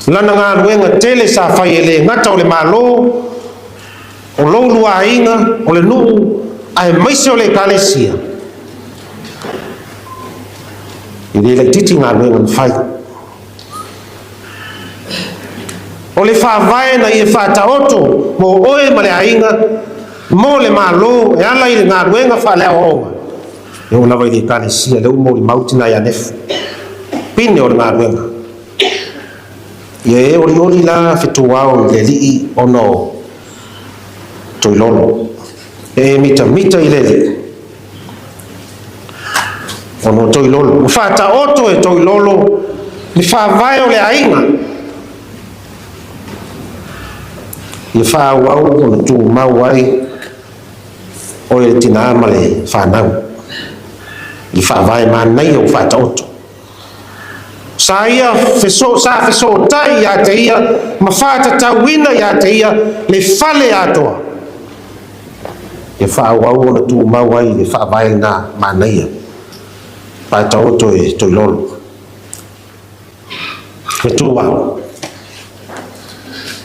S12: Lana galuega tele sa fai e le gata o le Malo, o lou lua aiga, o le nuu, aemaise o le Ekalesia. E le laitiiti galuega na fai. O le faavae na ia faataoto mo oe ma le aiga, mo le Malo e ala i le galuega faaleaoaoga, e oo lava i le Ekalesia, lea ua molimau tina ia Nefu, pine o le galuega. Ia e olioli la fetuao i le Alii ona o Toilolo. E mitamita i le Alii ona o Toilolo. Ua faataoto e Toilolo le faavae o le aiga. Ia faaauau ona tumau ai oe le tinā ma le fanau i le faavae manaia ua faataoto. Sa ia feso, sa fesootai ia te ia ma faatatauina ia te ia le fale atoa. Ia faaauau ona tumau ai le faavae lena manaia faataoto e Toilolo. E tu au.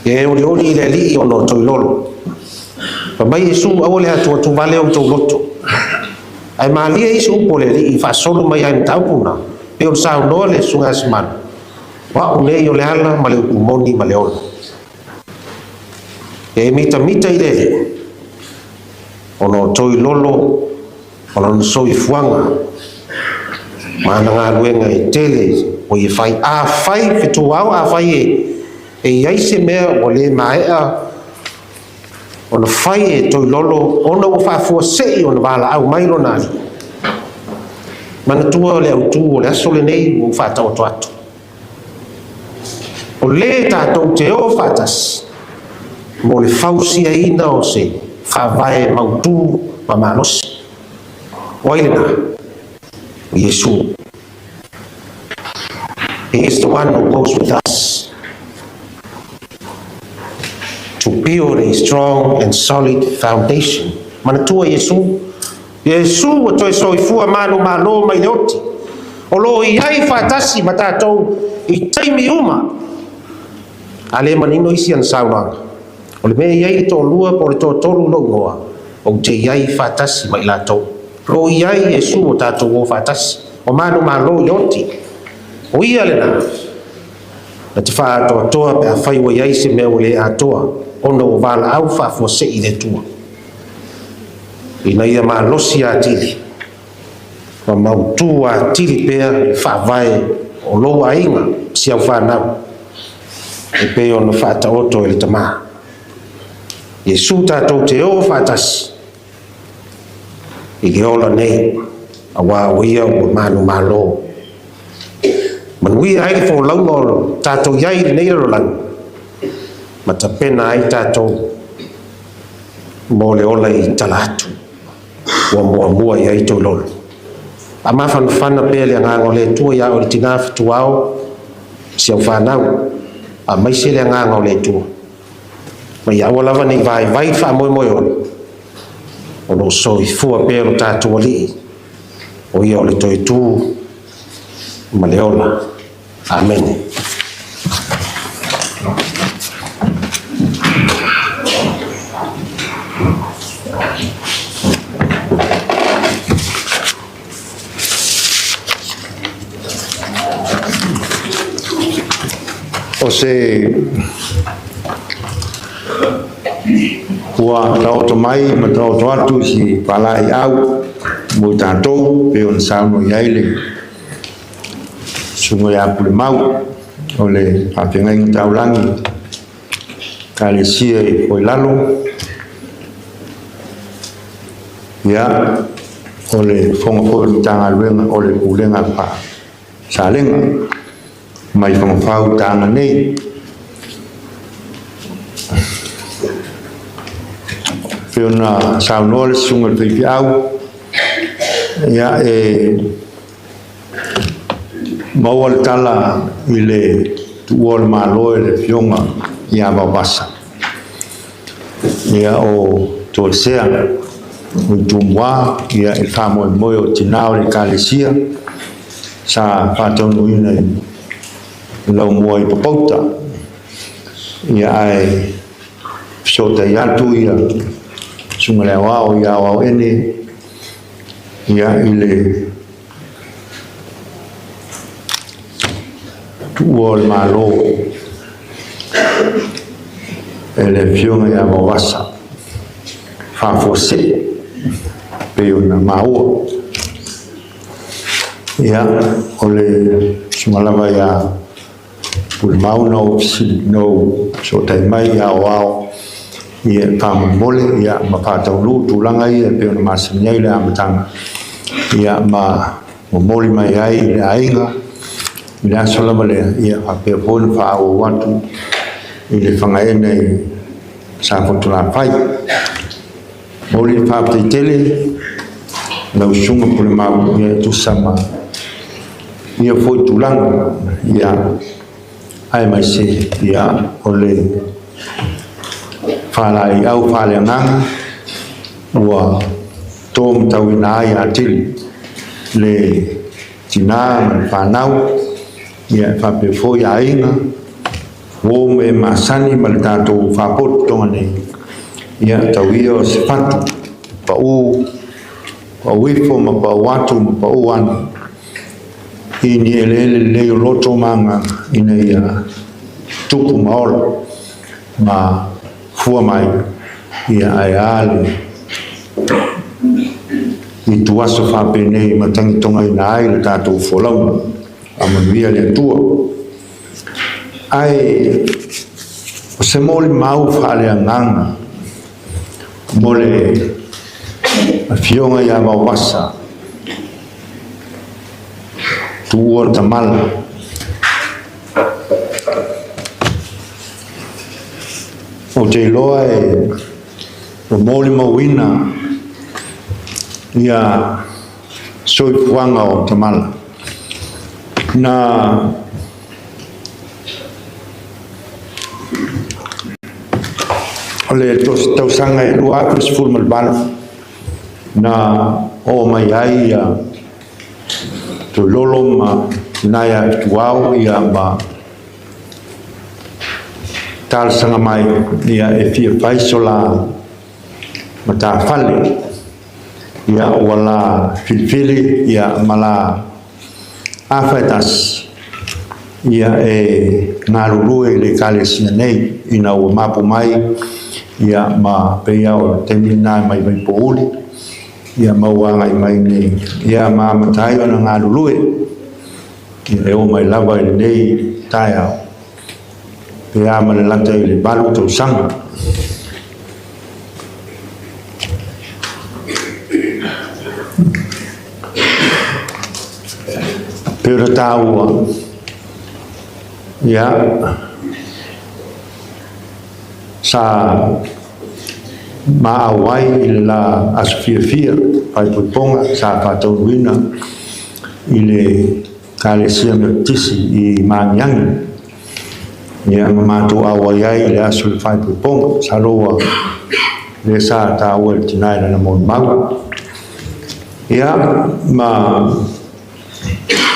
S12: E olioli i le Alii ona o Toilolo. Fai mai Iesu, Aua le atuatuvale outou loto. Ae malie isi upu o le Alii i faasolo mai ai mataupu na, pei ona saunoa le Susuga ia Simanu, O a'u nei o le ala ma le upu moni ma le ola. E mitamita i le Alii ona o Toilolo o lona soifuaga ma ana galuega e tele ua ia fai. Afai fetuao, afai e i ai se mea ua le maea ona fai e Toilolo ona ua faafuasei ona valaau mai lona alii, manatua le autu o le aso lenei ua ou faataoto atu. O le tatou te oo faatasi mo le fausiaina o se faavae mautu ma malosi. O ai lena? O Iesu. He is the one who goes with us to build a strong and solid foundation. Manatua Iesu. Iesu ua toe soifua manumalo mai le oti. O lo o i ai faatasi ma tatou i taimi uma. A le manino isi ana saunoaga, o le mea e i ai le toalua po o le toatolu lou igoa, ou te i ai faatasi ma i latou. O lo o i ai Iesu o tatou o faatasi, o manumalo i le oti. O ia lena na te faaatoatoa pe afai ua i ai se mea ua le atoa ona ua valaau faafuasei i le Atua ina ia malosi atili ma mautu atili pea le faavae o lou aiga ma si au fanau e pei ona faataoto e le Tama. Iesu tatou te oo faatasi i le ola nei, auā o ia ua manumalo. Manuia ai le folauga o tatou i ai i lenei lalolagi, ma tapena ai tatou mo le ola i tala atu ua muamua i ai Toilolo. A mafanafana pea le agaga o le Atua iā oe le tinā fetuao, si au fanau, aemaise le agaga o le Atua. Ma ia aua lava ne i vaivai le faamoemoe ola, o lo o soifua pea lo tatou Alii. O ia o le toe tu ma le ola. Amene.
S2: O se ua taoto mai ma taoto atu si palaiau mo i tatou pe ona saunoa i ai le Susuga ia Pulemau o le faafeagaiga taulagi Ekalesia i Foilalo. Ia, o le fofoga foi o le Matagaluega o le Pulega Faa-Salega mai Fagafau taga nei. Pei ona saunoa le susuga i le faifeau, ia e maua le tala i le tuua o le Malo e le Afioga ia Vaovasa. Ia o Toesea o Tumua, ia i le faamoemoe o tina o le Ekalesia sa faataunuuina i Laumua i Papauta. Ia ae fesootai atu ia Susuga i le Aoao ia Aoao Ene ia i le tuua o le Malo e le Afioga ia Vaovasa faafuasei pei ona maua. Ia, o le susuga lava ia Pulemau na ou fesili, na ou fesootai mai ia Aoao ia faamolemole ia ma faataunuu tulaga ia e pei ona masani ai le amataga ia ma momoli mai ai i le aiga i le aso lava lea ia faapea foi ona faaauau atu i le fagaena i Safotulafai. Momoli le faafetai tele lau Susuga Pulemau ia e tusa ma ia foi tulaga ia aemaise ia o le faalaeiau faaleagaga ua to matauina ai atili le tina ma le fanau ia e faapea foi aiga uo ma e masani ma le tatou faapotopotoga nei ia tau ia o se fatu pau pau ifo ma pau atu ma pau ane i ni eleele lelei o loto ma agaga ina ia tupu ma ola ma fua mai ia ae a le ituaso faapenei ma tagitogaina ai le tatou folauga. Faamanuia le Atua. Ae o se molimau faaleagaga mo le Afioga ia Vaovasa Tuua Tamala. Ou te iloa e ua molimauina ia soifuaga o Tamala. Na o le tausaga e 2018 na oo mai ai ia Toilolo ma Tinaia Tuau ia ma talosaga mai ia e fia fai so la matafale ia ua la filifili ia ma la afa e tasi ia e galulue i le Ekalesia nei ina ua mapu mai ia ma pei lava o le taimi lena e mai Vaipouli ia ma ua agai mai nei ia ma amata ai ona galulue ia e oo mai lava i lenei taeao pe a ma le lata i le 8 tausaga. Pei ona taua, ia, sa maau ai i le la aso fiafia, faaipoipoga sa faataunuina i le Ekalesia Metotisi i Magiagi. Ia, ma matou auai ai i le aso o le faaipoipoga, masalo ua lea sa taua e le tina i lana molimau. Ia, ma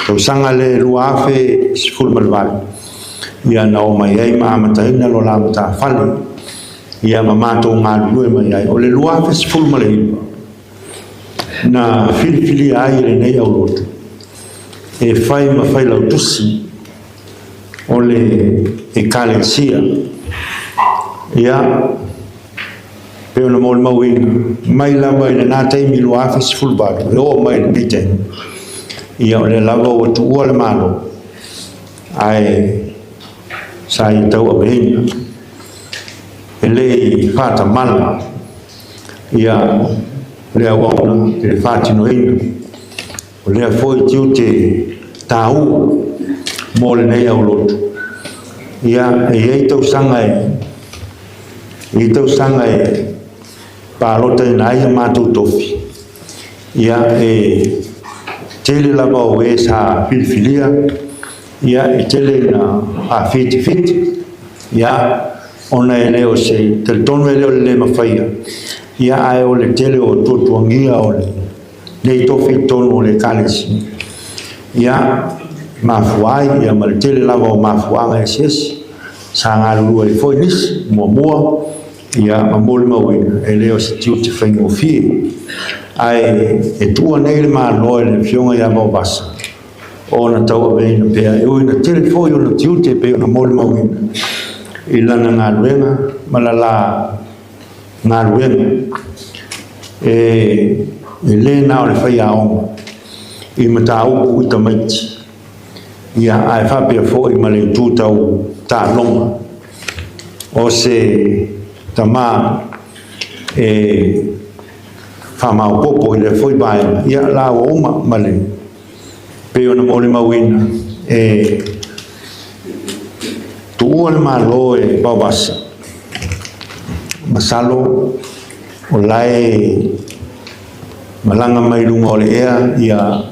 S2: tausaga le 2018, ia na oo mai ai ma amataina lo la matafale, ia ma matou galulue mai ai. O le 2019, na filifilia ai e lenei aulotu e fai ma failautusi o le Ekalesia. Ia, pei ona molimauina, mai lava i lena taimi 2018 e oo mai i lenei taimi, ia o lea lava ua tuua le Malo, ae sa ia tauaveina e le i faatamala ia le auauna i le faatinoina o lea foi tiute taua mo lenei aulotu. Ia, e i ai tausaga e i ai tausaga e palotaina ai a matou tofi, ia e tele lava o e sa filifilia, ia e tele ina faafitifiti, ia ona e le o se talitonu e le o le le mafaia, ia ae o le tele o tuatuagia o lenei tofi i totonu o le Ekalesia, ia mafua ai, ia ma le tele lava o mafuaaga eseese sa galulue ai foi nisi muamua, ia ma molimauina e le o se tiute faigofie. Ae e tuua nei le Malo e le Afioga ia Vaovasa ona tauaveina pea, e ui ina tele foi ona tiute e pei ona molimauina i lana galuega ma lala galuega e le na o le faiaoga i mataupu i tamaiti, ia ae faapea foi ma le itu tau taaloga. O se tama e faamaopoopo i lea foi vaega, ia la ua uma ma le pei ona molimauina e tuua le Malo e Vaovasa. Masalo o la e malaga mai luga o le ea ia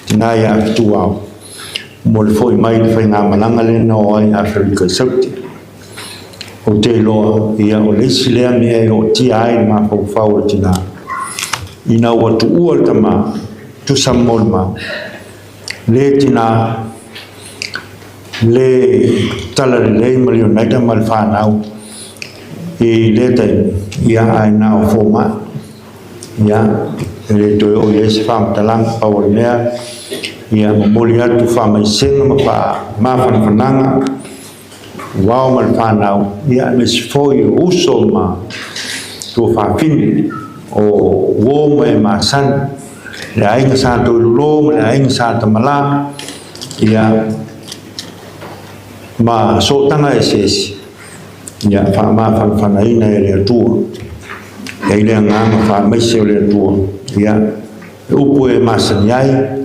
S2: tina ia Fetuao mo le foi mai le faigamalaga lea na o ai Aferika i Saute. Ou te iloa, ia, o le isi lea mea e ootia ai le mafaufau o le tina, ina ua tuua le tama, tusa mo le mau, le tina, le talalelei ma le Oneida ma le fanau i lea taimi, ia, ae na o fomai. Ia, e le toe oo i ai se faamatalaga, pau o le mea, ia momoli atu faamaisega ma faamafanafanaga Wao ma le fanau, ia aemaise foi o uso ma tuafafine o uo ma e masani, le aiga Sa Toilolo ma le aiga Sa Tamalā, ia ma sootaga eseese, ia faamafanafanaina e le Atua. E ai le agaga faamaise o le Atua, ia e upu e masani ai,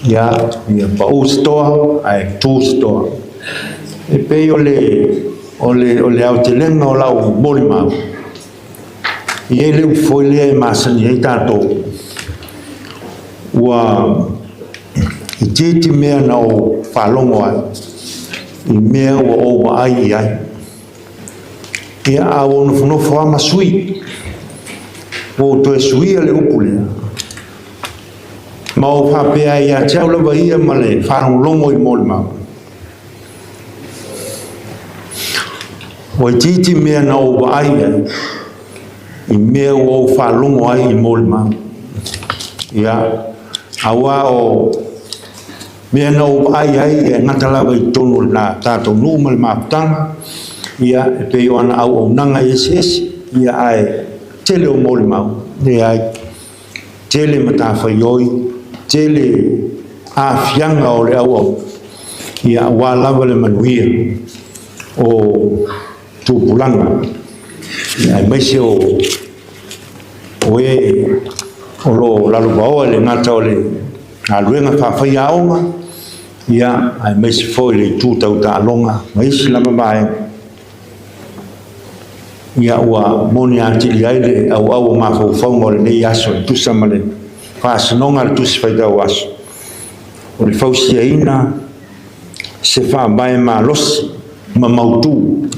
S2: Ia, ia pau se toa, ae tu se toa. E pei o le, o le, o le aotelega o lau molimau, e i ai le upu foi lea e masani ai tatou, ua itiiti mea na ou faalogo ai i mea ua ou vaai i ai. Ia, a ua ou nofonofo lava ma sui, ua ou toe suia le upu lea, Ma ou faapea ai ia te au lava ia ma le faalogologo i molimau. Ua itiiti mea na ou vaai ai i mea ua ou faalogo ai i molimau. Ia, auā o mea na ou vaai ai e gata lava i totonu o le tatou nuu ma le mafutaga, ia, e pei o ana auaunaga eseese, ia, ae tele o molimau, leai. Tele matafaioi, tele aafiaga o le auau, ia aua lava le manuia o tupulaga, ia aemaise o o e o lo o lalovaoa i le gata o le galuega faafaiaoga, ia aemaise foi le itu tau taaloga ma isi lava vaega. Ia ua moni atili ai le auau o mafaufauga o lenei aso e tusa ma le faasinoga a le Tusi Faitau Aso, o le fausiaina se faavae malosi ma mautu,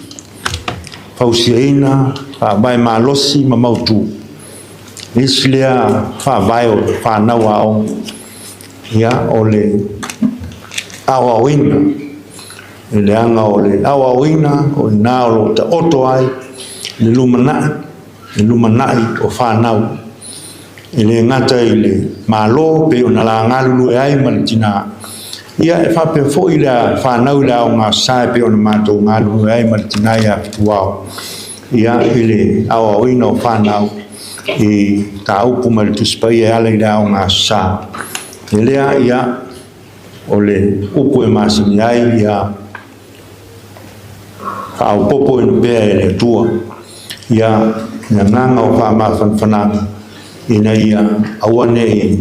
S2: fausiaina faavae malosi ma mautu. Le isi lea faavae o le fanau aoga, ia, o le aoaoina. I leaga o le aoaoina o i ina o lo o taoto ai le lumanai, le lumanai o fanau. E le gata i le Malo pei ona la galulue ai ma le tina, ia e faapea foi le fanau i le aoga sa e pei ona matou galulue ai ma le tina ia Fetuao, ia i le aoaoina o fanau i mataupu ma le Tusi Paia e ala i le aoga sa. E lea, ia, o le upu e masani ai, ia faaopoopo ina pea e le Atua ia le agaga o faamafanafanaga ina ia aua ne i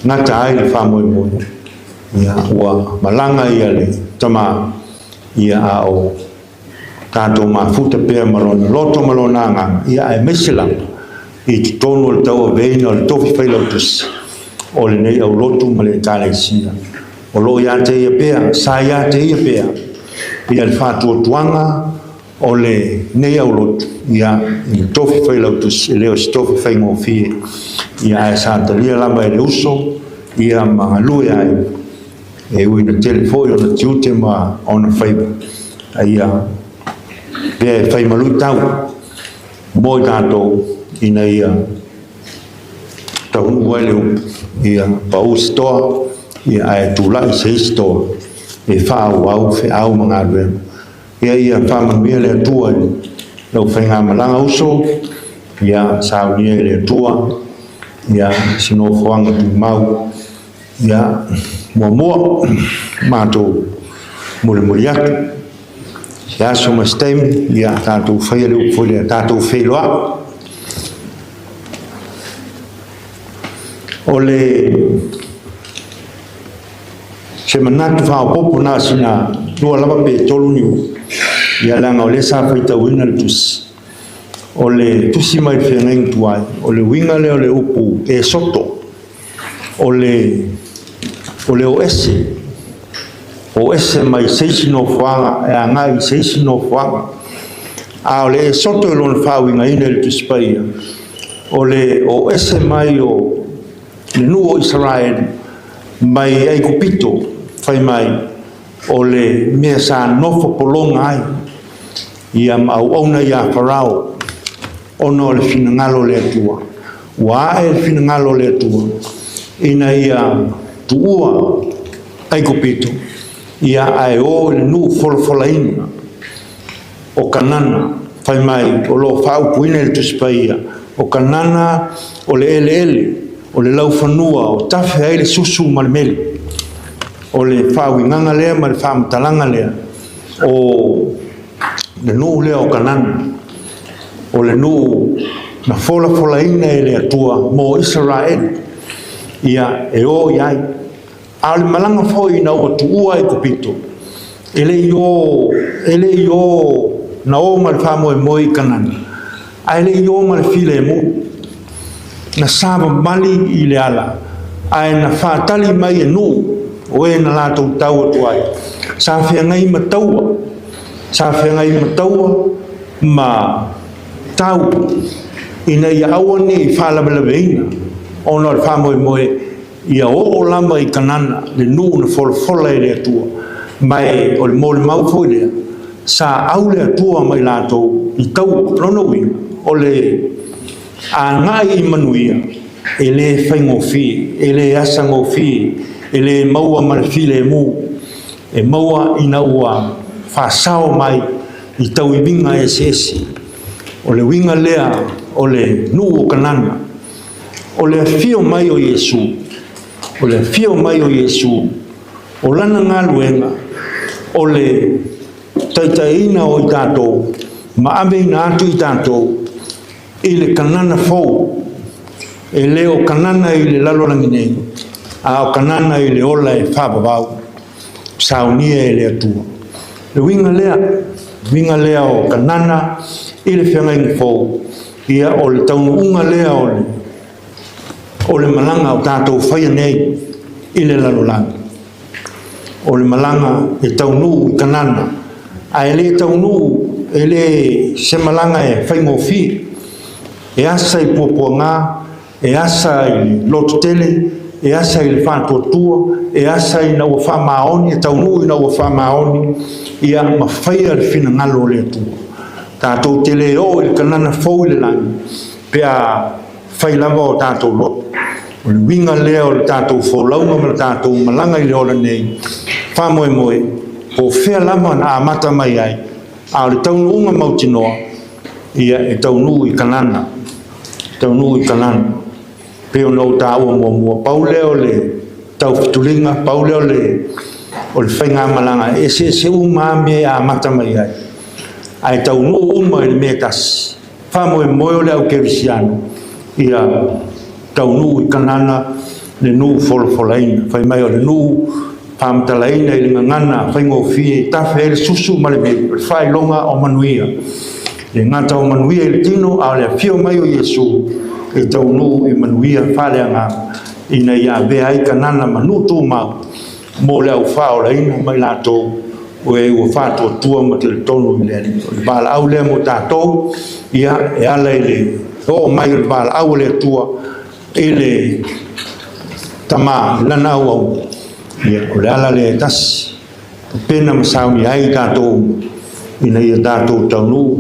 S2: gata ai le faamoemoe, ia ua malaga ia le tama, ia a o tatou mafuta pea ma lona loto ma lona agaga, ia aemaise lava i totonu o le tauaveina o le tofi failautusi o lenei aulotu ma le Ekalesia. O lo o ia te ia pea, sa ia te ia pea, ia le faatuatuaga o lenei aulotu, ia i le tofi failautusi, e le o se tofi faigofie, ia ae sa talia lava e le uso, ia ma galue ai, e ui ina tele foi ona tiute ma ona faiva, a ia pea e fai maluitau mo i tatou ina ia taunuu ai le upu, ia pau se toa, ia ae tulai se isi toa e faaauau feau ma galuega. Ia ia faamanuia le Atua i lau faigamalaga uso, ia saunia e le Atua, ia se nofoaga tumau. Ia, muamua, matou mulimuli atu, se aso ma se taimi, ia tatou faia le upu foi lea, tatou feiloai. O le se manatu faaopoopo na sina lua lava pe tolu niu, ia leaga o lea sa faitauina le tusi. O le tusi mai le feagaiga tuai, o le uiga lea o le upu e soto. O le o le o ese, o ese mai se isi nofoaga e agai i se isi nofoaga. A o le Esoto i lona faauigaina i le Tusi Paia, o le o ese mai o le nuu o Isaraelu mai Aikupito, fai mai, o le mea sa nofo pologa ai ia ma auauna iā Farao, ona o le finagalo o le Atua. Ua ae le finagalo o le Atua ina ia tuua Aikupito, ia ae o i le nuu folafolaina o Kanana, fai mai o lo o faaupuina i le Tusi Paia, o Kanana o le eleele, o le laufanua o tafe ai le susu ma le meli. O le faauigaga lea ma le faamatalaga lea o le nuu lea o Kanana, o le nuu na folafolaina e le Atua mo Isaraelu, ia e o i ai. A o le malaga foi ina ua tuua Aikupito, e le i o, e le i o na o ma le faamoemoe i Kanana, a e le i o ma le filemu. Na savavali i le ala, ae na faatali mai e nuu o e na latou tau atu ai. Sa feagai ma taua, sa feagai ma taua ma tau ina ia aua ne i faalavelaveina ona o le faamoemoe ia oo lava i Kanana le nuu na folafola e le Atua. Ma e o le molimau foi lea, sa au le Atua ma i latou i taua. Lona uiga, o le agai i manuia e le faigofie, e le asagofie, e le maua ma le filemu, e maua ina ua faasao mai i tauiviga eseese. O le uiga lea o le nuu o Kanana, o le afio mai o Iesu, o le afio mai o Iesu, o lana galuega, o le taitaiina o i tatou ma aveina atu i tatou i le Kanana fou, e le o Kanana i le lalolagi nei, a o Kanana i le ola e faavavau, saunia e le Atua. Le uiga lea, uiga lea o Kanana i le feagaiga fou, ia o le taunuuga lea o le o le malaga o tatou faia nei i le lalolagi. O le malaga e taunuu i Kanana, a e le taunuu, e le se malaga e faigofie. E asa i puapuaga,
S1: E asa i le lototele, e asa i le faatuatua, e asa ina ua faamaoni, e taunuu ina ua faamaoni, ia ma faia le finagalo o le Atua. Tatou te le oo i le Kanana fou i le lagi, pe a fai lava o tatou loto. O le uiga lea o le tatou folauga ma le tatou malaga i le ola nei, faamoemoe, po o fea lava na amata mai ai, a o le taunuuga mautinoa, ia e taunuu i Kanana, taunuu i Kanana. Pei ona ou taua muamua, pau lea o le taufetuliga, pau lea o le o le faigamalaga e eseese uma lava mea e amata mai ai, ae taunuu uma i le mea e tasi. Faamoemoe o le au kerisiano ia taunuu i Kanana le nuu folafolaina. Fai mai o le nuu faamatalaina i le gagana faigofie e tafe ai le susu ma le meli, o le faailoga o manuia. Le gata o manuia i le tino, a o le afio mai o Iesu e taunuu i manuia faaleagaga ina ia avea ai Kanana ma nuu tumau mo le au faaolaina ma i latou o e ua faatuatua ma talitonu i le Alii. O le valaau lea mo tatou, ia, e ala i le oo mai o le valaau a le Atua i le Tama i lana auauna, ia, o le ala lea e tasi, pena ma saunia ai tatou ina ia tatou taunuu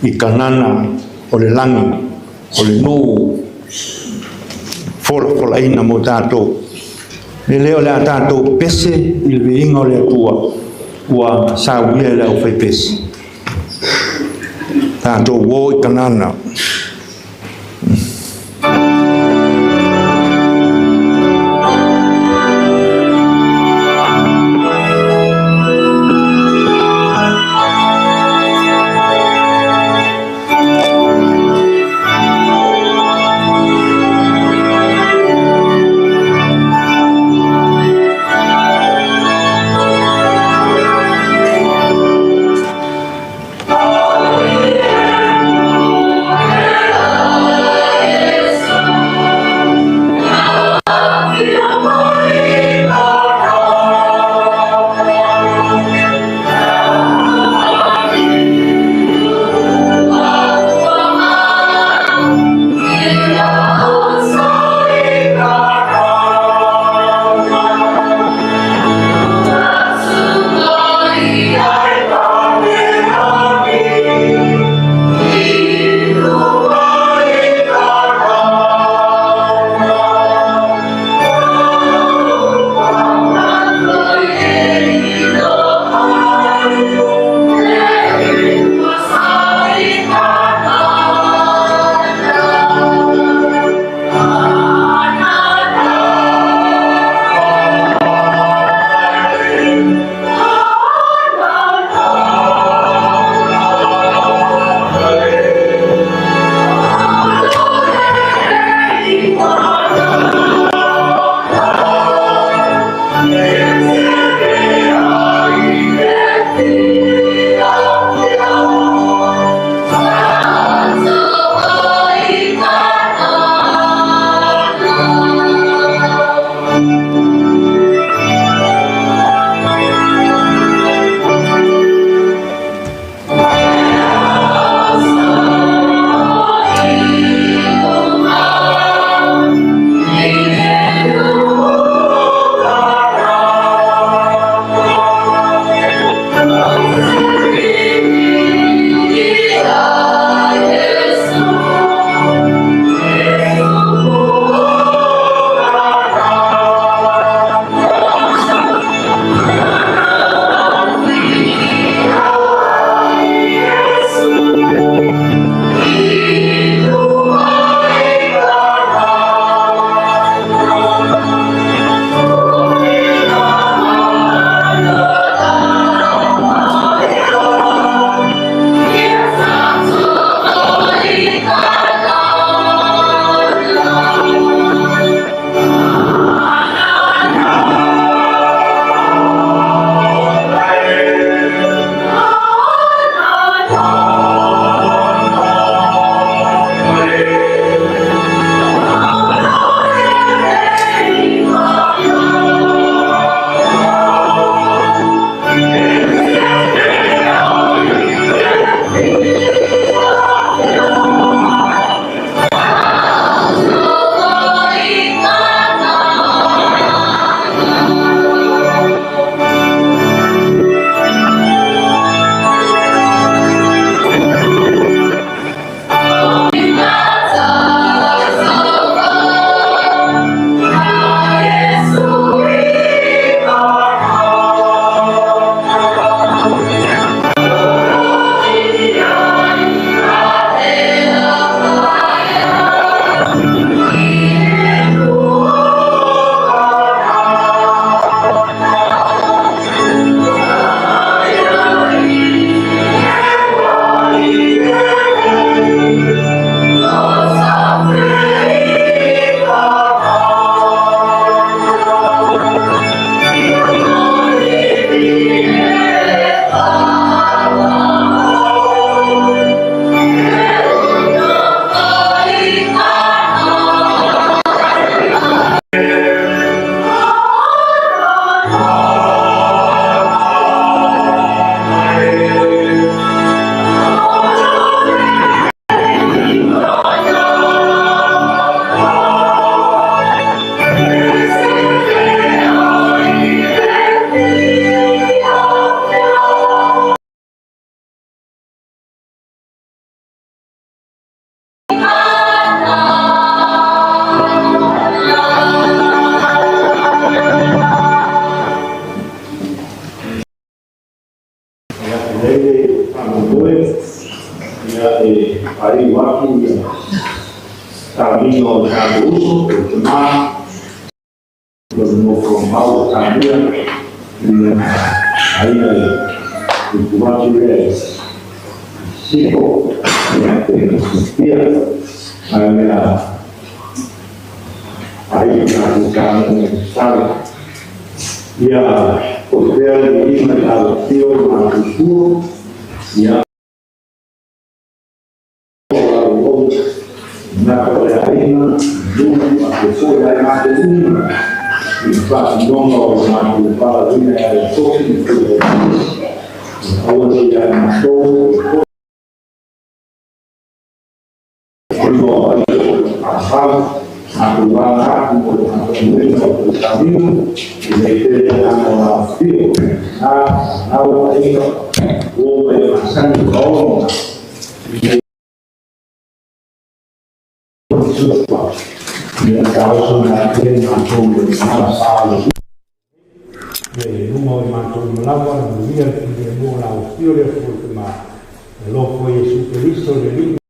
S1: i Kanana o le lagi, o le nuu folafolaina mo tatou. Le lea o le a tatou pese i le viiga o le Atua ua saunia e le aufaipese. Tatou o i Kanana.
S2: Faaiu atu ia talamiga o le tatou uso, o le tamā, o le nofo mau o Tamia, ia aiga i tu atu lea i siko, ia pe ia, ae mea ai tatou tāne sale. Ia o pea le ima i alo fio ma tutua, ia na ka le aiga, nuu a te foi ai matou uma, i le faatinoga o le matou valaauina e ala i tofi ma faiva o Ofisa. Aua nei ia matou faiva o ai o le faavavau, matou aga atu mo le faatinoina o le tausaga, ina ia tele agaga o la afifio, na, fanau, aiga, uo ma e masani o kaoga, Ia taoso na te matou le mala sa le ia i luga o matou malava na manuia le filemu o la afio le Atua i te ma e lofo Iesu Keriso le Alii.